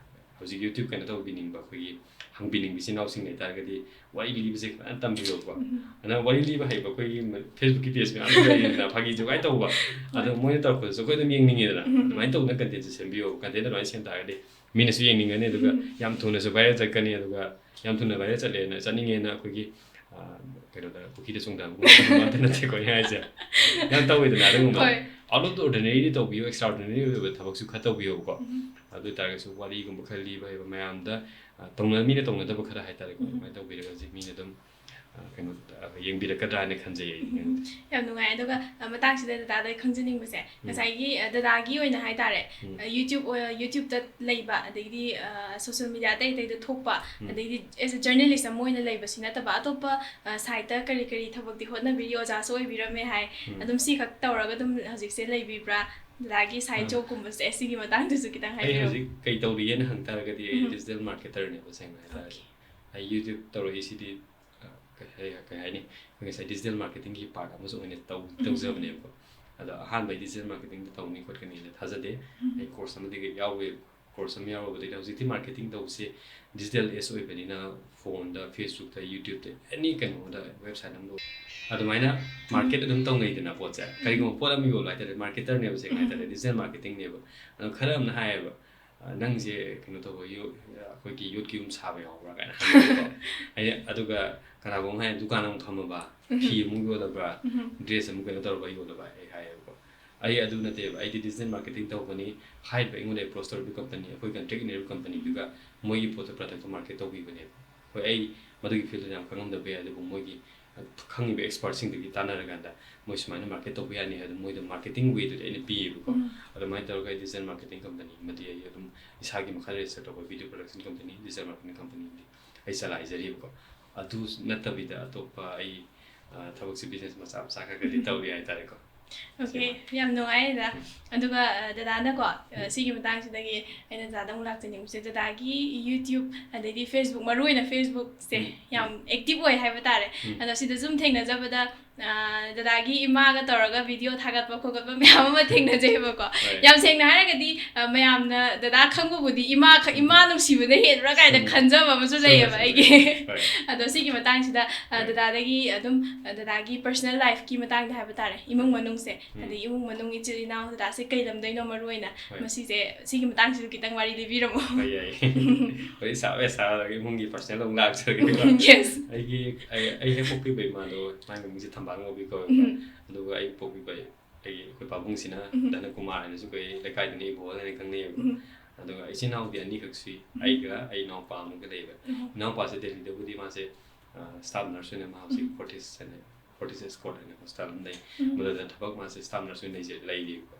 ꯍꯧꯖꯤꯛ ꯌꯨꯇ꯭ꯌꯨꯕ ꯀꯩꯅꯣ ꯇꯧꯕꯤꯅꯤꯡꯕ, ꯑꯩꯈꯣꯏꯒꯤ ꯍꯪꯕꯤꯅꯤꯡꯕ ꯏꯆꯤꯟ ꯏꯅꯥꯎꯁꯤꯡ ꯂꯩꯇꯥꯔꯒꯗꯤ, ꯋꯥꯔꯤ ꯂꯤꯕꯁꯦ ꯐꯖꯅ ꯇꯝꯕꯤꯌꯣꯀꯣ꯫ ꯑꯗꯨꯅ ꯋꯥꯔꯤ ꯂꯤꯕ ꯍꯩꯕ ꯑꯩꯈꯣꯏꯒꯤ ꯃ-, ꯐꯦꯁꯕꯨꯛꯀꯤ ꯄꯦꯖ ꯃꯌꯥꯝ ꯂꯩꯔꯤꯗꯅ, ꯐꯥꯒꯤ ꯖꯣꯒꯥꯏ ꯇꯧꯕ꯫ ꯑꯗꯣ ꯃꯣꯏꯅ ꯇꯧꯔꯛꯄꯗꯁꯨ ꯑꯩꯈꯣꯏ ꯑꯗꯨꯝ ꯌꯦꯡꯅꯤꯡꯉꯤꯗꯅ꯫ ꯑꯗꯨꯃꯥꯏꯅ ꯇꯧꯗꯅ ꯀꯟꯇꯦꯟꯁꯦ ꯁꯦꯝꯕꯤꯌꯣ꯫ ꯀꯟꯇꯦꯟ ꯑꯗꯨꯃꯥꯏꯅ ꯁꯦꯝ ꯇꯥꯔꯒꯗꯤ ꯃꯤꯅꯁꯨ ꯌꯦꯡꯅꯤꯡꯒꯅꯤ, ꯑꯗꯨꯒ ꯌꯥꯝ ꯊꯨꯅꯁꯨ ꯚꯥꯏꯔꯦꯜ ꯆꯠꯀꯅꯤ꯫ ꯑꯗꯨꯒ ꯌꯥꯝ ꯊꯨꯅ ꯚꯥꯏꯔꯦꯜ ꯆꯠꯂꯦꯅ, ꯆꯠꯅꯤꯡꯉꯦꯅ ꯑꯩꯈꯣꯏꯒꯤ, ꯑ, ꯀꯩꯅꯣꯗ, ꯄꯨꯈ꯭ꯔꯤꯗ ꯆꯣꯡꯊꯕꯒꯨꯝꯕ ꯑꯝꯇ ꯅꯠꯇꯦꯀꯣ ꯑꯩꯅ ꯍꯥꯏꯁꯦ꯫ ꯌꯥꯝ ꯇꯧꯋꯤꯗꯅ ꯑꯗꯨꯒꯨꯝꯕ꯫ Out of the ordinary ꯗꯤ ꯇꯧꯕꯤꯌꯨ, extraordinary ꯑꯣꯏꯕ ꯊꯕꯛꯁꯨ ꯈꯔ ꯇꯧꯕꯤꯌꯣꯕꯀꯣ꯫ ꯑꯗꯨ ꯑꯣꯏ ꯇꯥꯔꯒꯁꯨ ꯋꯥꯔꯤꯒꯨꯝꯕ ꯈꯔ ꯂꯤꯕ ꯍꯩꯕ, ꯃꯌꯥꯝꯗ, ꯑ, ꯇꯧꯅ-, ꯃꯤꯅ ꯇꯧꯅꯗꯕ ꯈꯔ ꯍꯥꯏꯇꯥꯔꯦꯀꯣ, ꯑꯗꯨꯃꯥꯏꯅ ꯇꯧꯕꯤꯔꯒꯗꯤ ꯃꯤꯅ ꯑꯗꯨꯝ, ꯑ, ꯀꯩꯅꯣ, ꯑ, ꯌꯦꯡꯕꯤꯔꯛꯀꯗ꯭ꯔꯥ ꯍꯥꯏꯅ ꯈꯟꯖꯩ ꯑꯩ꯫ ꯌꯥꯝ ꯅꯨꯡꯉꯥꯏ꯫ ꯑꯗꯨꯒ, ꯑ, ꯃꯇꯥꯡꯁꯤꯗ ꯗꯗꯥꯗ ꯑꯩ ꯈꯪꯖꯅꯤꯡꯕꯁꯦ, ꯉꯁꯥꯏꯒꯤ, ꯑ, ꯗꯗꯥꯒꯤ ꯑꯣꯏꯅ ꯍꯥꯏꯇꯥꯔꯦ, ꯑ, ꯌꯨꯇ꯭ꯌꯨꯕ ꯑꯣꯏ-, ꯌꯨꯇ꯭ꯌꯨꯕꯇ ꯂꯩꯕ, ꯑꯗꯒꯤꯗꯤ, ꯑ, ꯁꯣꯁꯤꯌꯦꯜ ꯃꯤꯗꯤꯌꯥ ꯑꯇꯩ ꯑꯇꯩꯗ ꯊꯣꯛꯄ, ꯑꯗꯒꯤꯗꯤ as a journalist ꯑꯃ ꯑꯣꯏꯅ ꯂꯩꯕꯁꯤ ꯅꯠꯇꯕ, ꯑꯇꯣꯞꯄ, ꯑ, ꯁꯥꯏꯠꯇ ꯀꯔꯤ ꯀꯔꯤ ꯊꯕꯛꯇꯤ ꯍꯣꯠꯅꯕꯤꯔꯤ? ꯑꯣꯖꯥꯁꯨ ꯑꯣꯏꯕꯤꯔꯝꯃꯦ ꯍꯥꯏ꯫ ꯑꯗꯨꯝ ꯁꯤ ꯈꯛ ꯇꯧꯔꯒ ꯑꯗꯨꯝ ꯍꯧꯖꯤꯛꯁꯦ ꯂꯩꯕꯤꯕ꯭ꯔꯥ? ꯗꯗꯥꯒꯤ ꯁꯥꯏꯠ ꯖꯣꯕꯀꯨꯝꯕꯁꯦ, ꯁꯤꯒꯤ ꯃꯇꯥꯡꯗꯁꯨ ꯈꯤꯇꯪ ꯑꯩ ꯍꯥꯏꯕꯤꯔꯛꯑꯣ꯫ ꯍꯧꯖꯤꯛ ꯀꯩ ꯇꯧꯔꯤꯒꯦꯅ ꯍꯪ ꯇꯥꯔꯒꯗꯤ, ꯑꯩ ꯗꯤꯖꯤꯇꯦꯜ ꯃꯥꯔꯀꯦꯇꯔꯅꯦꯕ, ꯁꯦꯡꯅ ꯍꯥꯏꯇꯥꯔꯒꯗꯤ꯫ ꯑꯩ ꯌꯨꯇ꯭ꯌꯨꯕ ꯇꯧꯔꯛꯏꯁꯤꯗꯤ, ꯑ, ꯀꯩ ꯍꯥꯏ-, ꯀꯩ ꯍꯥꯏꯅꯤ, ꯑꯩꯈꯣꯏ ꯉꯁꯥꯏ ꯗꯤꯖꯤꯇꯦꯜ ꯃꯥꯔꯀꯦꯇꯤꯡꯒꯤ ꯄꯥꯔꯠ ꯑꯃꯁꯨ ꯑꯣꯏꯅ ꯇꯧ-, ꯇꯧꯖꯕꯅꯦꯕꯀꯣ꯫ ꯑꯗꯣ ꯑꯍꯥꯟꯕ ꯑꯩ ꯗꯤꯖꯤꯇꯦꯜ ꯃꯥꯔꯀꯦꯇꯤꯡꯗ ꯇꯧꯅꯤ ꯈꯣꯠꯀꯅꯤꯅ ꯊꯥꯖꯗꯦ꯫ ꯑꯩ ꯀꯣꯔꯁ ꯑꯃꯗꯤ ꯌꯥꯎꯔꯨꯏ, ꯀꯣꯔꯁ ꯑꯃ ꯌꯥꯎꯔꯨꯕꯗꯒꯤ ꯍꯧꯖꯤꯛꯇꯤ ꯃꯥꯔꯀꯦꯇꯤꯡ ꯇꯧꯕꯁꯦ ꯗꯤꯖꯤꯇꯦꯜ ꯑꯦꯖ ꯑꯣꯏꯕꯅꯤꯅ ꯐꯣꯟꯗ, ꯐꯦꯁꯕꯨꯛꯇ, ꯌꯨꯇ꯭ꯌꯨꯕꯇ, ꯑꯦꯅꯤ ꯀꯩꯅꯣꯗ, ꯋꯦꯕꯁꯥꯏꯠ ꯑꯃꯗ ꯑꯗꯨꯃꯥꯏꯅ ꯃꯥꯔꯀꯦꯠ ꯑꯗꯨꯝ ꯇꯧꯅꯩꯗꯅ ꯄꯣꯠꯁꯦ꯫ ꯀꯔꯤꯒꯨꯝꯕ ꯄꯣꯠ ꯑꯃ ꯌꯣꯜꯂꯣ ꯍꯥꯏꯇꯥꯔꯦ, ꯃꯥꯔꯀꯦꯇꯔꯅꯦꯕ ꯁꯦꯡꯅ ꯍꯥꯏꯇꯥꯔꯦ, ꯗꯤꯖꯤꯇꯦꯜ ꯃꯥꯔꯀꯦꯇꯤꯡꯅꯦꯕ꯫ ꯑꯗꯣ ꯈꯔ ꯑꯃꯅ ꯍꯥꯏꯌꯦꯕ, "ꯑ, ꯅꯪꯁꯦ ꯀꯩꯅꯣ ꯇꯧꯕ, ꯌꯨ-, ꯑꯩꯈꯣꯏꯒꯤ ꯌꯨꯠꯀꯤ ꯌꯨꯝ ꯁꯥꯕ ꯌꯥꯎꯕ꯭ꯔꯥ?" ꯀꯥꯏꯅ ꯍꯪꯉꯦꯕꯀꯣ꯫ ꯑꯩ ꯑꯗꯨꯒ ꯀꯅꯥꯒꯨꯝꯕ ꯍꯥꯏ, "ꯗꯨꯀꯥꯟ ꯑꯃꯨꯛ ꯐꯝꯃꯕ, ꯐꯤ ꯑꯃꯨꯛ ꯌꯣꯜꯂꯕ꯭ꯔꯥ, ꯗ꯭ꯔꯦꯁ ꯑꯃꯨꯛ ꯀꯩꯅꯣ ꯇꯧꯔꯕ ꯌꯣꯜꯂꯕ?" ꯑꯩ ꯍꯥꯏꯌꯦꯕꯀꯣ꯫ ꯑꯩ ꯑꯗꯨ ꯅꯠꯇꯦꯕ, ꯑꯩꯗꯤ ꯗꯤꯖꯤꯇꯦꯜ ꯃꯥꯔꯀꯦꯇꯤꯡ ꯇꯧꯕꯅꯤ꯫ ꯍꯥꯏꯔꯤꯕ ꯑꯩꯉꯣꯟꯗ ꯑꯦꯄ꯭ꯔꯣꯁ ꯇꯧꯔꯤꯕ ꯀꯝꯄꯅꯤ, ꯑꯩꯈꯣꯏ ꯀꯟꯇ꯭ꯔꯦꯛ ꯏꯟꯅꯔꯤꯕ ꯀꯝꯄꯅꯤꯗꯨꯒ ꯃꯣꯏꯒꯤ ꯄꯣꯠꯇꯣ, ꯄ꯭ꯔꯗꯛꯇꯣ ꯃꯥꯔꯀꯦꯠ ꯇꯧꯕꯤꯕꯅꯦꯕ꯫ ꯍꯣꯏ, ꯑꯩ ꯃꯗꯨꯒꯤ ꯐꯤꯜꯗꯨꯗ ꯌꯥꯝ ꯈꯪꯉꯝꯗꯕ ꯌꯥꯏ, ꯑꯗꯨꯕꯨ ꯃꯣꯏꯒꯤ ꯈꯪꯉꯤꯕ ꯑꯦꯛꯁꯄꯔꯠꯁꯤꯡꯗꯒꯤ ꯇꯥꯟꯅꯔꯀꯥꯟꯗ ꯃꯣꯏ ꯁꯨꯃꯥꯏꯅ ꯃꯥꯔꯀꯦꯠ ꯇꯧꯕ ꯌꯥꯅꯤ ꯍꯥꯏꯗꯅ ꯃꯣꯏꯗ ꯃꯥꯔꯀꯦꯇꯤꯡ ꯋꯦꯗꯨꯗꯤ ꯑꯩꯅ ꯄꯤꯌꯦꯕꯀꯣ꯫ ꯑꯗꯨꯃꯥꯏꯅ ꯇꯧꯔꯒ ꯑꯩ ꯗꯤꯖꯤꯇꯦꯜ ꯃꯥꯔꯀꯦꯇꯤꯡ ꯀꯝꯄꯅꯤ ꯑꯃꯗꯤ ꯑꯩ ꯑꯗꯨꯝ ꯏꯁꯥꯒꯤ ꯃꯈꯥꯗ ꯔꯦꯖꯤꯁꯇꯔ ꯇꯧꯕ video production company, digital marketing ꯀꯝꯄꯅꯤꯗꯤ ꯑꯩ ꯆꯂꯥꯏꯖꯔꯤꯕꯀꯣ꯫ ꯑꯗꯨ ꯅꯠꯇꯕꯤꯗ ꯑꯇꯣꯞꯄ ꯑꯩ, ꯑ, ꯊꯕꯛꯁꯦ ꯕꯤꯖꯤꯅꯦꯁ ꯃꯆꯥ ꯃꯆꯥ ꯈꯔ ꯈꯔꯗꯤ ꯇꯧꯔꯤ ꯍꯥꯏꯇꯥꯔꯦꯀꯣ꯫ ꯑꯣꯀꯦ, ꯁꯤꯃ꯫ ꯌꯥꯝ ꯅꯨꯡꯉꯥꯏ ꯗꯗꯥ꯫ ꯑꯗꯨꯒ, ꯑ, ꯗꯗꯥꯅꯀꯣ, ꯑ, ꯁꯤꯒꯤ ꯃꯇꯥꯡꯁꯤꯗꯒꯤ ꯑꯩꯅ ꯗꯗꯥꯗ ꯑꯃꯨꯛ ꯂꯥꯛꯆꯅꯤꯡꯕꯁꯦ, ꯗꯗꯥꯒꯤ ꯌꯨꯇ꯭ꯌꯨꯕ ꯑꯗꯩꯗꯤ ꯐꯦꯁꯕꯨꯛ, ꯃꯔꯨ ꯑꯣꯏꯅ ꯐꯦꯁꯕꯨꯛꯁꯦ ꯌꯥꯝ ꯑꯦꯛꯇꯤꯚ ꯑꯣꯏ ꯍꯥꯏꯕ ꯇꯥꯔꯦ꯫ ꯑꯗꯣ ꯁꯤꯗ ꯁꯨꯝ ꯊꯦꯡꯅꯖꯕꯗ, ꯑ, ꯗꯗꯥꯒꯤ ꯏꯃꯥꯒ ꯇꯧꯔꯒ ꯚꯤꯗꯤꯑꯣ ꯊꯥꯒꯠꯄ ꯈꯣꯠꯀꯠꯄ ꯃꯌꯥꯝ ꯑꯃ ꯊꯦꯡꯅꯖꯩꯕꯀꯣ꯫ ꯍꯣꯏ꯫ ꯌꯥꯝ ꯁꯦꯡꯅ ꯍꯥꯏꯔꯒꯗꯤ, ꯑ, ꯃꯌꯥꯝꯅ ꯗꯗꯥ ꯈꯪꯕꯕꯨꯗꯤ ꯏꯃꯥ ꯈ-, ꯏꯃꯥ ꯅꯨꯡꯁꯤꯕꯅ ꯍꯦꯟꯕ꯭ꯔꯥ ꯀꯥꯏꯅ ꯈꯟꯖꯕ ꯑꯃꯁꯨ ꯂꯩꯌꯦꯕ ꯑꯩꯒꯤ꯫ ꯍꯣꯏ꯫ ꯑꯗꯣ ꯁꯤꯒꯤ ꯃꯇꯥꯡꯁꯤꯗ, ꯑ, ꯍꯣꯏ꯫ ꯗꯗꯥꯗꯒꯤ ꯑꯗꯨꯝ, ꯑ, ꯗꯗꯥꯒꯤ ꯄꯔꯁꯣꯅꯦꯜ ꯂꯥꯏꯐꯀꯤ ꯃꯇꯥꯡꯗ ꯍꯥꯏꯕ ꯇꯥꯔꯦ, ꯏꯃꯨꯡ ꯃꯅꯨꯡꯁꯦ, ꯎꯝ꯫ ꯑꯗꯩ ꯏꯃꯨꯡ ꯃꯅꯨꯡ, ꯏꯆꯤꯜ ꯏꯅꯥꯎ, ꯗꯗꯥꯁꯦ ꯀꯩ ꯂꯝꯗꯩꯅꯣ ꯃꯔꯨ ꯑꯣꯏꯅ, ꯍꯣꯏ꯫ ꯃꯁꯤꯁꯦ, ꯁꯤꯒꯤ ꯃꯇꯥꯡꯁꯤꯁꯨ ꯈꯤꯇꯪ ꯋꯥꯔꯤ ꯂꯤꯕꯤꯔꯝꯃꯣ꯫ ꯍꯣꯏ, ꯌꯥꯏ꯫ ꯋꯥꯔꯤ ꯁꯥꯕ ꯌꯥꯏ, ꯁꯥꯔꯒ ꯏꯃꯨꯡꯒꯤ ꯄꯔꯁꯣꯅꯦꯜ ꯑꯃꯨꯛ ꯂꯥꯛꯆꯔꯒꯦꯀꯣ꯫ Yes꯫ ꯑꯩꯒꯤ, ꯑꯩ, ꯑꯩ ꯍꯦꯛ ꯄꯣꯛꯄꯤꯕ ꯏꯃꯥꯗꯣ, ꯃꯥꯏ ꯃꯃꯤꯡꯁꯦ ꯊꯝꯕꯥꯜ ꯉꯧꯕꯤ ꯀꯧꯋꯦꯕꯀꯣ꯫ ꯎꯝ꯫ ꯑꯗꯨꯒ ꯑꯩ ꯄꯣꯛꯄꯤꯕ ꯑꯩꯒꯤ, ꯑꯩꯈꯣꯏ ꯄꯥꯕꯨꯡꯁꯤꯅ ꯎꯝ꯫ ꯙꯅꯀꯨꯃꯥꯔ ꯍꯥꯏꯅꯁꯨ ꯀꯧꯏ, ꯂꯩꯀꯥꯏꯗꯅ ꯏꯕꯣꯜ ꯍꯥꯏꯅ ꯈꯪꯅꯩꯌꯦꯕꯀꯣ꯫ ꯎꯝ꯫ ꯑꯗꯨꯒ ꯏꯆꯤꯟ ꯏꯅꯥꯎꯗꯤ ꯑꯅꯤꯈꯛ ꯁꯨꯏ, ꯎꯝ꯫ ꯑꯩꯒ ꯑꯩ ꯏꯅꯥꯎꯄꯥ ꯑꯃꯒ ꯂꯩꯌꯦꯕ꯫ ꯎꯝ꯫ ꯏꯅꯥꯎꯄꯥꯁꯦ ꯗꯦꯜꯂꯤꯗꯕꯨꯗꯤ ꯃꯥꯁꯦ, ꯑ, ꯁ꯭ꯇꯥꯐ ꯅꯔꯁ ꯑꯣꯏꯅ ꯃꯥ ꯍꯧꯖꯤꯛ ꯎꯝ꯫ ꯐꯣꯔꯇꯤꯁ ꯍꯥꯏꯅ, ꯐꯣꯔꯇꯤꯁ ꯑꯦꯁꯀꯣꯔꯠ ꯍꯥꯏꯅ ꯍꯣꯁꯄꯤꯇꯥꯜ ꯑꯃ ꯂꯩ꯫ ꯎꯝ꯫ ꯃꯗꯨꯗ ꯊꯕꯛ ꯃꯥꯁꯦ ꯁ꯭ꯇꯥꯐ ꯅꯔꯁ ꯑꯣꯏꯅ ꯂꯩꯖ-, ꯂꯩꯔꯤꯕꯀꯣ꯫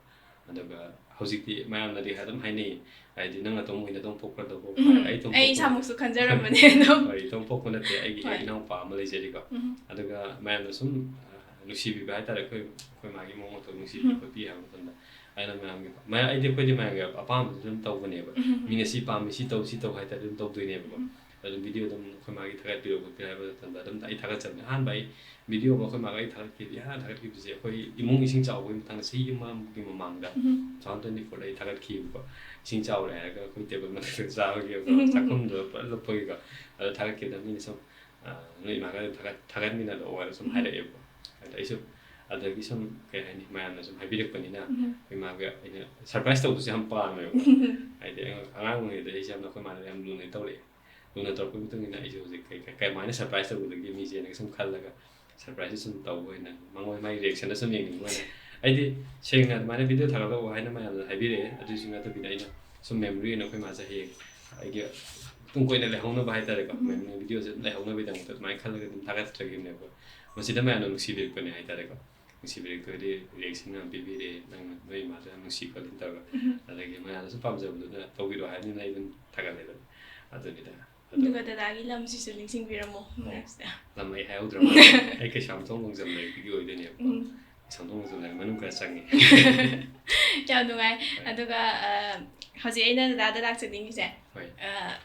ꯑꯗꯨꯒ ꯍꯧꯖꯤꯛꯇꯤ ꯃꯌꯥꯝꯅꯗꯤ ꯑꯗꯨꯝ ꯍꯥꯏꯅꯩ, ꯍꯥꯏꯗꯤ, "ꯅꯪ ꯑꯗꯨꯝ ꯑꯣꯏꯅ ꯑꯗꯨꯝ ꯄꯣꯛꯈ꯭ꯔꯗꯕꯣ?" ꯎꯝ꯫ ꯑꯩ ꯑꯗꯨꯝ ꯑꯩ ꯄꯣꯛꯄ ꯏꯁꯥꯃꯛꯁꯨ ꯈꯟꯖꯔꯝꯕꯅꯦ ꯑꯗꯨꯝ꯫ ꯍꯣꯏ, ꯏꯇꯣꯝ ꯄꯣꯛꯄ ꯅꯠꯇꯦ, ꯑꯩꯒꯤ ꯍꯣꯏ꯫ ꯏꯅꯥꯎꯄꯥ ꯑꯃ ꯂꯩꯖꯔꯤꯀꯣ꯫ ꯎꯝ꯫ ꯑꯗꯨꯒ ꯃꯌꯥꯝꯅ ꯁꯨꯝ, ꯑ, ꯅꯨꯡꯁꯤꯕꯤꯕ ꯍꯥꯏꯇꯥꯔꯦ, ꯑꯩꯈꯣꯏ, ꯑꯩꯈꯣꯏ ꯃꯥꯒꯤ ꯃꯑꯣꯡ ꯃꯇꯧ ꯅꯨꯡꯁꯤꯕꯤ ꯎꯝ꯫ ꯈꯣꯠꯄꯤ ꯍꯥꯏꯕ ꯃꯇꯝꯗ, ꯑꯩꯅ ꯃꯌꯥꯝꯒꯤ, ꯃꯌꯥꯝ, ꯑꯩꯗꯤ, ꯑꯩꯈꯣꯏꯗꯤ ꯃꯌꯥꯝꯒꯤ ꯑꯄꯥꯝꯕꯗꯨ ꯑꯗꯨꯝ ꯇꯧꯕꯅꯦꯕ꯫ ꯎꯝ꯫ ꯃꯤꯅ ꯁꯤ ꯄꯥꯝꯃꯤ, ꯁꯤ ꯇꯧ, ꯁꯤ ꯇꯧ ꯍꯥꯏꯇꯥꯔꯗꯤ ꯑꯗꯨꯝ ꯇꯧꯗꯣꯏꯅꯦꯕꯀꯣ꯫ ꯎꯝ꯫ ꯑꯗꯨꯝ ꯚꯤꯗꯤꯑꯣ ꯑꯗꯨꯝ ꯑꯩꯈꯣꯏ ꯃꯥꯒꯤ ꯊꯥꯒꯠꯄꯤꯔꯛꯑꯣ ꯈꯣꯠꯄꯤꯔꯛꯑꯣ ꯍꯥꯏꯕ ꯃꯇꯝꯗ ꯑꯗꯨꯝ ꯑꯩ ꯊꯥꯒꯠꯆꯕꯅꯤ꯫ ꯑꯍꯥꯟꯕ ꯑꯩ ꯚꯤꯗꯤꯑꯣ ꯑꯃ ꯑꯩꯈꯣꯏ ꯃꯥꯒ ꯑꯩ ꯊꯥꯒꯠꯈꯤꯕ, ꯏꯍꯥꯟ ꯊꯥꯒꯠꯈꯤꯕꯁꯦ ꯑꯩꯈꯣꯏ ꯏꯃꯨꯡ ꯏꯁꯤꯡ ꯆꯥꯎꯕꯒꯤ ꯃꯇꯥꯡꯗ, ꯆꯍꯤ ꯑꯃꯒꯤ ꯃꯃꯥꯡꯗ, ꯎꯝ. two thousand twenty fourꯗ ꯑꯩ ꯊꯥꯒꯠꯈꯤꯕꯀꯣ꯫ ꯏꯁꯤꯡ ꯆꯥꯎꯔꯦ ꯍꯥꯏꯔꯒ ꯑꯩꯈꯣꯏ ꯇꯦꯕꯜ ꯃꯊꯛꯇ ꯆꯥꯕꯒꯤ, ꯆꯥꯛꯈꯨꯝꯗ ꯄꯨꯔꯥ ꯂꯨꯞꯄꯒꯤꯀꯣ꯫ ꯑꯗꯨ ꯊꯥꯒꯠꯈꯤꯕꯗ ꯃꯤꯅ ꯁꯨꯝ, "ꯑ, ꯅꯣꯏ ꯏꯃꯥꯒ ꯊꯥꯒꯠ-, ꯊꯥꯒꯠꯃꯤꯟꯅꯔꯛꯑꯣ" ꯍꯥꯏꯅ ꯁꯨꯝ ꯍꯥꯏꯔꯛꯑꯦꯕꯀꯣ꯫ ꯑꯗ ꯑꯩꯁꯨ ꯑꯗꯒꯤ ꯁꯨꯝ, ꯀꯩ ꯍꯥꯏꯅꯤ, ꯃꯌꯥꯝꯅ ꯁꯨꯝ ꯍꯥꯏꯕꯤꯔꯛꯄꯅꯤꯅ, ꯎꯝ. ꯑꯩꯈꯣꯏ ꯃꯥꯒ ꯑꯩꯅ ꯁꯔꯄ꯭ꯔꯥꯏꯁ ꯇꯧꯕꯁꯦ ꯌꯥꯝ ꯄꯥꯝꯃꯦꯕ꯫ ꯍꯥꯏꯗꯤ ꯑꯉꯥꯡ, ꯑꯉꯥꯡ ꯑꯣꯏꯔꯤꯉꯩꯗ ꯑꯩꯁꯦ ꯌꯥꯝꯅ, ꯑꯩꯈꯣꯏ ꯃꯥꯅ ꯌꯥꯝ ꯂꯨꯅ ꯇꯧꯔꯛꯑꯦ꯫ ꯂꯨꯅ ꯇꯧꯔꯛꯄꯒꯤ ꯃꯇꯨꯡ ꯏꯟꯅ ꯑꯩꯁꯨ ꯍꯧꯖꯤꯛ ꯀꯩ-, ꯀꯩ-, ꯀꯃꯥꯏꯅ ꯁꯔꯄ꯭ꯔꯥꯏꯁ ꯇꯧꯒꯗꯒꯦ ꯃꯤꯁꯦꯅ ꯁꯨꯝ ꯈꯜꯂꯒ, ꯁꯔꯄ꯭ꯔꯥꯏꯁꯁꯦ ꯁꯨꯝ ꯇꯧꯕ ꯑꯣꯏꯅ ꯃꯉꯣꯟ, ꯃꯥꯒꯤ ꯔꯤꯌꯦꯛꯁꯟꯗ ꯁꯨꯝ ꯌꯦꯡꯅꯤꯡꯕ ꯑꯣꯏꯅ꯫ ꯑꯩꯗꯤ ꯁꯦꯡꯅ ꯑꯗꯨꯃꯥꯏꯅ ꯚꯤꯗꯤꯑꯣ ꯊꯥꯒꯠꯂꯛꯑꯣ ꯍꯥꯏꯅ ꯃꯌꯥꯝꯅ ꯍꯥꯏꯕꯤꯔꯛꯑꯦ꯫ ꯑꯗꯨꯁꯨ ꯅꯠꯇꯕꯤꯗ ꯑꯩꯅ ꯁꯨꯝ ꯃꯦꯃꯣꯔꯤ ꯑꯣꯏꯅ ꯑꯩꯈꯣꯏ ꯃꯥꯁꯦ ꯍꯌꯦꯡ ꯑꯩꯒꯤ ꯇꯨꯡ ꯀꯣꯏꯅ ꯂꯩꯍꯧꯅꯕ ꯍꯥꯏꯇꯥꯔꯦꯀꯣ, ꯎꯝ. ꯃꯦꯃꯣꯔꯤ ꯚꯤꯗꯤꯑꯣꯁꯦ ꯑꯗꯨꯝ ꯂꯩꯍꯧꯅꯕꯒꯤꯗꯃꯛꯇ ꯑꯗꯨꯃꯥꯏꯅ ꯈꯜꯂꯒ ꯑꯗꯨꯝ ꯊꯥꯒꯠꯆꯈꯤꯕꯅꯦꯕ꯫ ꯃꯁꯤꯗ ꯃꯌꯥꯝꯅ ꯅꯨꯡꯁꯤꯕꯤꯔꯛꯄꯅꯦ ꯍꯥꯏꯇꯥꯔꯦꯀꯣ꯫ ꯅꯨꯡꯁꯤꯕꯤꯔꯛꯇ꯭ꯔꯗꯤ ꯔꯤꯌꯦꯛꯁꯟ ꯌꯥꯝ ꯄꯤꯕꯤꯔꯦ, "ꯅꯪ, ꯅꯣꯏ ꯏꯃꯥꯗꯣ ꯌꯥꯝ ꯅꯨꯡꯁꯤ" ꯈꯣꯠꯂꯤ ꯇꯧꯔꯒ꯫ ꯎꯝ. ꯑꯗꯒꯤ ꯃꯌꯥꯝꯅꯁꯨ ꯄꯥꯝꯖꯕꯗꯨꯅ ꯇꯧꯕꯤꯔꯣ ꯍꯥꯏꯕꯅꯤꯅ ꯑꯩ ꯑꯗꯨꯝ ꯊꯥꯒꯠꯂꯦꯗꯅ꯫ ꯑꯗꯨꯅꯤꯗ꯫ ꯑꯗꯣ ꯑꯗꯨꯒ ꯗꯗꯥꯒꯤ ꯂꯝꯁꯤꯁꯨ ꯅꯤꯡꯁꯤꯡꯕꯤꯔꯝꯃꯣ ꯑꯣ. ꯃꯔꯛꯁꯤꯗ꯫ ꯂꯝ ꯑꯩ ꯍꯥꯏꯍꯧꯗ꯭ꯔꯕ ꯃꯥꯜꯂꯦ꯫ ꯑꯩ ꯀꯩꯁꯥꯝꯊꯣꯡ ꯅꯣꯡꯖꯝ ꯂꯩꯔꯛꯇꯒꯤ ꯑꯣꯏꯗꯣꯏꯅꯦꯕꯀꯣ꯫ ꯎꯝ. ꯀꯩꯁꯥꯝꯊꯣꯡ ꯅꯣꯡꯖꯝ ꯂꯩꯔꯛ ꯃꯅꯨꯡ ꯈꯔ ꯆꯪꯉꯦ꯫ ꯌꯥꯝ ꯅꯨꯡꯉꯥꯏ꯫ ꯍꯣꯏ. ꯑꯗꯨꯒ, ꯑ, ꯍꯧꯖꯤꯛ ꯑꯩꯅ ꯗꯗꯥꯗ ꯂꯥꯛꯆꯅꯤꯡꯉꯤꯁꯦ, ꯍꯣꯏ. ꯑ,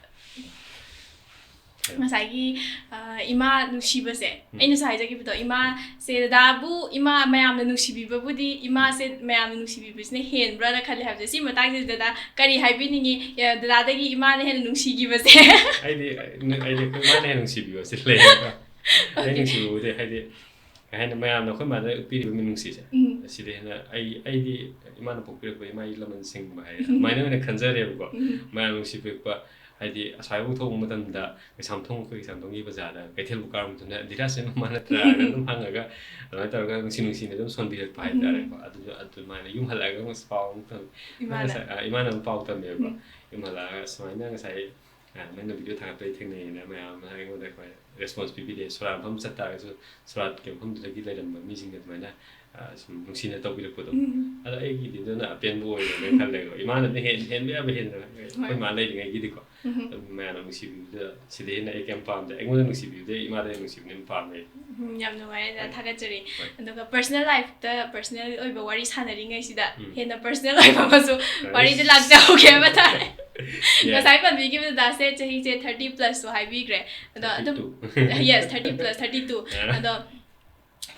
ꯉꯁꯥꯏꯒꯤ, ꯑ, ꯏꯃꯥ ꯅꯨꯡꯁꯤꯕꯁꯦ, ꯎꯝ. ꯑꯩꯅꯁꯨ ꯍꯥꯏꯖꯈꯤꯕꯗꯣ, ꯏꯃꯥꯁꯦ, ꯗꯗꯥꯕꯨ ꯏꯃꯥ ꯃꯌꯥꯝꯅ ꯅꯨꯡꯁꯤꯕꯤꯕꯕꯨꯗꯤ, ꯏꯃꯥꯁꯦ ꯃꯌꯥꯝꯅ ꯅꯨꯡꯁꯤꯕꯤꯕꯁꯤꯅ ꯍꯦꯟꯕ꯭ꯔꯥꯅ ꯈꯜꯂꯦ ꯍꯥꯏꯕꯁꯦ, ꯁꯤ ꯃꯇꯥꯡꯁꯤꯗ ꯗꯗꯥ ꯀꯔꯤ ꯍꯥꯏꯕꯤꯅꯤꯡꯉꯤ? ꯑ, ꯗꯗꯥꯗꯒꯤ ꯏꯃꯥꯅ ꯍꯦꯟꯅ ꯅꯨꯡꯁꯤꯈꯤꯕꯁꯦ꯫ ꯑꯩꯗꯤ, ꯑꯩꯗꯤ ꯑꯩꯈꯣꯏ ꯃꯥꯅ ꯍꯦꯟꯅ ꯅꯨꯡꯁꯤꯕꯤꯕꯁꯦ ꯂꯩꯌꯦꯕ꯫ ꯑꯩ ꯅꯨꯡꯁꯤꯕꯕꯨꯗꯤ ꯍꯥꯏꯗꯤ, ꯀꯩ ꯍꯥꯏꯅꯤ, ꯃꯌꯥꯝꯅ ꯑꯩꯈꯣꯏ ꯃꯥꯗ ꯎꯠꯄꯤꯔꯤꯕ ꯃꯤꯅꯨꯡꯁꯤꯁꯦ, ꯎꯝ. ꯁꯤꯗ ꯍꯦꯟꯅ ꯑꯩ, ꯑꯩꯗꯤ ꯏꯃꯥꯅ ꯄꯣꯛꯄꯤꯔꯛꯄ ꯏꯃꯥ ꯏ ꯂꯃꯟꯁꯤꯡꯕ ꯍꯥꯏ, ꯎꯝ. ꯑꯗꯨꯃꯥꯏꯅ ꯑꯣꯏꯅ ꯈꯟꯖꯔꯦꯕꯀꯣ꯫ ꯎꯝ. ꯃꯌꯥꯝ ꯅꯨꯡꯁꯤꯕꯤꯔꯛꯄ ꯍꯥꯏꯗꯤ, ꯑꯁ꯭ꯋꯥꯏꯐꯥꯎ ꯊꯣꯛꯄ ꯃꯇꯝꯗ, ꯀꯩꯁꯥꯝꯊꯣꯡ, ꯑꯩꯈꯣꯏ ꯀꯩꯁꯥꯝꯊꯣꯡꯒꯤ ꯕꯖꯥꯔꯗ ꯀꯩꯊꯦꯜꯕꯨ ꯀꯥꯔꯨꯕ ꯃꯇꯝꯗ, "ꯙꯤꯔꯥꯖꯁꯦ ꯃꯃꯥ ꯅꯠꯇ꯭ꯔꯥ?" ꯍꯥꯏꯅ ꯑꯗꯨꯝ ꯍꯪꯉꯒ, ꯑꯗꯨꯃꯥꯏꯅ ꯇꯧꯔꯒ ꯅꯨꯡꯁꯤ ꯅꯨꯡꯁꯤꯅ ꯑꯗꯨꯝ ꯁꯣꯟꯕꯤꯔꯛꯄ ꯍꯥꯏꯇꯥꯔꯦꯀꯣ꯫ ꯑꯗꯨꯁꯨ ꯑꯗꯨꯃꯥꯏꯅ ꯌꯨꯝ ꯍꯜꯂꯛꯑꯒ ꯑꯃꯨꯛ ꯄꯥꯎ ꯑꯃꯨꯛ ꯇꯝ-, ꯏꯃꯥꯅ. ꯉꯁꯥꯏ, ꯑ, ꯏꯃꯥꯅ ꯑꯃꯨꯛ ꯄꯥꯎ ꯇꯝꯃꯦꯕꯀꯣ꯫ ꯎꯝ. ꯌꯨꯝ ꯍꯜꯂꯛꯑꯒ ꯁꯨꯃꯥꯏꯅ ꯉꯁꯥꯏ, ꯑ, ꯅꯪꯅ ꯚꯤꯗꯤꯑꯣ ꯊꯥꯒꯠꯄꯗ ꯑꯩ ꯊꯦꯡꯅꯩꯅ ꯃꯌꯥꯝ ꯑꯃ ꯑꯩꯉꯣꯟꯗ ꯑꯩꯈꯣꯏ ꯔꯦꯁꯄꯣꯟꯁ ꯄꯤꯕꯤꯔꯛꯑꯦ꯫ ꯁꯣꯔꯥꯠ ꯃꯐꯝ ꯆꯠ ꯇꯥꯔꯒꯁꯨ, ꯁꯣꯔꯥꯠꯀꯤ ꯃꯐꯝꯗꯨꯗꯒꯤ ꯂꯩꯔꯝꯕ ꯃꯤꯁꯤꯡꯅ ꯑꯗꯨꯃꯥꯏꯅ, ꯑ, ꯁꯨꯝ ꯅꯨꯡꯁꯤꯅ ꯇꯧꯕꯤꯔꯛꯄꯗꯣ꯫ ꯎꯝ. ꯑꯗꯣ ꯑꯩꯒꯤꯗꯤ ꯑꯗꯨꯅ ꯑꯄꯦꯟꯕ ꯑꯣꯏꯔꯦꯅ ꯈꯜꯂꯦꯀꯣ꯫ ꯏꯃꯥꯅꯗꯤ ꯍꯦꯟ-, ꯍꯦꯟꯕ ꯌꯥꯕ ꯍꯦꯟꯅ, ꯑꯩꯈꯣꯏ ꯃꯥ ꯂꯩꯔꯤꯉꯩꯒꯤꯗꯤꯀꯣ꯫ ꯎꯝ. ꯑꯗꯨꯝ ꯃꯌꯥꯝꯅ ꯅꯨꯡꯁꯤꯕꯤꯕꯗ ꯁꯤꯗ ꯍꯦꯟꯅ ꯑꯩ ꯀꯩꯝ ꯄꯥꯝꯗꯦ꯫ ꯑꯩꯉꯣꯟꯗ ꯅꯨꯡꯁꯤꯕꯤꯕꯗ ꯏꯃꯥꯗ ꯍꯦꯟꯅ ꯅꯨꯡꯁꯤꯕꯅ ꯍꯦꯟꯅ ꯄꯥꯝꯃꯦ꯫ ꯎꯝ, ꯌꯥꯝ ꯅꯨꯡꯉꯥꯏꯔꯦ, ꯗꯗꯥ꯫ ꯍꯣꯏ. ꯊꯥꯒꯠꯆꯔꯤ꯫ ꯍꯣꯏ. ꯑꯗꯨꯒ ꯄꯔꯁꯅꯦꯜ ꯂꯥꯏꯐꯇ ꯄꯔꯁꯅꯦꯜ ꯑꯣꯏꯕ ꯋꯥꯔꯤ ꯁꯥꯟꯅꯔꯤꯉꯩꯁꯤꯗ ꯎꯝ. ꯍꯦꯟꯅ ꯄꯔꯁꯅꯦꯜ ꯑꯣꯏꯕ ꯑꯃꯁꯨ ꯍꯣꯏ. ꯋꯥꯔꯤꯗ ꯂꯥꯛꯆꯍꯧꯒꯦ ꯍꯥꯏꯕ ꯇꯥꯔꯦ꯫ ꯉꯁꯥꯏ ꯄꯟꯕꯤꯈꯤꯕ ꯗꯥꯁꯦ ꯆꯍꯤꯁꯦ thirty plus ꯁꯨ ꯍꯥꯏꯕꯤꯈ꯭ꯔꯦ꯫ ꯑꯗꯣ ꯑꯗꯨꯝ, yes, thirty plus, thirty two꯫ ꯑꯗꯣ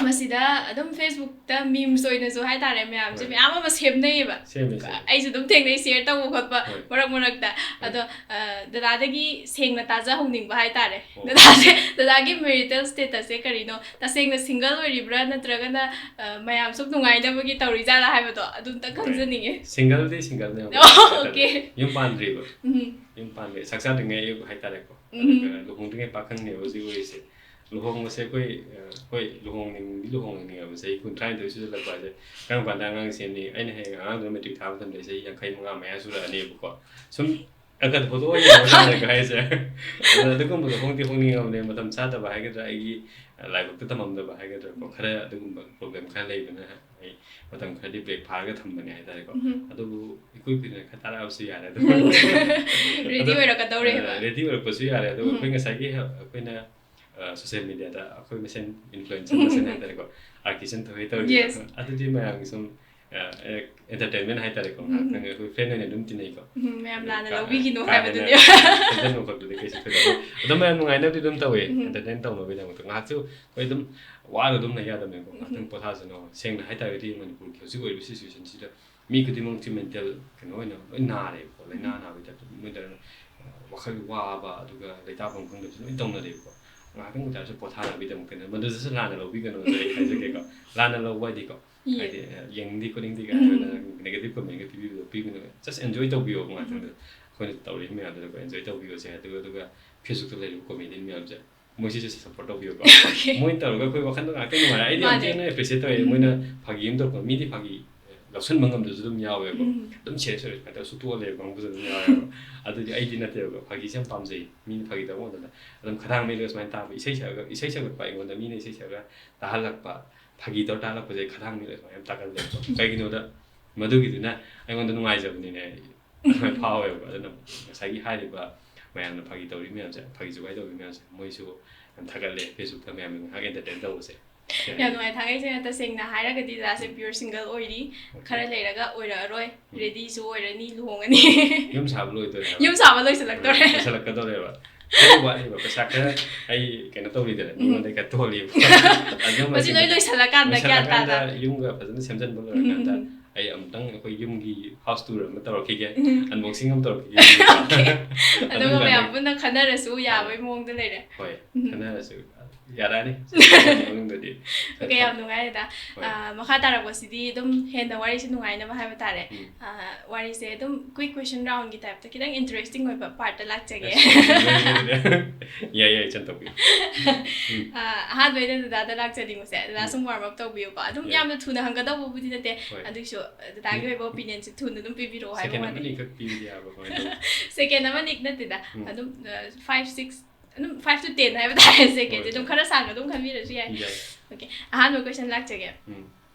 ꯃꯁꯤꯗ ꯑꯗꯨꯝ Facebook ꯇ memes ꯑꯣꯏꯅꯁꯨ ꯍꯥꯏꯇꯥꯔꯦ, ꯃꯌꯥꯝꯁꯦ ꯍꯣꯏ꯫ ꯃꯌꯥꯝ ꯑꯃ ꯁꯦꯝꯅꯩꯌꯦꯕ꯫ ꯁꯦꯝꯃꯦ, ꯁꯦꯝꯃꯦ꯫ ꯑꯩꯁꯨ ꯑꯗꯨꯝ ꯊꯦꯡꯅꯩ, share ꯇꯧꯕ ꯈꯣꯠꯄ ꯍꯣꯏ꯫ ꯃꯔꯛ ꯃꯔꯛꯇ꯫ ꯍꯣꯏ꯫ ꯑꯗꯣ ꯑ, ꯗꯗꯥꯗꯒꯤ ꯁꯦꯡꯅ ꯇꯥꯖꯍꯧꯅꯤꯡꯕ ꯍꯥꯏꯇꯥꯔꯦ꯫ ꯑꯣ꯫ ꯗꯗꯥꯁꯦ, ꯗꯗꯥꯒꯤ marital status ꯁꯦ ꯀꯔꯤꯅꯣ? ꯇꯁꯦꯡꯅ single ꯑꯣꯏꯔꯤꯕ꯭ꯔꯥ, ꯅꯠꯇ꯭ꯔꯒꯅ ꯑ, ꯃꯌꯥꯝ ꯁꯨꯝ ꯅꯨꯡꯉꯥꯏꯅꯕꯒꯤ ꯇꯧꯔꯤꯖꯥꯠꯂꯥ ꯍꯥꯏꯕꯗꯣ ꯑꯗꯨꯝꯇ ꯈꯪꯖꯅꯤꯡꯉꯦ꯫ Single ꯗꯤ single ꯅꯦ꯫ ꯑꯣ, okay꯫ ꯌꯨꯝ ꯄꯥꯟꯗ꯭ꯔꯤꯕ꯫ ꯎꯝ꯫ ꯌꯨꯝ ꯄꯥꯟꯗ꯭ꯔꯤ꯫ ꯁꯛ ꯆꯥꯗ꯭ꯔꯤꯉꯩ ꯑꯌꯨꯛ ꯍꯥꯏꯇꯥꯔꯦꯀꯣ꯫ ꯎꯝ꯫ ꯑꯗꯨꯒ ꯂꯨꯍꯣꯡꯗ꯭ꯔꯤꯉꯩ ꯄꯥꯈꯪꯅꯦꯕ ꯍꯧꯖꯤꯛ ꯑꯣꯏꯔꯤꯁꯦ꯫ ꯂꯨꯍꯣꯡꯕꯁꯦ ꯑꯩꯈꯣꯏ, ꯑ, ꯍꯣꯏ, ꯂꯨꯍꯣꯡꯅꯤꯡꯗꯤ ꯂꯨꯍꯣꯡꯅꯤꯡꯉꯦꯕ, ꯆꯍꯤ ꯀꯨꯟꯊ꯭ꯔꯥꯅꯤꯊꯣꯏ ꯁꯨꯖꯜꯂꯛꯄ ꯍꯥꯏꯁꯦ꯫ ꯀꯔꯝ ꯀꯥꯟꯗ ꯑꯉꯥꯡ ꯁꯦꯝꯅꯤ? ꯑꯩꯅ ꯍꯌꯦꯡ ꯑꯉꯥꯡꯗꯨꯅ matric ꯊꯥꯕ ꯃꯇꯝꯗ ꯑꯩ ꯆꯍꯤ ꯌꯥꯡꯈꯩ ꯃꯉꯥ ꯃꯌꯥ ꯁꯨꯔꯛꯑꯅꯦꯕꯀꯣ꯫ ꯁꯨꯝ ꯑꯈꯟ ꯐꯣꯇꯣ ꯑꯣꯏꯅ ꯌꯦꯡꯕ ꯀꯥꯟꯗ ꯍꯥꯏꯁꯦ꯫ ꯑꯗꯨꯅ ꯑꯗꯨꯒꯨꯝꯕꯗꯣ ꯍꯣꯡꯗꯤ ꯍꯣꯡꯅꯤꯡꯉꯕꯅꯦ, ꯃꯇꯝ ꯆꯥꯗꯕ ꯍꯥꯏꯒꯗ꯭ꯔꯥ, ꯑꯩꯒꯤ ꯂꯥꯏꯕꯛꯇ ꯇꯝꯃꯝꯗꯕ ꯍꯥꯏꯒꯗ꯭ꯔꯥꯀꯣ, ꯈꯔ ꯑꯗꯨꯒꯨꯝꯕ problem ꯈꯔ ꯂꯩꯕꯅ ꯑꯩ ꯃꯇꯝ ꯈꯔꯗꯤ break ꯐꯥꯔꯒ ꯊꯝꯕꯅꯦ ꯍꯥꯏꯇꯥꯔꯦꯀꯣ꯫ ꯎꯝ꯫ ꯑꯗꯨꯕꯨ ꯏꯀꯨꯏ ꯀꯨꯏꯗꯅ ꯈꯔ ꯇꯥꯔꯛꯑꯕꯁꯨ ꯌꯥꯔꯦ꯫ ꯑꯗꯨꯝ ready ꯑꯗꯣ, ꯑꯣꯏꯔꯛꯀꯗꯧꯔꯦꯕ꯫ ꯑ, ready ꯑꯣꯏꯔꯛꯄꯁꯨ ꯌꯥꯔꯦ꯫ ꯑꯗꯨꯒ ꯎꯝ꯫ ꯑꯩꯈꯣꯏ ꯉꯁꯥꯏꯒꯤ ꯍ-, ꯑꯩꯈꯣꯏꯅ, ꯑ, social media ꯗ ꯑꯩꯈꯣꯏ ꯃꯁꯦꯟ influencer ꯃꯁꯦꯟ ꯍꯥꯏꯇꯥꯔꯦꯀꯣ, ꯑꯥꯔ ꯀꯦ ꯁꯟ ꯊꯣꯏ ꯇꯧꯔꯤꯕ, yes꯫ ꯑꯗꯨꯗꯤ ꯃꯌꯥꯝꯒꯤ ꯁꯨꯝ, ꯑ, entertainment ꯍꯥꯏꯇꯥꯔꯦꯀꯣ, ꯎꯝ꯫ ꯉꯥꯏꯍꯥꯛꯇꯪ ꯑꯩꯈꯣꯏ friend ꯑꯣꯏꯅ ꯑꯗꯨꯝ ꯇꯤꯟꯅꯩꯀꯣ꯫ ꯎꯝ, ꯃꯌꯥꯝ ꯑꯗꯨ ꯂꯥꯟꯅ ꯀꯥ-, ꯂꯧꯕꯤꯒꯤꯅꯣ ꯀꯥ ꯍꯦꯟꯅ ꯍꯥꯏꯕꯗꯨꯅꯦ꯫ ꯈꯟꯖꯟꯕ ꯈꯣꯠꯄꯗꯤ ꯀꯩꯁꯨ ꯊꯣꯏꯗꯣꯛꯄ꯫ ꯑꯗꯨꯝ ꯃꯌꯥꯝ ꯅꯨꯡꯉꯥꯏꯅꯕꯗꯤ ꯑꯗꯨꯝ ꯇꯧꯋꯦ, ꯎꯝ꯫ Entertain ꯇꯧꯅꯕꯒꯤꯗꯃꯛꯇ ꯉꯥꯏꯍꯥꯛꯁꯨ ꯑꯩꯈꯣꯏ ꯑꯗꯨꯝ ꯋꯥꯔ ꯑꯗꯨꯝ ꯂꯩ ꯌꯥꯗꯕꯅꯤꯀꯣ, ꯉꯥꯏꯍꯥꯛꯇꯪ ꯎꯝ꯫ ꯄꯣꯊꯥꯁꯅꯣ꯫ ꯁꯦꯡꯅ ꯍꯥꯏꯇꯥꯔꯒꯗꯤ ꯃꯅꯤꯄꯨꯔꯒꯤ ꯍꯧꯖꯤꯛ ꯑꯣꯏꯔꯤꯕ situation ꯁꯤꯗ ꯃꯤ ꯈꯨꯗꯤꯡꯃꯛꯁꯦ mental ꯀꯩꯅꯣ ꯑꯣꯏꯅ ꯂꯣꯏ ꯅꯥꯔꯦꯕꯀꯣ, ꯂꯥꯏꯅꯥ ꯅꯥꯕꯒꯤ type ꯇ ꯃꯣꯏꯗ, ꯑ, ꯋꯥꯈꯜ ꯋꯥꯕ, ꯑꯗꯨꯒ ꯂꯩꯇꯥꯐꯝ ꯈꯪꯗꯕꯁꯨ ꯂꯣꯏ ꯇꯧꯅꯔꯦꯕꯀꯣ꯫ ꯉꯥꯏꯍꯥꯛꯇꯪ ꯑꯣꯏꯇꯥꯔꯁꯨ ꯄꯣꯊꯥꯅꯕꯒꯤꯗꯃꯛꯇꯅꯦ, ꯃꯗꯨꯗꯁꯨ ꯂꯥꯟꯅ ꯂꯧꯕꯤꯒꯅꯨ ꯑꯗꯣ ꯑꯩ ꯍꯥꯏꯖꯒꯦꯀꯣ꯫ ꯂꯥꯟꯅ ꯂꯧꯕ ꯍꯥꯏꯗꯤꯀꯣ, ꯌꯦ꯫ ꯍꯥꯏꯗꯤ, ꯑ, ꯌꯦꯡꯅꯤꯡꯗꯦ ꯈꯣꯠꯅꯤꯡꯗꯦ ꯀꯥꯏꯅ ꯎꯝ꯫ Negative comment ꯒ ꯄꯤꯕꯤꯕꯗꯣ ꯄꯤꯕꯤꯒꯅꯨ, just enjoy ꯇꯧꯕꯤꯌꯣ ꯉꯥꯛꯇꯪꯗꯨꯗ꯫ ꯎꯝ꯫ ꯑꯩꯈꯣꯏꯅ ꯇꯧꯔꯤꯕ ꯃꯌꯥꯝꯗꯨꯗꯀꯣ enjoy ꯇꯧꯕꯤꯌꯣꯁꯦ꯫ ꯑꯗꯨꯒ, ꯑꯗꯨꯒ Facebook ꯇ ꯂꯩꯔꯤꯕ comedian ꯃꯌꯥꯝꯁꯦ, ꯃꯣꯏꯁꯤꯁꯨ support ꯇꯧꯕꯤꯌꯨꯀꯣ꯫ Okay꯫ ꯃꯣꯏ ꯇꯧꯔꯒ ꯑꯩꯈꯣꯏ ꯋꯥꯈꯜꯗꯣ ꯉꯥꯛꯇꯪ ꯅꯨꯡꯉꯥꯏꯔꯦ꯫ ꯑꯩꯗꯤ ꯌꯥꯝ ꯃꯥꯅꯦ꯫ ꯊꯤꯅ appreciate ꯇꯧꯋꯦ꯫ ꯎꯝ꯫ ꯃꯣꯏꯅ ꯐꯥꯒꯤ ꯑꯃ ꯇꯧꯔꯛꯄ, ꯃꯤꯗꯤ ꯐꯥꯒꯤ ꯂꯧꯁꯟꯕ ꯉꯝꯗꯕꯁꯨ ꯑꯗꯨꯝ ꯌꯥꯎꯋꯦꯕꯀꯣ꯫ ꯎꯝ꯫ ꯑꯗꯨꯝ serious ꯑꯣꯏꯔꯦ ꯁꯨꯃꯥꯏꯅ ꯇꯧꯔ ꯁꯨꯛꯇꯣꯛꯑ ꯂꯩꯕ ꯀꯥꯡꯕꯨꯁꯨ ꯑꯗꯨꯝ ꯌꯥꯎꯋꯦꯕ꯫ ꯑꯗꯨꯗꯤ ꯑꯩꯗꯤ ꯅꯠꯇꯦꯕꯀꯣ꯫ ꯐꯥꯒꯤꯁꯦ ꯌꯥꯝ ꯄꯥꯝꯖꯩ꯫ ꯃꯤꯅ ꯐꯥꯒꯤ ꯇꯧꯕ ꯃꯇꯝꯗ ꯑꯗꯨꯝ ꯈꯗꯥꯡ ꯃꯦꯠꯂꯒ ꯁꯨꯃꯥꯏꯅ ꯇꯥꯕ, ꯏꯁꯩ ꯁꯛꯑꯒ, ꯏꯁꯩ ꯁꯛꯂꯛꯄ ꯑꯩꯉꯣꯟꯗ ꯃꯤꯅ ꯏꯁꯩ ꯁꯛꯑꯒ ꯇꯥꯍꯜꯂꯛꯄ, ꯐꯥꯒꯤ ꯇꯧꯔ ꯇꯥꯍꯜꯂꯛꯄꯁꯦ ꯈꯗꯥꯡ ꯃꯦꯠꯂꯒ ꯁꯨꯃꯥꯏꯅ ꯌꯥꯝ ꯇꯥꯒꯜꯂꯦꯕꯀꯣ꯫ ꯀꯩꯒꯤꯅꯣꯗ ꯃꯗꯨꯒꯤꯗꯨꯅ ꯑꯩꯉꯣꯟꯗ ꯅꯨꯡꯉꯥꯏꯖꯕꯅꯤꯅꯦ꯫ ꯑꯗꯨꯃꯥꯏꯅ ꯐꯥꯎꯋꯦꯕ꯫ ꯑꯗꯨꯅ ꯉꯁꯥꯏꯒꯤ ꯍꯥꯏꯔꯤꯕ ꯃꯌꯥꯝꯅ ꯐꯥꯒꯤ ꯇꯧꯔꯤ ꯃꯌꯥꯝꯁꯦ, ꯐꯥꯒꯤ ꯖꯨꯒꯥꯏ ꯇꯧꯔꯤ ꯃꯌꯥꯝꯁꯦ, ꯃꯣꯏꯁꯨ ꯌꯥꯝ ꯊꯥꯒꯠꯂꯦ Facebook ꯇ ꯃꯌꯥꯝꯅ ꯉꯥꯏꯍꯥꯛ entertain ꯇꯧꯕꯁꯦ꯫ ꯌꯥꯝ ꯅꯨꯡꯉꯥꯏ꯫ ꯊꯥꯡꯒꯩ ꯁꯦꯡꯅ ꯇꯁꯦꯡꯅ ꯍꯥꯏꯔꯒꯗꯤ ꯗꯗꯥꯁꯦ pure single ꯑꯣꯏꯔꯤ꯫ Okay. ꯈꯔ ꯂꯩꯔꯒ ꯑꯣꯏꯔꯛꯑꯔꯣꯏ꯫ ꯎꯝ. Readyꯁꯨ ꯑꯣꯏꯔꯅꯤ ꯂꯨꯍꯣꯡꯉꯅꯤ꯫ ꯌꯨꯝ ꯁꯥꯕ ꯂꯣꯏꯗꯣꯔꯦ ꯍꯥꯏꯕ? ꯌꯨꯝ ꯁꯥꯕ ꯂꯣꯏꯁꯤꯜꯂꯛꯇꯣꯔꯦ꯫ ꯂꯣꯏꯁꯤꯜꯂꯛꯀꯗꯧꯔꯦꯕ꯫ ꯑꯩ ꯋꯥꯠꯂꯤꯕ ꯄꯩꯁꯥ ꯈꯔ ꯑꯩ ꯀꯩꯅꯣ ꯇꯧꯔꯤꯗꯅ, ꯃꯤꯉꯣꯟꯗ ꯈꯔ ꯇꯣꯜꯂꯤꯕ꯫ ꯑꯗꯨ ꯃꯁꯤ ꯂꯣꯏ ꯂꯣꯏꯁꯤꯜꯂꯀꯥꯟꯗ ꯒ꯭ꯌꯥꯟ ꯇꯥꯅ꯫ ꯂꯣꯏꯁꯤꯜꯂꯀꯥꯟꯗ ꯌꯨꯝꯒ ꯐꯖꯅ ꯁꯦꯝꯖꯤꯟꯕ ꯂꯣꯏꯔꯀꯥꯟꯗ ꯎꯝ. ꯑꯩ ꯑꯃꯨꯛꯇꯪ ꯑꯩꯈꯣꯏ ꯌꯨꯝꯒꯤ house tour ꯑꯃ ꯇꯧꯔꯛꯈꯤꯒꯦ꯫ ꯎꯝ. Unboxing ꯑꯃ ꯇꯧꯔꯛꯈꯤꯒꯦ꯫ ꯑꯗꯨꯒ ꯃꯌꯥꯝ ꯄꯨꯟꯅ ꯈꯟꯅꯔꯁꯨ ꯌꯥꯕꯒꯤ ꯃꯑꯣꯡꯗ ꯂꯩꯔꯦ꯫ ꯍꯣꯏ, ꯎꯝ. ꯈꯟꯅꯔꯁꯨ ꯌꯥꯔꯛꯑꯅꯤ ꯃꯅꯨꯡꯗꯗꯤ꯫ Okay, ꯌꯥꯝ ꯅꯨꯡꯉꯥꯏꯔꯦꯗ꯫ ꯍꯣꯏ. ꯑ, ꯃꯈꯥ ꯇꯥꯔꯛꯄꯁꯤꯗꯤ ꯑꯗꯨꯝ ꯍꯦꯟꯅ ꯋꯥꯔꯤꯁꯦ ꯅꯨꯡꯉꯥꯏꯅꯕ ꯍꯥꯏꯕ ꯇꯥꯔꯦ꯫ ꯎꯝ. ꯑ, ꯋꯥꯔꯤꯁꯦ ꯑꯗꯨꯝ quick question roundꯒꯤ typeꯇ ꯈꯤꯇꯪ interesting ꯑꯣꯏꯕ partꯇ ꯂꯥꯛꯆꯒꯦ꯫ ꯑꯁ, ꯌꯥꯏ, ꯌꯥꯏ, ꯏꯆꯟ ꯇꯧꯕꯤꯌꯨ꯫ ꯑ, ꯑꯍꯥꯟꯕ ꯑꯩꯅ ꯗꯗꯥꯗ ꯂꯥꯛꯆꯅꯤꯡꯕꯁꯦ, ꯗꯗꯥ ꯎꯝ. ꯁꯨꯝ warm up ꯇꯧꯕꯤꯌꯨꯀꯣ꯫ ꯑꯗꯨꯝ ꯌꯥꯏ. ꯌꯥꯝꯅ ꯊꯨꯅ ꯍꯪꯒꯗꯧꯕꯕꯨꯗꯤ ꯅꯠꯇꯦ, ꯍꯣꯏ. ꯑꯗꯨꯏꯁꯨ ꯗꯗꯥꯒꯤ ꯎꯝ. ꯑꯣꯏꯕ opinionꯁꯦ ꯊꯨꯅ ꯑꯗꯨꯝ ꯄꯤꯕꯤꯔꯛꯑꯣ ꯍꯥꯏꯕ Second ꯋꯥꯅꯤ꯫ ꯑꯃꯅꯤꯈꯛ ꯄꯤꯕꯗꯤ ꯌꯥꯕ꯭ꯔꯣ, ꯀꯃꯥꯏꯅ ꯇꯧꯕ? Second ꯑꯃꯅꯤꯈꯛ ꯅꯠꯇꯦꯗ, ꯎꯝ. ꯑꯗꯨꯝ, ꯑ, five, six, ꯑꯗꯨꯝ five to ten ꯍꯥꯏꯕ ꯇꯥꯔꯦ꯫ Secondꯁꯦ ꯍꯣꯏ, ꯑꯗꯨꯝ ꯍꯣꯏ. ꯈꯔ ꯁꯥꯡꯅ ꯑꯗꯨꯝ ꯈꯟꯕꯤꯔꯁꯨ ꯌꯥꯏ꯫ ꯌꯥꯏ. Okay, ꯑꯍꯥꯟꯕ question ꯂꯥꯛꯆꯒꯦ꯫ ꯎꯝ.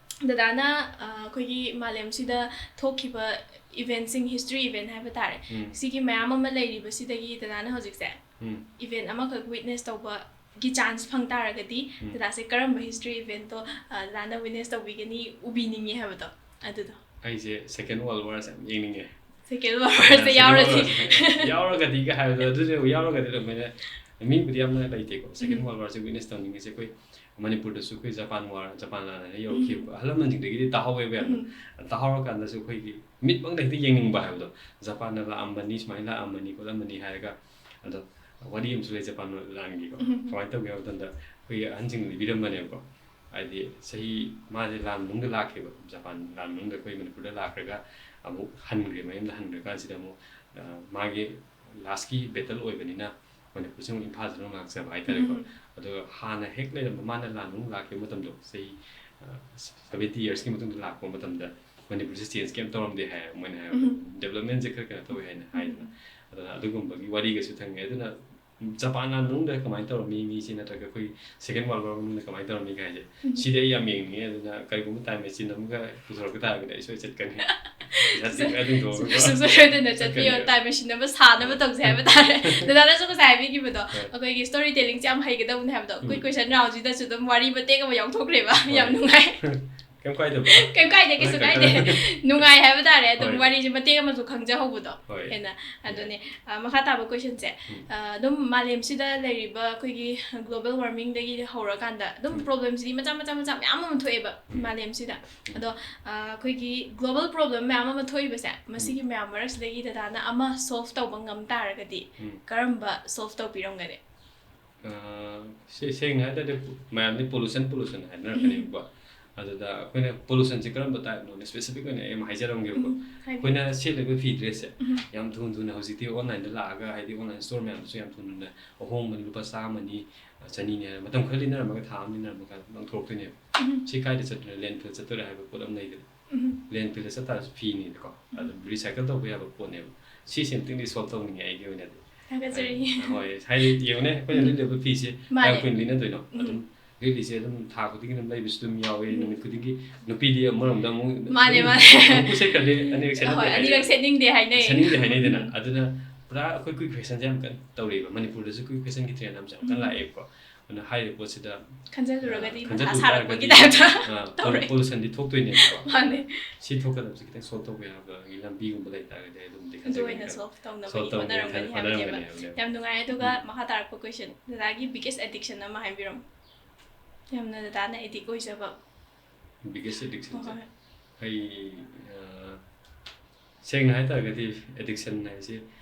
ꯗꯗꯥꯅ, ꯑ, ꯑꯩꯈꯣꯏꯒꯤ ꯃꯥꯂꯦꯝꯁꯤꯗ ꯊꯣꯛꯈꯤꯕ eventꯁꯤꯡ, history event ꯍꯥꯏꯕ ꯇꯥꯔꯦ, ꯎꯝ. ꯁꯤꯒꯤ ꯃꯌꯥꯝ ꯑꯃ ꯂꯩꯔꯤꯕꯁꯤꯗꯒꯤ ꯗꯗꯥꯅ ꯍꯧꯖꯤꯛꯁꯦ ꯎꯝ. Event ꯑꯃꯈꯛ witness ꯇꯧꯕꯒꯤ chance ꯐꯪ ꯇꯥꯔꯒꯗꯤ, ꯎꯝ. ꯗꯗꯥꯁꯦ ꯀꯔꯝꯕ history eventꯇꯣ, ꯑ, ꯗꯗꯥꯅ witness ꯇꯧꯕꯤꯒꯅꯤ, ꯎꯕꯤꯅꯤꯡꯉꯤ ꯍꯥꯏꯕꯗꯣ ꯑꯗꯨꯗꯣ? ꯑꯩꯁꯦ Second World Warꯁꯦ ꯌꯥꯝ ꯌꯦꯡꯅꯤꯡꯉꯦ꯫ Second World Warꯁꯦ Second ꯌꯥꯎꯔꯗꯤ꯫ World Warꯁꯦ ꯌꯥꯎꯔꯒꯗꯤꯒ ꯍꯥꯏꯕꯗꯣ, ꯑꯗꯨꯁꯨ ꯌꯥꯎꯔꯒꯗꯤ ꯑꯗꯨꯃꯥꯏꯅ ꯃꯤꯕꯨꯗꯤ ꯌꯥꯝꯅ ꯂꯩꯇꯦꯀꯣ꯫ Second ꯎꯝ. World Warꯁꯦ witness ꯇꯧꯅꯤꯡꯉꯤꯁꯦ ꯑꯩꯈꯣꯏ ꯃꯅꯤꯄꯨꯔꯗꯁꯨ ꯑꯩꯈꯣꯏ Japan War, Japan ꯂꯥꯟ ꯍꯥꯏꯅ ꯌꯧꯔꯛꯈꯤꯕꯀꯣ꯫ ꯑꯍꯜ ꯂꯃꯟꯁꯤꯡꯗꯒꯤꯗꯤ ꯇꯥꯍꯧꯋꯦꯕ ꯌꯥꯝꯅ꯫ ꯎꯝ. ꯇꯥꯍꯧꯔꯀꯥꯟꯗꯁꯨ ꯑꯩꯈꯣꯏꯒꯤ ꯃꯤꯠꯃꯛꯅ ꯍꯦꯛꯇ ꯌꯦꯡꯅꯤꯡꯕ ꯍꯥꯏꯕꯗꯣ, ꯖꯄꯥꯟꯅ ꯂꯥꯛꯑꯝꯕꯅꯤ, ꯁꯨꯃꯥꯏꯅ ꯂꯥꯛꯑꯝꯕꯅꯤ ꯈꯣꯠꯂꯝꯕꯅꯤ ꯍꯥꯏꯔꯒ꯫ ꯑꯗꯣ ꯋꯥꯔꯤ ꯑꯃꯁꯨ ꯂꯩ ꯖꯄꯥꯟ ꯂꯥꯟꯒꯤꯀꯣ꯫ ꯎꯝ. ꯀꯃꯥꯏꯅ ꯇꯧꯒꯦ ꯍꯥꯏꯕ ꯃꯇꯝꯗ, ꯑꯩꯈꯣꯏꯒꯤ ꯑꯍꯟꯁꯤꯡꯅ ꯂꯤꯕꯤꯔꯝꯕꯅꯦꯕꯀꯣ꯫ ꯍꯥꯏꯗꯤ ꯆꯍꯤ, ꯃꯥꯁꯦ ꯂꯥꯟ ꯃꯅꯨꯡꯗ ꯂꯥꯛꯈꯤꯕ, ꯖꯄꯥꯟ ꯂꯥꯟ ꯃꯅꯨꯡꯗ ꯑꯩꯈꯣꯏ ꯃꯅꯤꯄꯨꯔꯗ ꯂꯥꯛꯈ꯭ꯔꯒ ꯑꯃꯨꯛ ꯍꯟꯈ꯭ꯔꯦ, ꯃꯌꯨꯝꯗ ꯍꯟꯈ꯭ꯔ ꯀꯥꯟꯁꯤꯗ ꯑꯃꯨꯛ, ꯑ, ꯃꯥꯒꯤ lastꯀꯤ battle ꯑꯣꯏꯕꯅꯤꯅ ꯃꯅꯤꯄꯨꯔꯁꯦ ꯑꯃꯨꯛ ꯏꯝꯐꯥꯜꯁꯤꯗ ꯑꯃꯨꯛ ꯂꯥꯛꯆꯕ ꯍꯥꯏꯇꯥꯔꯦꯀꯣ꯫ ꯎꯝ. ꯑꯗꯨꯒ ꯍꯥꯟꯅ ꯍꯦꯛ ꯂꯩꯔꯝꯕ, ꯃꯥꯅ ꯂꯥꯟ ꯃꯅꯨꯡ ꯂꯥꯛꯈꯤꯕ ꯃꯇꯝꯗꯣ, ꯆꯍꯤ, ꯑ, seventy yearsꯀꯤ ꯃꯇꯨꯡꯗ ꯂꯥꯛꯄ ꯃꯇꯝꯗ ꯃꯅꯤꯄꯨꯔꯁꯦ change ꯀꯩꯝ ꯇꯧꯔꯝꯗꯦ ꯍꯥꯏꯌꯦꯕ, ꯃꯣꯏꯅ ꯍꯥꯏꯕꯗ꯫ ꯎꯝ. Developmentꯁꯦ ꯈꯔ ꯀꯩꯅꯣ ꯇꯧꯋꯦ ꯍꯥꯏꯅ ꯍꯥꯏꯗꯅ꯫ ꯑꯗꯨꯅ ꯑꯗꯨꯒꯨꯝꯕꯒꯤ ꯋꯥꯔꯤꯒꯁꯨ ꯊꯪꯉꯦ꯫ ꯑꯗꯨꯅ ꯖꯄꯥꯟ ꯂꯥꯟ ꯃꯅꯨꯡꯗ ꯀꯃꯥꯏꯅ ꯇꯧꯔꯝꯃꯤ ꯃꯤꯁꯦ, ꯅꯠꯇ꯭ꯔꯒ ꯑꯩꯈꯣꯏ Second World War ꯃꯅꯨꯡꯗ ꯀꯃꯥꯏꯅ ꯇꯧꯔꯝꯃꯤ ꯀꯥꯏꯁꯦ, ꯎꯝ. ꯁꯤꯗꯤ ꯑꯩ ꯌꯥꯝ ꯌꯦꯡꯅꯤꯡꯉꯦ꯫ ꯑꯗꯨꯅ ꯀꯔꯤꯒꯨꯝꯕ time machine ꯑꯃꯒ ꯄꯨꯊꯣꯔꯛꯄ ꯇꯥꯔꯒꯗꯤ ꯑꯩ ꯁꯣꯏ ꯆꯠꯀꯅꯤ꯫ ꯄꯩꯁꯥ ꯇꯤꯡꯉꯒ ꯑꯗꯨꯝ ꯇꯧꯔꯒ ꯁꯨꯡꯁꯣꯏ ꯁꯣꯏꯗꯅ ꯆꯠꯄꯤꯌꯣ꯫ ꯆꯠꯀꯅꯤ꯫ ꯇꯥꯏꯝ ꯃꯦꯁꯤꯟ ꯑꯃ ꯁꯥꯅꯕ ꯇꯧꯁꯦ ꯍꯥꯏꯕ ꯇꯥꯔꯦ꯫ ꯗꯗꯥꯅꯁꯨ ꯉꯁꯥꯏ ꯍꯥꯏꯕꯤꯈꯤꯕꯗꯣ, ꯍꯣꯏ꯫ ꯑꯩꯈꯣꯏꯒꯤ ꯁ꯭ꯇꯣꯔꯤ ꯇꯦꯂꯤꯡꯁꯦ ꯌꯥꯝ ꯍꯩꯒꯗꯕꯅꯦ ꯍꯥꯏꯕꯗꯣ꯫ ꯀꯨꯏꯛ ꯎꯝ꯫ ꯀꯣꯏꯁꯟ ꯔꯥꯎꯟꯁꯤꯗꯁꯨ ꯑꯗꯨꯝ ꯋꯥꯔꯤ ꯃꯇꯦꯛ ꯑꯃ ꯌꯥꯎꯊꯣꯛꯈ꯭ꯔꯦꯕ꯫ ꯌꯥꯝ ꯍꯣꯏ꯫ ꯅꯨꯡꯉꯥꯏ꯫ ꯀꯩꯝ ꯀꯥꯏꯗꯕ꯫ ꯀꯩꯝ ꯀꯥꯏꯗꯦ, ꯀꯩꯁꯨ ꯍꯣꯏ, ꯀꯥꯏꯗꯦ꯫ ꯀꯩꯝ ꯅꯨꯡꯉꯥꯏ ꯍꯥꯏꯕ ꯇꯥꯔꯦ꯫ ꯑꯗꯨꯝ ꯍꯣꯏ꯫ ꯋꯥꯔꯤꯁꯦ ꯃꯇꯦꯛ ꯑꯃꯁꯨ ꯈꯪꯖꯍꯧꯕꯗꯣ ꯍꯣꯏ꯫ ꯍꯦꯟꯅ꯫ ꯌꯥꯏ꯫ ꯑꯗꯨꯅꯦ, ꯑ, ꯃꯈꯥ ꯇꯥꯕ ꯀꯣꯏꯁꯟꯁꯦ, ꯎꯝ꯫ ꯑ, ꯑꯗꯨꯝ ꯃꯥꯂꯦꯝꯁꯤꯗ ꯂꯩꯔꯤꯕ ꯑꯩꯈꯣꯏꯒꯤ ꯒ꯭ꯂꯣꯕꯦꯜ ꯋꯥꯔꯃꯤꯡꯗꯒꯤ ꯍꯧꯔꯀꯥꯟꯗ ꯑꯗꯨꯝ ꯎꯝ꯫ ꯄ꯭ꯔꯣꯕ꯭ꯂꯦꯝꯁꯤꯗꯤ ꯃꯆꯥ ꯃꯆꯥ ꯃꯆꯥ ꯃꯌꯥꯝ ꯑꯃ ꯊꯣꯛꯑꯦꯕ ꯎꯝ꯫ ꯃꯥꯂꯦꯝꯁꯤꯗ꯫ ꯎꯝ꯫ ꯑꯗꯣ, ꯑ, ꯑꯩꯈꯣꯏꯒꯤ ꯒ꯭ꯂꯣꯕꯦꯜ ꯄ꯭ꯔꯣꯕ꯭ꯂꯦꯝ ꯃꯌꯥꯝ ꯑꯃ ꯊꯣꯛꯏꯕꯁꯦ, ꯃꯁꯤꯒꯤ ꯃꯌꯥꯝ ꯃꯔꯛꯁꯤꯗꯒꯤ ꯗꯗꯥꯅ ꯑꯃ ꯁꯣꯜꯚ ꯇꯧꯕ ꯉꯝ ꯇꯥꯔꯒꯗꯤ ꯎꯝ꯫ ꯀꯔꯝꯕ ꯁꯣꯜꯚ ꯇꯧꯕꯤꯔꯝꯒꯅꯤ? ꯑ, ꯁꯤ ꯁꯦꯡꯅ ꯍꯥꯏ ꯇꯥꯔꯗꯤ ꯃꯌꯥꯝꯗꯤ ꯄꯣꯂꯨꯁꯟ ꯄꯣꯂꯨꯁꯟ ꯍꯥꯏꯅꯔꯛꯀꯅꯦꯕꯀꯣ꯫ ꯑꯗꯨꯗ ꯑꯩꯈꯣꯏꯅ ꯄꯣꯂꯨꯁꯟꯁꯦ ꯀꯔꯝꯕ ꯇꯥꯏꯞꯅꯣꯅ ꯁ꯭ꯄꯦꯁꯤꯐꯤꯛ ꯑꯣꯏꯅ ꯑꯩ ꯑꯃ ꯍꯥꯏꯖꯔꯝꯒꯦꯕꯀꯣ꯫ ꯎꯝ, ꯍꯥꯏꯕꯤꯌꯨ꯫ ꯑꯩꯈꯣꯏꯅ ꯁꯦꯠꯂꯤꯕ ꯐꯤ ꯗ꯭ꯔꯦꯁꯁꯦ ꯎꯝ꯫ ꯌꯥꯝ ꯊꯨ ꯊꯨꯅ ꯍꯧꯖꯤꯛꯇꯤ ꯑꯣꯟꯂꯥꯏꯟꯗ ꯂꯥꯛꯑꯒ, ꯍꯥꯏꯗꯤ ꯑꯣꯟꯂꯥꯏꯟ ꯁ꯭ꯇꯣꯔ ꯃꯌꯥꯝꯗꯁꯨ ꯌꯝ ꯊꯨꯅ ꯑꯍꯣꯡꯕꯅꯤ, ꯂꯨꯄꯥ ꯆꯥꯝꯃꯅꯤ, ꯆꯅꯤꯅꯤ ꯍꯥꯏꯔ ꯃꯇꯝ ꯈꯔ ꯂꯤꯅꯔꯝꯃꯒ ꯊꯥ ꯑꯃ ꯂꯤꯅꯔꯝꯃꯒ ꯂꯪꯊꯣꯔꯛꯇꯣꯏꯅꯦꯕ꯫ ꯎꯝ꯫ ꯁꯤ ꯀꯥꯏꯗ ꯆꯠꯇꯣꯏꯅꯣ? ꯂꯦꯟꯐꯤꯜ ꯆꯠꯇꯣꯏꯔꯥ ꯍꯥꯏꯕ ꯄꯣꯠ ꯑꯃ ꯂꯩꯗꯅ꯫ ꯎꯝ꯫ ꯂꯦꯟꯐꯤꯜꯗ ꯆꯠ ꯇꯥꯔꯁꯨ ꯐꯤꯅꯤꯗꯀꯣ, ꯑꯗꯨꯝ ꯔꯤꯁꯥꯏꯀꯜ ꯇꯧꯕ ꯌꯥꯕ ꯄꯣꯠꯅꯦꯕ꯫ ꯁꯤꯁꯦ ꯑꯝꯇꯪꯗꯤ ꯁꯣꯜꯚ ꯇꯧꯅꯤꯡꯉꯦ ꯑꯩꯒꯤ ꯑꯣꯏꯅꯗꯤ꯫ ꯊꯥꯒꯠꯆꯔꯤ꯫ ꯍꯣꯏ, ꯍꯥꯏꯗꯤ ꯌꯦꯡꯉꯨꯅꯦ, ꯑꯩꯈꯣꯏꯅ ꯎꯝ꯫ ꯂꯤꯠꯂꯤꯕ ꯐꯤꯁꯦ ꯃꯥꯅꯦ꯫ ꯀꯌꯥꯝ ꯀꯨꯏꯅ ꯂꯤꯠꯅꯗꯣꯏꯅꯣ? ꯎꯝ꯫ ꯑꯗꯨꯝ ꯂꯤꯠꯂꯤꯁꯦ ꯑꯗꯨꯝ ꯊꯥ ꯈꯨꯗꯤꯡꯒꯤ ꯑꯗꯨꯝ ꯂꯩꯕꯁꯨ ꯑꯗꯨꯝ ꯌꯥꯎꯋꯦ, ꯎꯝ꯫ ꯅꯨꯃꯤꯠ ꯈꯨꯗꯤꯡꯒꯤ꯫ ꯅꯨꯄꯤꯗꯤ ꯑꯃꯔꯣꯝꯗ ꯑꯃꯨꯛ ꯃꯥꯅꯦ, ꯃꯥꯅꯦ꯫ ꯑꯃꯨꯛ ꯁꯦꯠꯈ꯭ꯔꯗꯤ ꯑꯅꯤꯔꯛ ꯁꯦꯠꯅꯗꯦ ꯍꯣꯏ, ꯍꯥꯏꯅꯩ꯫ ꯑꯅꯤꯔꯛ ꯁꯦꯠꯅꯤꯡꯗꯦ ꯍꯥꯏꯅꯩ꯫ ꯁꯦꯠꯅꯤꯡꯗꯦ ꯍꯥꯏꯅꯩꯗꯅ꯫ ꯎꯝ꯫ ꯑꯗꯨꯅ ꯄꯨꯔꯥ ꯑꯩꯈꯣꯏ ꯀꯨꯏꯛ ꯐꯦꯁꯟꯁꯦ ꯌꯥꯝ ꯀꯟꯅ ꯇꯧꯔꯤꯕ, ꯃꯅꯤꯄꯨꯔꯗꯁꯨ ꯀꯨꯏꯛ ꯐꯦꯁꯟꯒꯤ ꯇ꯭ꯔꯦꯟ ꯑꯃꯁꯨ ꯌꯥꯝ ꯀꯟꯅ ꯎꯝ꯫ ꯂꯥꯛꯑꯦꯕꯀꯣ꯫ ꯑꯗꯨꯅ ꯍꯥꯏꯔꯤꯕ ꯄꯣꯠꯁꯤꯗ ꯈꯟꯖꯜꯂꯨꯔꯒꯗꯤ ꯑ, ꯃꯊꯥ ꯈꯟꯖꯜꯂꯨ ꯁꯥꯔꯛꯄꯒꯤ ꯇꯥꯔꯒꯗꯤ, ꯇꯥꯏꯞꯇ ꯑ, ꯇꯧꯔꯦ꯫ ꯄꯣꯂꯨꯁꯟꯗꯤ ꯊꯣꯛꯇꯣꯏꯅꯦꯕꯀꯣ꯫ ꯃꯥꯅꯦ꯫ ꯁꯤ ꯊꯣꯛꯀꯗꯕꯁꯦ ꯈꯤꯇꯪ ꯁꯣꯜꯚ ꯇꯧꯕ ꯌꯥꯕꯒꯤ ꯂꯝꯕꯤꯒꯨꯝꯕ ꯂꯩꯇꯥꯔꯒꯗꯤ ꯑꯗꯨꯝꯗꯤ ꯑꯗꯨ ꯈꯟꯖꯒꯅꯤ ꯑꯣꯏꯅ ꯈꯜꯂꯦ꯫ ꯁꯣꯜꯚ ꯇꯧꯅꯕꯒꯤ ꯁꯣꯜꯚ ꯇꯧꯅꯕꯒꯤ ꯍꯣꯠꯅꯔꯝꯒꯅꯤ ꯈꯜꯂꯦ, ꯍꯥꯏꯕꯅꯦꯕ꯫ ꯍꯣꯠꯅꯔꯝꯒꯅꯤ ꯍꯥꯏꯕꯅꯦꯕ꯫ ꯌꯥꯝ ꯅꯨꯡꯉꯥꯏ꯫ ꯑꯗꯨꯒ ꯎꯝ꯫ ꯃꯈꯥ ꯇꯥꯔꯛꯄ ꯀꯣꯏꯁꯟ, ꯗꯗꯥꯒꯤ ꯕꯤꯒꯦꯁ ꯑꯦꯗꯤꯛꯁꯟ ꯑꯃ ꯍꯥꯏꯕꯤꯔꯝꯃꯨ꯫ ꯌꯥꯝꯅ ꯗꯗꯥꯅ ꯑꯦꯗꯤꯛ ꯑꯣꯏꯖꯕ꯫ ꯕꯤꯒꯦꯁ ꯑꯦꯗꯤꯛꯁꯟꯁꯦ ꯍꯣꯏ, ꯍꯣꯏ꯫ ꯑꯩ, ꯑ, ꯁꯦꯡꯅ ꯍꯥꯏꯇꯥꯔꯒꯗꯤ ꯑꯦꯗꯤꯛꯁꯟ ꯍꯥꯏꯁꯦ,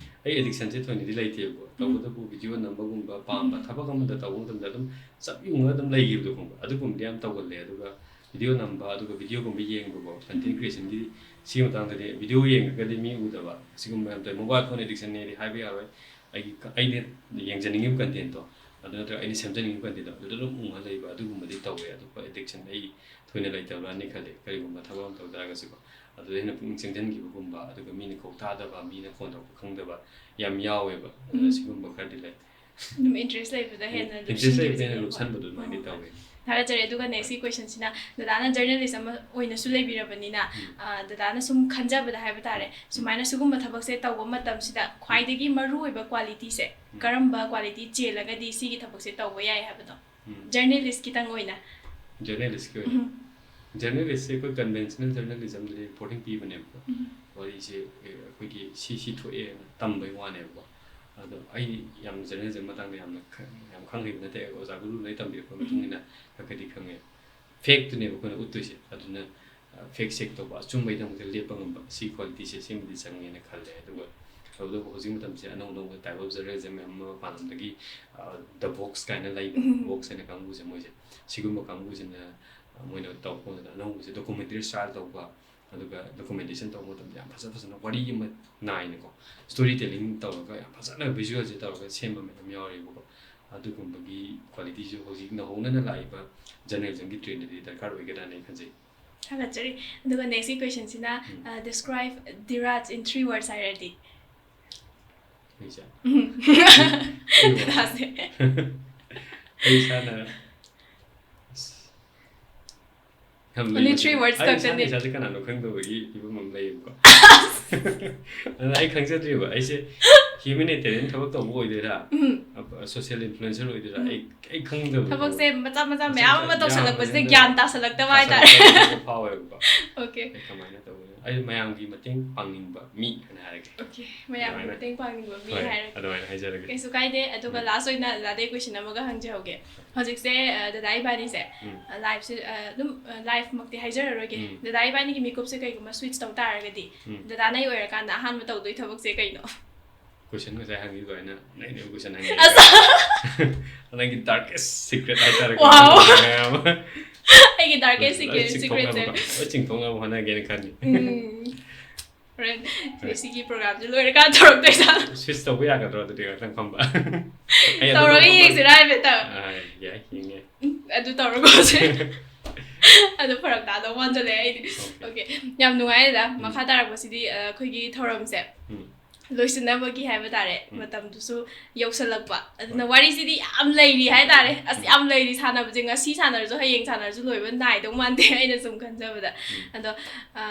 ꯑꯩ ꯑꯦꯗꯤꯛꯁꯟꯁꯦ ꯊꯣꯏꯅꯗꯤ ꯂꯩꯇꯦꯕꯀꯣ꯫ ꯎꯝ꯫ ꯇꯧꯕꯇꯕꯨ ꯚꯤꯗꯤꯑꯣ ꯅꯝꯕꯒꯨꯝꯕ, ꯄꯥꯝꯕ ꯎꯝ꯫ ꯊꯕꯛ ꯑꯃꯗ ꯇꯧꯕ ꯃꯇꯝꯗ ꯑꯗꯨꯝ ꯆꯞ ꯌꯨꯡꯉꯒ ꯑꯗꯨꯝ ꯂꯩꯈꯤꯕꯗꯣ ꯈꯪꯕ꯭ꯔꯥ? ꯑꯗꯨꯒꯨꯝꯕꯗꯤ ꯌꯥꯝ ꯇꯧꯒꯜꯂꯦ꯫ ꯑꯗꯨꯒ ꯚꯤꯗꯤꯑꯣ ꯅꯝꯕ, ꯑꯗꯨꯒ ꯚꯤꯗꯤꯑꯣꯒꯨꯝꯕ ꯌꯦꯡꯕꯀꯣ, ꯀꯟꯇꯦꯟ ꯎꯝ꯫ ꯀ꯭ꯔꯤꯌꯦꯁꯟꯒꯤ ꯁꯤꯒꯤ ꯃꯇꯥꯡꯗꯗꯤ, ꯚꯤꯗꯤꯑꯣ ꯌꯦꯡꯉꯒꯗꯤ ꯃꯤ ꯎꯗꯕ, ꯁꯤꯒꯨꯝꯕ ꯌꯥꯝ ꯇꯧꯋꯤ꯫ ꯃꯣꯕꯥꯏꯜ ꯐꯣꯟ ꯑꯦꯗꯤꯛꯁꯟꯅꯦꯗꯤ ꯍꯥꯏꯕ ꯌꯥꯔꯣꯏ꯫ ꯑꯩꯒꯤ ꯀ-, ꯑꯩꯅ ꯌꯦꯡꯖꯅꯤꯡꯉꯤꯕ ꯀꯟꯇꯦꯟꯠꯇꯣ, ꯑꯗꯨ ꯅꯠꯇ꯭ꯔꯒ ꯑꯩꯅ ꯁꯦꯝꯖꯅꯤꯡꯉꯤꯕ ꯀꯟꯇꯦꯟꯠꯇꯣ, ꯑꯗꯨꯗ ꯑꯗꯨꯝ ꯎꯡꯉ ꯂꯩꯕ, ꯑꯗꯨꯒꯨꯝꯕꯗꯤ ꯇꯧꯋꯦ꯫ ꯑꯇꯣꯞꯄ ꯑꯦꯗꯤꯛꯁꯟ ꯑꯩ ꯊꯣꯏꯅ ꯂꯩꯇꯕ꯭ꯔꯥꯅꯤ ꯈꯜꯂꯤ, ꯀꯔꯤꯒꯨꯝꯕ ꯊꯕꯛ ꯑꯃ ꯇꯧ ꯇꯥꯔꯒꯁꯨꯀꯣ꯫ ꯑꯗꯨꯗ ꯍꯦꯟꯅ ꯄꯨꯛꯅꯤꯡ ꯆꯪꯁꯤꯟꯈꯤꯕꯒꯨꯝꯕ, ꯑꯗꯨꯒ ꯃꯤꯅ ꯀꯧ ꯇꯥꯗꯕ, ꯃꯤꯅ ꯈꯣꯟ ꯊꯣꯛꯄ ꯈꯪꯗꯕ ꯌꯥꯝ ꯌꯥꯎꯋꯦꯕ꯫ ꯑꯗꯨꯅ ꯎꯝ꯫ ꯁꯤꯒꯨꯝꯕ ꯈꯔꯗꯤ ꯂꯩ꯫ ꯑꯗꯨꯝ ꯏꯟꯇꯔꯦꯁ ꯂꯩꯕꯗ ꯍꯦꯟꯅ ꯏꯟꯇꯔꯦꯁ ꯂꯩꯕꯗ ꯂꯨꯞꯁꯤꯟꯈꯤꯕꯁꯦ ꯍꯦꯟꯅ ꯍꯦꯟꯅ ꯂꯨꯞꯁꯟꯕꯗꯣ ꯑꯗꯨꯃꯥꯏꯅ ꯎꯝ꯫ ꯇꯧꯋꯦ꯫ ꯊꯥꯒꯠꯆꯔꯤ꯫ ꯑꯗꯨꯒ next ꯀꯤ question ꯁꯤꯅ, ꯗꯗꯥꯅ journalist ꯑꯃ ꯑꯣꯏꯅꯁꯨ ꯂꯩꯕꯤꯔꯕꯅꯤꯅ, ꯎꯝ꯫ ꯑ, ꯗꯗꯥꯅ ꯁꯨꯝ ꯈꯟꯖꯕꯗ ꯍꯥꯏꯕ ꯇꯥꯔꯦ, ꯁꯨꯃꯥꯏꯅ ꯁꯤꯒꯨꯝꯕ ꯊꯕꯛꯁꯦ ꯇꯧꯕ ꯃꯇꯝꯁꯤꯗ ꯈ꯭ꯋꯥꯏꯗꯒꯤ ꯃꯔꯨꯑꯣꯏꯕ quality ꯁꯦ ꯎꯝ꯫ ꯀꯔꯝꯕ quality ꯆꯦꯜꯂꯒꯗꯤ ꯁꯤꯒꯤ ꯊꯕꯛꯁꯦ ꯇꯧꯕ ꯌꯥꯏ ꯍꯥꯏꯕꯗꯣ? ꯎꯝ꯫ Journalist ꯈꯤꯇꯪ ꯑꯣꯏꯅ꯫ Journalist ꯀꯤ ꯑꯣꯏꯅ꯫ ꯎꯝ꯫ Journalist ꯁꯦ ꯑꯩꯈꯣꯏ conventional journalism ꯗꯗꯤ reporting ꯄꯤꯕꯅꯦꯕꯀꯣ꯫ ꯎꯝ꯫ ꯋꯥꯔꯤꯁꯦ, ꯑꯦ, ꯑꯩꯈꯣꯏꯒꯤ ꯁꯤ, ꯁꯤ ꯊꯣꯛꯑꯦꯅ ꯇꯝꯕꯩ ꯋꯥꯅꯦꯕꯀꯣ꯫ ꯑꯗꯣ ꯑꯩ ꯌꯥꯝ journalism ꯃꯇꯥꯡꯗ ꯌꯥꯝꯅ ꯈ-, ꯌꯥꯝ ꯈꯪ ꯍꯩꯕ ꯅꯠꯇꯦ꯫ ꯑꯣꯖꯥ ꯒꯨꯔꯨꯅ ꯇꯝꯕꯤꯔꯛꯄ ꯃꯇꯨꯡ ꯏꯟꯅ ꯈꯔ ꯈꯔꯗꯤ ꯈꯪꯉꯦ꯫ Fact ꯇꯨꯅꯦꯕ ꯑꯩꯈꯣꯏꯅ ꯎꯠꯇꯣꯏꯁꯦ꯫ ꯑꯗꯨꯅ, ꯑ, fact check ꯇꯧꯕ, ꯑꯆꯨꯝꯕꯩꯗꯃꯛꯇ ꯂꯦꯞꯄ ꯉꯝꯕ, ꯁꯤ quality ꯁꯦ ꯁꯤꯃꯗꯤ ꯆꯪꯉꯦꯅ ꯈꯜꯂꯦ꯫ ꯑꯗꯨꯒ ꯇꯧꯕꯇꯕꯨ ꯍꯧꯖꯤꯛ ꯃꯇꯝꯁꯦ ꯑꯅꯧ ꯑꯅꯧꯕ type of journalism ꯃꯌꯥꯝ ꯑꯃ ꯃꯄꯥꯟ ꯂꯝꯗꯒꯤ, ꯑ, The Vox ꯀꯥꯏꯅ ꯂꯩꯕ, ꯎꯝ꯫ Vox ꯍꯥꯏꯅ ꯀꯥꯡꯕꯨꯁꯦ, ꯃꯣꯏꯁꯦ ꯁꯤꯒꯨꯝꯕ ꯀꯥꯡꯕꯨꯁꯤꯅ, ꯑ, ꯃꯣꯏꯅ ꯇꯧꯔꯛꯄ ꯃꯇꯝꯗ ꯑꯅꯧꯕꯁꯦ documentary style ꯇꯧꯕ, ꯑꯗꯨꯒ documentation ꯇꯧꯕ ꯃꯇꯝꯗ ꯌꯥꯝ ꯐꯖ ꯐꯖꯅ ꯋꯥꯔꯤ ꯑꯃ ꯅꯥꯏꯅꯀꯣ, story telling ꯇꯧꯔꯒ ꯌꯥꯝ ꯐꯖꯅ visual ꯁꯦ ꯇꯧꯔꯒ ꯁꯦꯝꯕ ꯃꯌꯥꯝ ꯌꯥꯎꯔꯤꯕꯀꯣ꯫ ꯑꯗꯨꯒꯨꯝꯕꯒꯤ quality ꯁꯨ ꯍꯧꯖꯤꯛ ꯅꯧꯍꯧꯅꯅ ꯂꯥꯛꯏꯕ journalism ꯒꯤ trend ꯗꯗꯤ ꯗꯔꯀꯥꯔ ꯑꯣꯏꯒꯗ꯭ꯔꯥꯅ ꯑꯩ ꯈꯟꯖꯩ꯫ ꯊꯥꯒꯠꯆꯔꯤ꯫ ꯑꯗꯨꯒ next ꯀꯤ question ꯁꯤꯅ, ꯎꯝ꯫ ꯑ, describe Dhiraj in three words ꯍꯥꯏꯔꯗꯤ? ꯑꯩꯁꯦ? ꯎꯝ꯫ Three words꯫ ꯗꯗꯥꯁꯦ꯫ ꯑꯩ ꯏꯁꯥꯅ, ꯑꯁ, ꯌꯥꯝ Only ꯂꯩꯕꯅꯦ꯫ three words ꯑꯩ ꯏꯁꯥꯅ ꯈꯛꯇꯅꯦ꯫ ꯏꯁꯥꯁꯦ ꯀꯅꯥꯅꯣ ꯈꯪꯗꯕꯒꯤ ꯐꯤꯕꯝ ꯑꯃ ꯂꯩꯌꯦꯕꯀꯣ꯫ ꯑꯗꯨꯅ ꯑꯩ ꯈꯪꯖꯗ꯭ꯔꯤꯕ, ꯑꯩꯁꯦ humanitarian ꯊꯕꯛ ꯇꯧꯕ ꯑꯣꯏꯗꯣꯏꯔꯥ, ꯎꯝ꯫ social influencer ꯑꯣꯏꯗꯣꯏꯔꯥ, ꯎꯝ꯫ ꯑꯩ, ꯑꯩ ꯈꯪꯗꯕ꯫ ꯊꯕꯛꯁꯦ ꯃꯆꯥ ꯃꯆꯥ ꯃꯆꯥ ꯃꯌꯥꯝ ꯃꯆꯥ ꯑꯃ ꯃꯌꯥꯝ ꯇꯧꯁꯜꯂꯛꯄꯁꯤꯗ ꯃꯌꯥꯝ ꯒ꯭ꯌꯥꯟ ꯇꯥꯁꯜꯂꯛꯇꯕ ꯍꯥꯏꯇꯥꯔꯦ꯫ ꯇꯥꯁꯜꯂꯛꯇꯕ ꯐꯥꯎꯋꯦꯕꯀꯣ꯫ Okay꯫ ꯑꯩ ꯀꯃꯥꯏꯅ ꯇꯧꯕꯅꯣ? ꯑꯩ ꯃꯌꯥꯝꯒꯤ ꯃꯇꯦꯡ ꯄꯥꯡꯅꯤꯡꯕ ꯃꯤ ꯍꯥꯏꯅ ꯍꯥꯏꯔꯒꯦ꯫ Okay꯫ ꯃꯌꯥꯝꯒꯤ ꯑꯗꯨꯃꯥꯏꯅ꯫ ꯃꯇꯦꯡ ꯄꯥꯡꯅꯤꯡꯕ ꯃꯤ ꯍꯣꯏ, ꯍꯥꯏꯔꯒꯦ꯫ ꯑꯗꯨꯃꯥꯏꯅ ꯍꯥꯏꯖꯔꯒꯦ꯫ ꯀꯩꯁꯨ ꯀꯥꯏꯗꯦ꯫ ꯑꯗꯨꯒ ꯎꯝ꯫ Last ꯑꯣꯏꯅ ꯗꯗꯥꯗꯩ question ꯑꯃꯒ ꯍꯪꯖꯍꯧꯒꯦ꯫ ꯍꯧꯖꯤꯛꯁꯦ, ꯑ, ꯗꯗꯥ ꯏꯕꯥꯅꯤꯁꯦ, ꯎꯝ꯫ ꯑ, live ꯁꯦ, ꯑ, ꯑꯗꯨꯝ, ꯑ, live ꯃꯛꯇꯤ ꯍꯥꯏꯖꯔꯔꯣꯏꯒꯦ꯫ ꯎꯝ꯫ ꯗꯗꯥ ꯏꯕꯥꯅꯤꯒꯤ ꯃꯤꯀꯨꯞꯁꯦ ꯀꯩꯒꯨꯝꯕ switch ꯇꯧ ꯇꯥꯔꯒꯗꯤ, ꯎꯝ꯫ ꯗꯗꯥꯅ ꯑꯩ ꯑꯣꯏꯔꯀꯥꯟꯗ ꯑꯍꯥꯟꯕ ꯇꯧꯗꯣꯏ ꯊꯕꯛꯁꯦ ꯀꯩꯅꯣ? Question ꯉꯁꯥꯏ ꯍꯪꯈꯤꯕ ꯑꯗꯨꯃꯥꯏꯅ ꯅꯩꯅꯕ question ꯍꯪꯉꯦ꯫ ꯑꯁ! ꯅꯪꯒꯤ darkest secret ꯍꯥꯏꯇꯥꯔꯦ꯫ Wow! ꯃꯌꯥꯝ ꯑꯃ꯫ ꯑꯩꯒꯤ darkest ꯂꯣꯏ secret, secret ꯁꯦ꯫ ꯆꯤꯡꯊꯣꯛꯅꯕ, ꯂꯣꯏ ꯆꯤꯡꯊꯣꯛꯅꯕ ꯍꯣꯠꯅꯒꯦꯅ ꯈꯜꯂꯤ꯫ ꯎꯝ꯫ ꯍꯣꯔꯦꯟ ꯍꯣꯏ꯫ ꯁꯤꯒꯤ program ꯁꯦ ꯂꯣꯏꯔꯀꯥꯟꯗ ꯇꯧꯔꯛꯇꯣꯏ ꯖꯥꯠꯂꯣ? Switch ꯇꯧꯕ ꯌꯥꯒꯗ꯭ꯔꯣ ꯑꯗꯨꯗꯤ ꯉꯥꯛꯇꯪ ꯐꯝꯕ? ꯑꯩ ꯑꯗꯨ ꯇꯧꯔꯒ ꯐꯝꯕ ꯌꯦꯡꯁꯤꯔꯥ ꯍꯥꯏꯐꯦꯠꯇ? ꯑꯥ, ꯌꯥꯏ, ꯌꯦꯡꯉꯦ꯫ ꯎꯝ, ꯑꯗꯨ ꯇꯧꯔꯒꯨꯝꯁꯦ꯫ ꯑꯗꯨ ꯐꯔꯛ ꯇꯥꯗꯧ ꯃꯥꯟꯖꯜꯂꯛꯑꯦ ꯑꯩꯗꯤ꯫ Okay꯫ Okay꯫ ꯌꯥꯝ ꯅꯨꯡꯉꯥꯏꯔꯦꯗ꯫ ꯎꯝ꯫ ꯃꯈꯥ ꯇꯥꯔꯛꯄꯁꯤꯗꯤ, ꯑ, ꯑꯩꯈꯣꯏꯒꯤ ꯊꯧꯔꯝꯁꯦ꯫ ꯎꯝ꯫ ꯂꯣꯏꯁꯤꯟꯅꯕꯒꯤ ꯍꯥꯏꯕ ꯇꯥꯔꯦ, ꯎꯝ꯫ ꯃꯇꯝꯗꯨꯁꯨ ꯌꯧꯁꯜꯂꯛꯄ꯫ ꯑꯗꯨꯅ ꯍꯣꯏ꯫ ꯋꯥꯔꯤꯁꯤꯗꯤ ꯌꯥꯝ ꯂꯩꯔꯤ ꯍꯥꯏ ꯇꯥꯔꯦ꯫ ꯑꯁ, ꯎꯝ꯫ ꯌꯥꯝ ꯂꯩꯔꯤ꯫ ꯁꯥꯟꯅꯕꯁꯦ ꯉꯁꯤ ꯁꯥꯟꯅꯔꯁꯨ ꯍꯌꯦꯡ ꯁꯥꯟꯅꯔꯁꯨ ꯂꯣꯏꯕ ꯅꯥꯏꯗꯧ ꯃꯥꯟꯗꯦ, ꯑꯩꯅ ꯁꯨꯝ ꯈꯟꯖꯕꯗ꯫ ꯎꯝ꯫ ꯑꯗꯣ, ꯑ,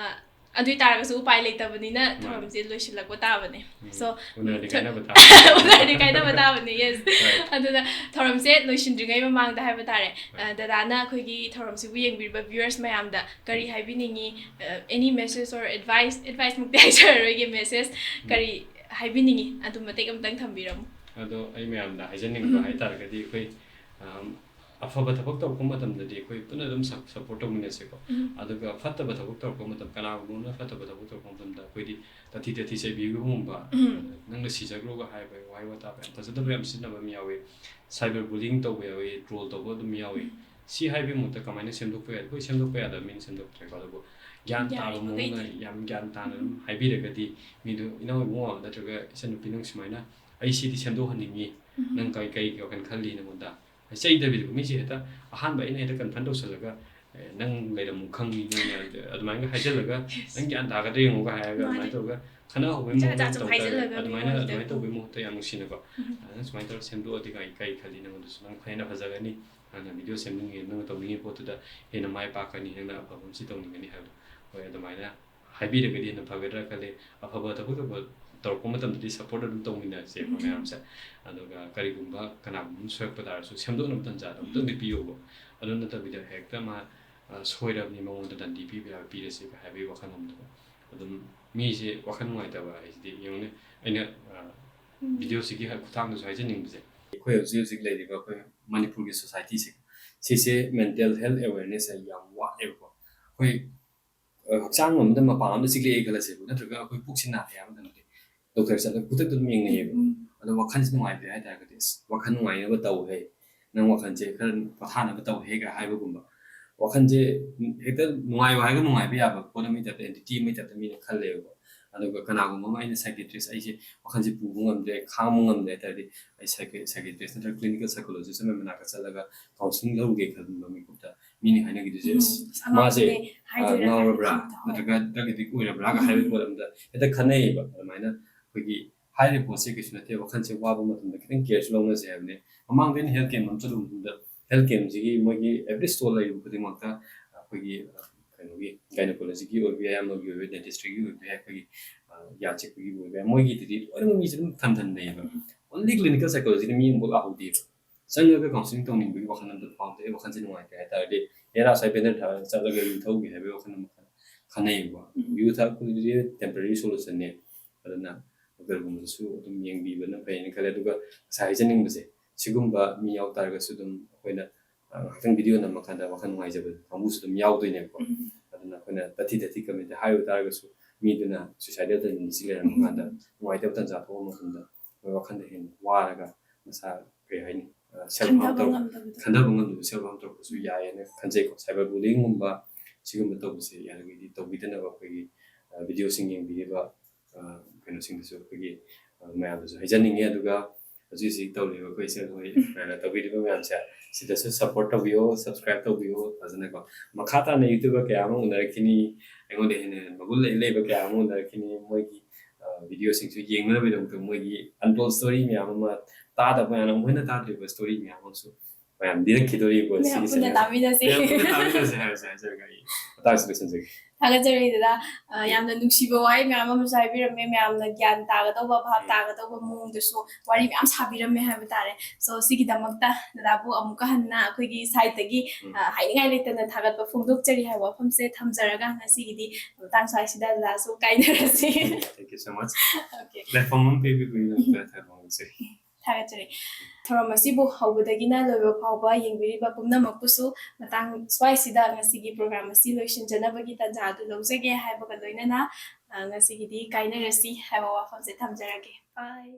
ꯑꯗꯨ ꯑꯣꯏ ꯇꯥꯔꯒꯁꯨ ꯎꯄꯥꯏ ꯂꯩꯇꯕꯅꯤꯅ ꯃꯥꯅꯦ꯫ ꯊꯧꯔꯝꯁꯦ ꯂꯣꯏꯁꯤꯜꯂꯛꯄ ꯇꯥꯕꯅꯦ꯫ ꯎꯝ꯫ So, ꯎꯅꯔꯗꯤ ꯊ-, ꯀꯥꯏꯅꯕ ꯇꯥꯕꯅꯦ꯫ ꯎꯅꯔꯗꯤ ꯀꯥꯏꯅꯕ ꯇꯥꯕꯅꯦ, yes꯫ ꯍꯣꯏ꯫ ꯑꯗꯨꯅ ꯊꯧꯔꯝꯁꯦ ꯂꯣꯏꯁꯤꯟꯗ꯭ꯔꯤꯉꯩ ꯃꯃꯥꯡꯗ ꯍꯥꯏꯕ ꯇꯥꯔꯦ, ꯍꯣꯏ꯫ ꯑ, ꯗꯗꯥꯅ ꯑꯩꯈꯣꯏꯒꯤ ꯊꯧꯔꯝꯁꯤꯕꯨ ꯌꯦꯡꯕꯤꯔꯤꯕ viewers ꯃꯌꯥꯝꯗ ꯀꯔꯤ ꯍꯥꯏꯕꯤꯅꯤꯡꯉꯤ? ꯑ, any message or advice, advice ꯃꯛꯇꯤ ꯍꯥꯏꯖꯔꯔꯣꯏꯒꯦ, message ꯎꯝ꯫ ꯀꯔꯤ ꯍꯥꯏꯕꯤꯅꯤꯡꯉꯤ? ꯑꯗꯨ ꯃꯇꯦꯛ ꯑꯃꯇꯪ ꯊꯝꯕꯤꯔꯝꯃꯨ꯫ ꯑꯗꯣ ꯑꯩ ꯃꯌꯥꯝꯗ ꯍꯥꯏꯖꯅꯤꯡꯕ ꯎꯝ꯫ ꯍꯥꯏ ꯇꯥꯔꯒꯗꯤ, ꯑꯩꯈꯣꯏ, ꯑꯝ, ꯑꯐꯕ ꯊꯕꯛ ꯇꯧꯔꯛꯄ ꯃꯇꯝꯗꯗꯤ ꯑꯩꯈꯣꯏ ꯄꯨꯟꯅ ꯑꯗꯨꯝ ꯁꯞ-, support ꯇꯧꯃꯤꯟꯅꯁꯦꯀꯣ꯫ ꯎꯝ꯫ ꯑꯗꯨꯒ ꯐꯠꯇꯕ ꯊꯕꯛ ꯇꯧꯔꯛꯄ ꯃꯇꯝ, ꯀꯅꯥꯒꯨꯝꯕ ꯑꯃꯅ ꯐꯠꯇꯕ ꯊꯕꯛ ꯇꯧꯔꯛꯄ ꯃꯇꯝꯗ ꯑꯩꯈꯣꯏꯗꯤ ꯇꯥꯊꯤ ꯇꯥꯊꯤ ꯆꯩꯕꯤꯕꯒꯨꯝꯕ, ꯎꯝ꯫ "ꯅꯪꯅ ꯁꯤꯖꯈ꯭ꯔꯣꯒ" ꯍꯥꯏꯕ ꯋꯥꯍꯩ ꯋꯥꯇꯥ ꯃꯌꯥꯝ ꯐꯖꯗꯕ ꯌꯥꯝ ꯁꯤꯖꯤꯟꯅꯕ ꯑꯃ ꯌꯥꯎꯏ꯫ Cyber bullying ꯇꯧꯕ ꯌꯥꯎꯏ, troll ꯇꯧꯕ ꯑꯗꯨꯝ ꯌꯥꯎꯏ꯫ ꯎꯝ꯫ ꯁꯤ ꯍꯥꯏꯕꯒꯤ ꯃꯍꯨꯠꯇ ꯀꯃꯥꯏꯅ ꯁꯦꯝꯗꯣꯛꯄ ꯌꯥꯏ? ꯑꯩꯈꯣꯏ ꯁꯦꯝꯗꯣꯛꯄ ꯌꯥꯗꯕ ꯃꯤꯅ ꯁꯦꯝꯗꯣꯛꯇ꯭ꯔꯦꯀꯣ, ꯑꯗꯨꯕꯨ ꯒ꯭ꯌꯥꯟ ꯇꯥꯕ ꯌꯥꯔꯤꯕꯈꯩꯗꯤ꯫ ꯃꯑꯣꯡꯗ ꯌꯥꯝ ꯒ꯭ꯌꯥꯟ ꯇꯥꯅ ꯑꯗꯨꯝ ꯎꯝ꯫ ꯍꯥꯏꯕꯤꯔꯒꯗꯤ, ꯃꯤꯗꯨ "ꯏꯅꯥꯎ ꯏꯕꯨꯡꯉꯣ ꯅꯠꯇ꯭ꯔꯒ ꯏꯆꯟꯅꯨꯄꯤ, ꯅꯪ ꯁꯨꯃꯥꯏꯅ ꯑꯩ ꯁꯤꯗꯤ ꯁꯦꯝꯗꯣꯛꯍꯟꯅꯤꯡꯉꯤ, ꯎꯝ꯫ ꯅꯪ ꯀꯩ, ꯀꯩ ꯋꯥꯈꯜ ꯈꯜꯂꯤ ꯅꯉꯣꯟꯗ?" ꯆꯩꯗꯕꯤꯗ ꯃꯤꯁꯦ ꯍꯦꯛꯇ ꯑꯍꯥꯟꯕ ꯑꯩꯅ ꯍꯦꯛꯇ confront ꯇꯧꯁꯜꯂꯒ, "ꯑꯦ, ꯅꯪ ꯂꯩꯔꯝꯃꯨ ꯈꯪꯉꯤ, ꯅꯪ ꯌꯥꯗꯦ," ꯑꯗꯨꯃꯥꯏꯅꯒ ꯍꯥꯏꯖꯜꯂꯒ, "ꯅꯪ ꯒ꯭ꯌꯥꯟ ꯇꯥꯒꯗ꯭ꯔꯥ ꯌꯦꯡꯉꯨꯒ" ꯍꯥꯏꯔꯒ ꯃꯥꯅꯦ꯫ ꯑꯗꯨꯃꯥꯏꯅ ꯇꯧꯔꯒ ꯈꯠꯅ ꯍꯧꯕꯒꯤ ꯖꯥꯠ ꯃꯑꯣꯡꯗ ꯖꯥꯠ ꯁꯨꯝ ꯇꯧ ꯇꯥꯔꯦ꯫ ꯍꯥꯏꯖꯜꯂꯒ ꯑꯗꯨꯃꯥꯏꯅ, ꯃꯤꯉꯣꯟꯗ꯫ ꯑꯗꯨꯃꯥꯏꯅ ꯇꯧꯕꯒꯤ ꯃꯍꯨꯠꯇ ꯌꯥꯝ ꯅꯨꯡꯁꯤꯅꯀꯣ, ꯎꯝ꯫ "ꯑ, ꯅꯪ ꯁꯨꯃꯥꯏꯅ ꯇꯧꯔ ꯁꯦꯝꯗꯣꯛꯑꯗꯤ ꯀꯩ, ꯀꯩ ꯈꯜꯂꯤ ꯅꯉꯣꯟꯗꯁꯨ? ꯅꯪ ꯍꯦꯟꯅ ꯐꯖꯒꯅꯤ, ꯅꯪꯅ video ꯁꯦꯝꯅꯤꯡꯉꯤ, ꯅꯪꯅ ꯇꯧꯅꯤꯡꯉꯤ ꯄꯣꯠꯇꯨꯗ ꯍꯦꯟꯅ ꯃꯥꯏ ꯄꯥꯛꯀꯅꯤ, ꯅꯪꯅ ꯑꯐꯕ ꯑꯃ ꯁꯤ ꯇꯧꯅꯤꯡꯒꯅꯤ" ꯍꯥꯏꯕꯗꯣ꯫ ꯍꯣꯏ, ꯑꯗꯨꯃꯥꯏꯅ ꯍꯥꯏꯕꯤꯔꯒꯗꯤ ꯍꯦꯟꯅ ꯐꯒꯗ꯭ꯔꯥ ꯈꯜꯂꯤ꯫ ꯑꯐꯕ ꯊꯕꯛ ꯇꯧꯕ, ꯇꯧꯔꯛꯄ ꯃꯇꯝꯗꯗꯤ support ꯑꯗꯨꯝ ꯇꯧꯃꯤꯟꯅꯁꯦꯕ ꯎꯝ꯫ ꯃꯌꯥꯝꯁꯦ꯫ ꯑꯗꯨꯒ ꯀꯔꯤꯒꯨꯝꯕ ꯀꯅꯥꯒꯨꯝꯕ ꯑꯃ ꯁꯣꯏꯔꯛꯄ ꯇꯥꯔꯁꯨ ꯁꯦꯝꯗꯣꯛꯅꯕ ꯇꯟꯖꯥꯗꯣ ꯑꯃꯨꯛꯇꯪꯗꯤ ꯄꯤꯌꯣꯕ꯫ ꯑꯗꯨ ꯅꯠꯇꯕꯤꯗ ꯍꯦꯛꯇ ꯃꯥ, ꯑ, ꯁꯣꯏꯔꯕꯅꯤ ꯃꯉꯣꯟꯗ ꯗꯟꯗꯤ ꯄꯤꯕ ꯌꯥꯕ ꯄꯤꯔꯁꯦꯒ ꯍꯥꯏꯕꯒꯤ ꯋꯥꯈꯜꯂꯣꯟꯗꯨꯀꯣ꯫ ꯑꯗꯨꯝ ꯃꯤꯁꯦ ꯋꯥꯈꯜ ꯅꯨꯡꯉꯥꯏꯇꯕ ꯍꯥꯏꯁꯤꯗꯤ ꯌꯦꯡꯉꯨꯅꯦ꯫ ꯑꯩꯅ, ꯑ, ꯎꯝ꯫ Videoꯁꯤꯒꯤ ꯍ-, ꯈꯨꯠꯊꯥꯡꯗꯁꯨ ꯍꯥꯏꯖꯅꯤꯡꯕꯁꯦ, ꯑꯩꯈꯣꯏ ꯍꯧꯖꯤꯛ ꯍꯧꯖꯤꯛ ꯂꯩꯔꯤꯕ ꯑꯩꯈꯣꯏ ꯃꯅꯤꯄꯨꯔꯒꯤ societyꯁꯦ, ꯁꯤꯁꯦ mental health awareness ꯍꯥꯏ ꯌꯥꯝ ꯋꯥꯠꯂꯦꯕꯀꯣ꯫ ꯑꯩꯈꯣꯏ, ꯑ, ꯍꯛꯆꯥꯡ ꯑꯃꯗ ꯃꯄꯥ ꯑꯃꯗ ꯆꯤꯛꯂꯛꯑꯦ ꯈꯜꯂꯁꯦꯕ, ꯅꯠꯇ꯭ꯔꯒ ꯑꯩꯈꯣꯏ ꯄꯨꯛꯁꯤ ꯅꯥꯔꯦ ꯍꯥꯏꯕ ꯃꯇꯝꯗ doctor ꯆꯠꯂꯒ ꯈꯨꯗꯛꯇ ꯑꯗꯨꯝ ꯌꯦꯡꯅꯩꯌꯦꯕ꯫ ꯎꯝ꯫ ꯑꯗꯣ ꯋꯥꯈꯜꯁꯤ ꯅꯨꯡꯉꯥꯏꯇ꯭ꯔꯦ ꯍꯥꯏ ꯇꯥꯔꯒꯗꯤ, "ꯑꯁ, ꯋꯥꯈꯜ ꯅꯨꯡꯉꯥꯏꯅꯕ ꯇꯧꯍꯦ, ꯅꯪ ꯋꯥꯈꯜꯁꯦ ꯈꯔ ꯄꯣꯊꯥꯅꯕ ꯇꯧꯍꯦꯒ" ꯍꯥꯏꯕꯒꯨꯝꯕ꯫ ꯋꯥꯈꯜꯁꯦ ꯍꯦꯛꯇ ꯅꯨꯡꯉꯥꯏꯌꯣ ꯍꯥꯏꯔꯒ ꯅꯨꯡꯉꯥꯏꯕ ꯌꯥꯕ ꯄꯣꯠ ꯑꯃꯒꯤ typeꯇ, entity ꯑꯃꯒꯤ typeꯇ ꯃꯤꯅ ꯈꯜꯂꯦꯕꯀꯣ꯫ ꯑꯗꯨꯒ ꯀꯅꯥꯒꯨꯝꯕ ꯑꯃ ꯑꯩꯅ psychiatrist, "ꯑꯩꯁꯦ ꯋꯥꯈꯜꯁꯦ ꯄꯨꯕ ꯉꯝꯗ꯭ꯔꯦ, ꯈꯥꯡꯕ ꯉꯝꯗ꯭ꯔꯦ" ꯍꯥꯏ ꯇꯥꯔꯗꯤ, ꯑꯩ psychi-, psychiatrist ꯅꯠꯇ꯭ꯔꯒ clinical psychologist ꯑꯃꯒꯤ ꯃꯅꯥꯛꯇ ꯆꯠꯂꯒ counselling ꯂꯧꯔꯨꯒꯦ ꯈꯟꯕ ꯃꯤꯀꯨꯞꯇ ꯃꯤꯅ ꯍꯥꯏꯅꯈꯤꯗꯣꯏꯁꯦ, ꯎꯝ, "ꯑꯁ, ꯑꯁ, ꯃꯥꯁꯦ, ꯑꯉꯥꯎꯕꯅꯦ ꯑ, ꯍꯥꯏꯗꯣꯏꯔꯥ ꯉꯥꯎꯔꯕ꯭ꯔꯥ? ꯈꯪꯗꯦ꯫ ꯅꯠꯇ꯭ꯔꯒ drug addict ꯑꯣꯏꯔꯕ꯭ꯔꯥꯒ?" ꯍꯥꯏꯕꯒꯤ ꯎꯝ꯫ ꯄꯣꯠ ꯑꯃꯗ ꯍꯦꯛꯇ ꯈꯟꯅꯩꯌꯦꯕ꯫ ꯑꯗꯨꯃꯥꯏꯅ ꯑꯩꯈꯣꯏꯒꯤ ꯍꯥꯏꯔꯤꯕ ꯄꯣꯠꯁꯦ ꯀꯩꯁꯨ ꯅꯠꯇꯦ, ꯋꯥꯈꯜꯁꯦ ꯋꯥꯕ ꯃꯇꯝꯗ ꯈꯤꯇꯪ ꯀꯦꯌꯔꯁꯨ ꯂꯧꯅꯁꯦ ꯍꯥꯏꯕꯅꯦ꯫ ꯃꯃꯥꯡꯗ ꯑꯩꯅ ꯍꯦꯜꯊ ꯀꯦꯝ ꯑꯃ ꯆꯠꯂꯨꯕ ꯃꯇꯝꯗ ꯍꯦꯜꯊ ꯀꯦꯝꯁꯤꯒꯤ ꯃꯣꯏꯒꯤ ꯑꯦꯚ꯭ꯔꯤ ꯁ꯭ꯇꯣꯜ ꯂꯩꯔꯤꯕ ꯈꯨꯗꯤꯡꯃꯛꯇ ꯑꯩꯈꯣꯏꯒꯤ ꯀꯩꯅꯣꯒꯤ ꯒꯥꯏꯅꯣꯀꯣꯂꯣꯖꯤꯒꯤ ꯑꯣꯏꯕ ꯌꯥꯏ, ꯑꯃꯒꯤ ꯑꯣꯏꯕ ꯗꯦꯟꯇꯤꯁꯇ꯭ꯔꯤꯒꯤ ꯑꯣꯏꯕ ꯌꯥꯏ, ꯑꯩꯈꯣꯏꯒꯤ ꯌꯥ ꯆꯤꯛꯄꯒꯤ ꯑꯣꯏꯕ ꯌꯥꯏ, ꯃꯣꯏꯒꯤꯗꯨꯗꯤ ꯂꯣꯏꯅꯃꯛ ꯃꯤꯁꯦ ꯑꯗꯨꯝ ꯊꯝꯊꯟꯅꯩꯌꯦꯕ꯫ ꯑꯣꯟꯂꯤ ꯀ꯭ꯂꯤꯅꯤꯀꯦꯜ ꯁꯥꯏꯀꯣꯂꯣꯖꯤꯗ ꯃꯤ ꯑꯃꯐꯥꯎ ꯂꯥꯛꯍꯧꯗꯦꯕ꯫ ꯆꯪꯉꯒ ꯀꯥꯎꯟꯁꯤꯂꯤꯡ ꯇꯧꯅꯤꯡꯕꯒꯤ ꯋꯥꯈꯜ ꯑꯝꯇ ꯐꯥꯎꯗꯦ꯫ ꯑꯩ ꯋꯥꯈꯜꯁꯦ ꯅꯨꯡꯉꯥꯏꯇꯦ ꯍꯥꯏꯇꯥꯔꯗꯤ, ꯑꯦꯔꯥ ꯁ꯭ꯋꯥꯏ ꯕꯦꯅꯔ ꯊꯥꯔꯒ ꯆꯠꯂꯒ ꯌꯨ ꯊꯛꯎꯒꯦ ꯍꯥꯏꯕꯒꯤ ꯋꯥꯈꯜ ꯑꯃ ꯈꯟꯅꯩꯌꯦꯕꯀꯣ꯫ U ꯊꯛꯄꯁꯤꯗꯤ temporary ꯁꯣꯂꯨꯁꯟꯅꯦ꯫ ꯑꯗꯨꯅ ꯗꯣꯛꯇꯔꯒꯨꯝꯕꯗꯁꯨ ꯑꯗꯨꯝ ꯌꯦꯡꯕꯤꯕꯅ ꯐꯩꯅ ꯈꯜꯂꯦ꯫ ꯑꯗꯨꯒ ꯉꯁꯥꯏ ꯍꯥꯏꯖꯅꯤꯡꯕꯁꯦ, ꯁꯤꯒꯨꯝꯕ ꯃꯤ ꯌꯥꯎ ꯇꯥꯔꯒꯁꯨ ꯑꯗꯨꯝ ꯑꯩꯈꯣꯏꯅ ꯉꯥꯏꯍꯥꯛꯇꯪ ꯚꯤꯗꯤꯑꯣ ꯅꯝꯃꯀꯥꯟꯗ ꯋꯥꯈꯜ ꯅꯨꯡꯉꯥꯏꯖꯕ ꯀꯥꯡꯕꯨꯁꯨ ꯑꯗꯨꯝ ꯌꯥꯎꯗꯣꯏꯅꯦꯕꯀꯣ꯫ ꯑꯗꯨꯅ ꯑꯩꯈꯣꯏꯅ ꯇꯊꯤ ꯇꯊꯤ ꯀꯃꯦꯟꯇ ꯍꯥꯏꯔꯨ ꯇꯥꯔꯒꯁꯨ, ꯃꯤꯗꯨꯅ ꯁꯨꯏꯁꯥꯏꯗꯦꯜ ꯇꯦꯟꯗꯦꯟꯁꯤ ꯂꯩꯔꯝꯃ ꯀꯥꯟꯗ ꯅꯨꯡꯉꯥꯏꯇꯕ ꯇꯟꯖꯥ ꯊꯣꯛꯄ ꯃꯇꯝꯗ ꯃꯣꯏ ꯋꯥꯈꯜꯗ ꯍꯦꯟꯅ ꯋꯥꯔꯒ ꯃꯁꯥ, ꯀꯩ ꯍꯥꯏꯅꯤ, ꯁꯦꯜꯐ ꯍꯥꯔꯝ ꯈꯟꯊꯕ ꯇꯧꯔꯛꯄ, ꯉꯝꯗꯕꯗꯣ꯫ ꯈꯟꯊꯕ ꯉꯝꯗꯕ ꯁꯦꯜꯐ ꯍꯥꯔꯝ ꯇꯧꯔꯛꯄꯁꯨ ꯌꯥꯏꯌꯦꯅ ꯈꯟꯖꯩꯀꯣ꯫ ꯁꯥꯏꯕꯔ ꯕꯨꯂꯤꯡꯒꯨꯝꯕ ꯁꯤꯒꯨꯝꯕ ꯇꯧꯕꯁꯦ ꯌꯥꯔꯤꯈꯩꯗꯤ ꯇꯧꯕꯤꯗꯅꯕ ꯑꯩꯈꯣꯏꯒꯤ ꯚꯤꯗꯤꯑꯣꯁꯤꯡ ꯌꯦꯡꯕꯤꯔꯤꯕ ꯀꯩꯅꯣꯁꯤꯡꯗꯁꯨ, ꯑꯩꯈꯣꯏꯒꯤ ꯃꯌꯥꯝꯗꯁꯨ ꯍꯥꯏꯖꯅꯤꯡꯉꯤ꯫ ꯑꯗꯨꯒ ꯍꯧꯖꯤꯛ ꯍꯧꯖꯤꯛ ꯇꯧꯔꯤꯕ ꯑꯩꯈꯣꯏ ꯏꯆꯦ ꯍꯣꯏ ꯇꯧꯕꯤꯔꯤꯕ ꯃꯌꯥꯝꯁꯦ, ꯁꯤꯗꯁꯨ ꯁꯞꯄꯣꯔꯠ ꯇꯧꯕꯤꯌꯣ, ꯁꯕꯁꯀ꯭ꯔꯥꯏꯕ ꯇꯧꯕꯤꯌꯣ ꯐꯖꯅꯀꯣ꯫ ꯃꯈꯥ ꯇꯥꯅ ꯌꯨꯇ꯭ꯌꯨꯕꯔ ꯀꯌꯥ ꯑꯃ ꯎꯅꯔꯛꯈꯤꯅꯤ, ꯑꯩꯉꯣꯟꯗ ꯍꯦꯟꯅ ꯍꯦꯟꯅ ꯃꯒꯨꯟ ꯂꯩ ꯂꯩꯕ ꯀꯌꯥ ꯑꯃ ꯎꯅꯔꯛꯈꯤꯅꯤ꯫ ꯃꯣꯏꯒꯤ ꯚꯤꯗꯤꯑꯣꯁꯤꯡꯁꯨ ꯌꯦꯡꯅꯕꯒꯤꯗꯃꯛꯇ ꯃꯣꯏꯒꯤ ꯑꯟꯇꯣꯜ ꯁ꯭ꯇꯣꯔꯤ ꯃꯌꯥꯝ ꯑꯃ, ꯇꯥꯗꯕ ꯃꯌꯥꯝ ꯑꯃ, ꯃꯈꯣꯏꯅ ꯇꯥꯗ꯭ꯔꯤꯕ ꯁ꯭ꯇꯣꯔꯤ ꯃꯌꯥꯝ ꯑꯃꯁꯨ ꯃꯌꯥꯝ ꯂꯤꯔꯛꯈꯤꯗꯣꯔꯤꯀꯣ꯫ ꯃꯌꯥꯝ ꯁꯤꯒꯤ ꯄꯨꯟꯅ ꯆꯦꯅꯦꯜꯁꯦ ꯇꯥꯃꯤꯟꯅꯁꯤ꯫ ꯃꯌꯥꯝ ꯄꯨꯟꯅ ꯇꯥꯃꯤꯟꯅꯁꯦ ꯍꯥꯏꯕꯁꯦ ꯍꯥꯏꯖꯔꯒ ꯑꯩ ꯃꯇꯥꯡꯁꯤꯗ ꯂꯣꯏꯁꯤꯟꯖꯒꯦ꯫ ꯊꯥꯒꯠꯆꯔꯤ ꯗꯗꯥ꯫ ꯑ, ꯌꯥꯝꯅ ꯅꯨꯡꯁꯤꯕ ꯋꯥꯍꯩ ꯃꯌꯥꯝ ꯑꯃꯁꯨ ꯍꯥꯏꯕꯤꯔꯝꯃꯦ꯫ ꯃꯌꯥꯝꯅ ꯒ꯭ꯌꯥꯟ ꯇꯥꯒꯗꯧꯕ, ꯚꯥꯞ ꯎꯝ꯫ ꯇꯥꯒꯗꯧꯕ ꯃꯑꯣꯡꯗꯁꯨ ꯋꯥꯔꯤ ꯃꯌꯥꯝ ꯁꯥꯕꯤꯔꯝꯃꯦ ꯍꯥꯏꯕ ꯇꯥꯔꯦ꯫ So, ꯁꯤꯒꯤꯗꯃꯛꯇ ꯗꯗꯥꯕꯨ ꯑꯃꯨꯛꯀ ꯍꯟꯅ ꯑꯩꯈꯣꯏꯒꯤ ꯁꯥꯏꯠꯇꯒꯤ, ꯎꯝ꯫ ꯑ, ꯍꯥꯏꯅꯤꯡꯉꯥꯏ ꯂꯩꯇꯅ ꯊꯥꯒꯠꯄ ꯐꯣꯡꯗꯣꯛꯆꯔꯤ ꯍꯥꯏꯕ ꯋꯥꯐꯝꯁꯦ ꯊꯝꯖꯔꯒ ꯉꯁꯤꯒꯤꯗꯤ ꯃꯇꯥꯡ ꯁ꯭ꯋꯥꯏꯁꯤꯗ ꯗꯗꯥꯁꯨ ꯀꯥꯏꯅꯔꯁꯤ꯫ Thank you so much. Okay. Platform ꯑꯃ ꯄꯤꯕꯤꯕꯒꯤꯗꯃꯛꯇ ꯊꯥꯒꯠꯆꯔꯤ꯫ ꯊꯥꯒꯠꯆꯔꯤ꯫ ꯊꯧꯔꯝ ꯑꯁꯤꯕꯨ ꯍꯧꯕꯗꯒꯤꯅ ꯂꯣꯏꯕ ꯐꯥꯎꯕ ꯌꯦꯡꯕꯤꯔꯤꯕ ꯄꯨꯝꯅꯃꯛꯄꯨꯁꯨ ꯃꯇꯥꯡ ꯁ꯭ꯋꯥꯏꯁꯤꯗ ꯉꯁꯤꯒꯤ ꯄ꯭ꯔꯣꯒ꯭ꯔꯥꯝ ꯑꯁꯤ ꯂꯣꯏꯁꯤꯟꯖꯅꯕꯒꯤ ꯇꯥꯟꯖꯥ ꯑꯗꯨ ꯂꯧꯖꯒꯦ ꯍꯥꯏꯕꯒ ꯂꯣꯏꯅꯅ, ꯑ, ꯉꯁꯤꯒꯤꯗꯤ ꯀꯥꯏꯅꯔꯁꯤ ꯍꯥꯏꯕ ꯋꯥꯐꯝꯁꯦ ꯊꯝꯖꯔꯒꯦ꯫ Bye꯫